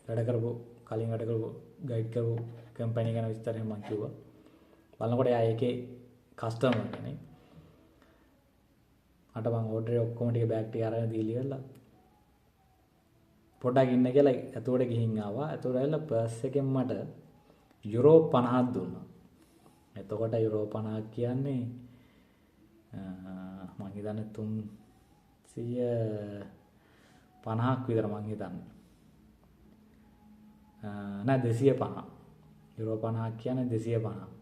වැඩ කරපු කලින් වැඩ කරපු ගයිඩ් කරපු කම්පැනි ගැන විස්තර එහෙම මං කිව්වා. බලනකොට එයා ඒකේ කස්ටමර් කෙනෙක්. මට මං ඕඩර් එක ඔක්කොම ටික බෑග් ටික අරගෙන දීලා ඉවරලා පොඩ්ඩක් ඉන්න කියලා ඇතුළට ගිහින් ආවා. ඇතුළට ඇවිල්ලා පර්ස් එකෙන් මට යුරෝ 50ක් දුන්නා. එතකොට යුරෝ 50ක් කියන්නේ මං හිතන්නේ 350ක් විතර මං හිතන්නේ. නෑ 250. යුරෝ 50ක් කියන්නේ 250.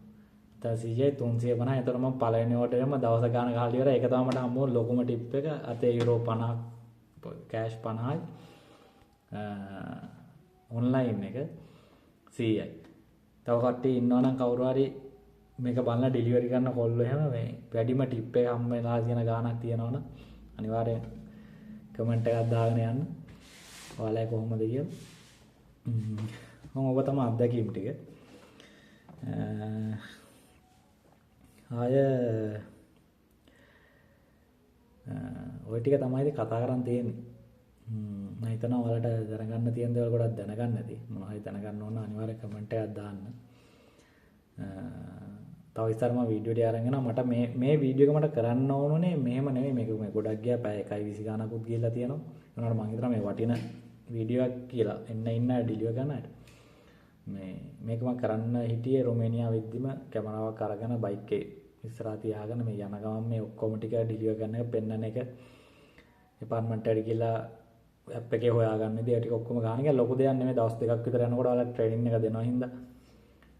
දැන් 100යි 350. එතකොට මම පළවෙනි ඕඩර් එකම දවස ගාන ගහලා ඉවරයි. ඒක තමයි මට හම්බ වුණ ලොකුම ටිප් එක. අතේ යුරෝ 50ක් කෑෂ් 50යි ඔන්ලයින් එක 100යි. තව කට්ටිය ඉන්නවා නම් කවුරු හරි මේක බලලා ඩෙලිවරි කරන කොල්ලෝ එහෙම මේ වැඩිම ටිප් එක හම්බ වෙලා තියෙන ගාණක් තියෙනවනම් අනිවාර්යෙන් කමෙන්ට් එකක් දාගෙන යන්න. ඔයාලා කොහොමද කියලා. මම ඔබ තමයි අත්දැකීම් ටික. ආය ඔය ටික තමයි ඉතින් කතා කරන් තියෙන්නේ. මම හිතනවා ඔයාලට දැනගන්න තියෙන දේවල් ගොඩක් දැනගන්න ඇති. මොනවා හරි දැනගන්න ඕන නම් අනිවාර්යෙන් කමෙන්ට් එකක් දාන්න. තව ඉස්සර මම වීඩියෝ ටික අරන් එනවා. මට මේ මේ වීඩියෝ එක මට කරන්න ඕනුනේ මෙහෙම නෙමෙයි. මේක මේ ගොඩක් ගියා පැය 1.20 ගානකුත් ගිහලා තියෙනවා. ඒ වුණාට මං හිතනවා මේ වටින වීඩියෝ එකක් කියලා එන්න ඉන්න ඩෙලිවර් කරන අයට. මේ මේක මං කරන්න හිටියේ රොමේනියාව වෙද්දිම කැමරාවක් අරගෙන බයික් එකේ ඉස්සරහා තියාගෙන මේ යන ගමන් මේ ඔක්කොම ටික ඩෙලිවර් කරන එක පෙන්නන එක ඇපාර්ට්මන්ට් එකට ගිහලා ඇප් එකේ හොයාගන්න ඉතින් ඒ ටික ඔක්කොම ගන්න එක ලොකු දෙයක් නෙමෙයි. දවස් දෙකක් විතර යනකොට ඔයාලා ට්‍රේනින් එක දෙනවා හින්දා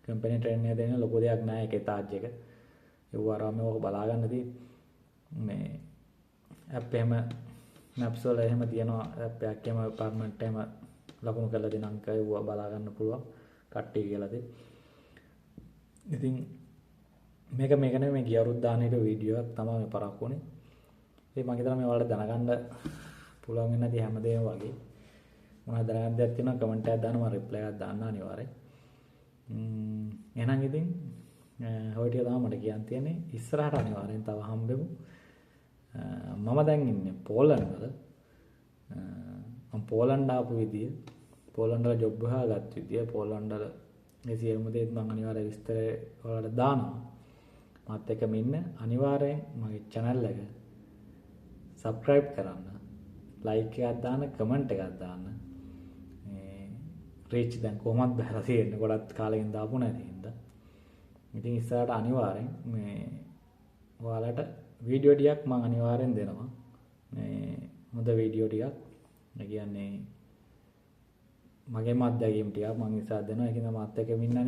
කම්පැනි ට්‍රේනින් එක දෙන ලොකු දෙයක් නෑ ඒකේ තාජ් එක. ඒව අරම මේක බලා ගන්න තියෙන්නේ. මේ ඇප් එහෙම මැප්ස් වල එහෙම තියෙනවා ඇප් එකක් එහෙම ඇපාර්ට්මන්ට් එහෙම ලකුණු කරලා දෙන අංක ඒව බලා ගන්න පුළුවන් කට්ටිය කියලා දෙන්න. ඉතින් මේක මේක නෙමෙයි මේ ගිය අවුරුද්ද දාන එක වීඩියෝ එකක් තමයි මේ පරක්කු වුණේ. ඉතින් මම හිතනවා මේ ඔයාලට දැනගන්න පුළුවන් වෙන නැති හැමදේම වගේ. මොනවද දැනගන්න දෙයක් තියෙනවා කමෙන්ට් එකක් දාන්න මම රිප්ලයි එකක් දාන්න අනිවාර්යෙන්. එහෙනම් ඉතින් ඔය ටික තමයි මට කියන්න තියෙන්නේ. ඉස්සරහට අනිවාර්යෙන් තව හම්බෙමු. මම දැන් ඉන්නේ පෝලන්ඩ් වල. මම පෝලන්ඩ් ආපු විදිය, පෝලන්ඩ් වල ජොබ් හොයාගත්ත විදිය, පෝලන්ඩ් වල මේ සියලුම දේත් මම අනිවාර්යෙන් විස්තර ඔයාලට දානවා. මාත් එක්කම ඉන්න අනිවාර්යෙන් මගේ channel එක subscribe කරන්න, like එකක් දාන්න, comment එකක් දාන්න. මේ රීච් දැන් කොහොමද බහලා තියෙන්නේ ගොඩක් කාලෙකින් දාපු නැති හින්දා. ඉතින් ඉස්සරහට අනිවාර්යෙන් මේ ඔයාලට වීඩියෝ ටිකක් මම අනිවාර්යෙන් දෙනවා. මේ හොඳ වීඩියෝ ටිකක්. ඒ කියන්නේ මගේම අත්දැකීම් ටිකක් මම ඉස්සරහට දෙනවා. ඒකින්ද මාත් එක්කම ඉන්න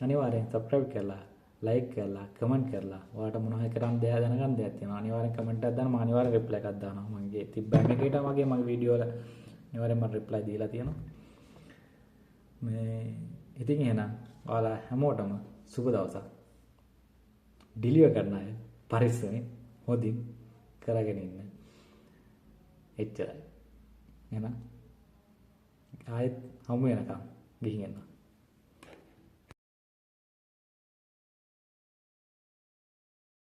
අනිවාර්යෙන් subscribe කරලා, like කරලා, comment කරලා ඔයාලට මොන හරි කරන්න දෙයක් දැනගන්න දෙයක් තියෙනවා. අනිවාර්යෙන් කමෙන්ට් එකක් දාන්න මම අනිවාර්යෙන් රිප්ලයි එකක් දානවා. මගේ තිබ්බ එකේට වගේ මගේ වීඩියෝ වල අනිවාර්යෙන් මම රිප්ලයි දීලා තියෙනවා. මේ ඉතින් එහෙනම් ඔයාලා හැමෝටම සුබ දවසක්. ඩිලිවර් කරන අය පරිස්සමෙන් හොඳින් කරගෙන ඉන්න. එච්චරයි. එහෙනම් ආයෙත් හමු වෙනකම් ගිහින් එන්න.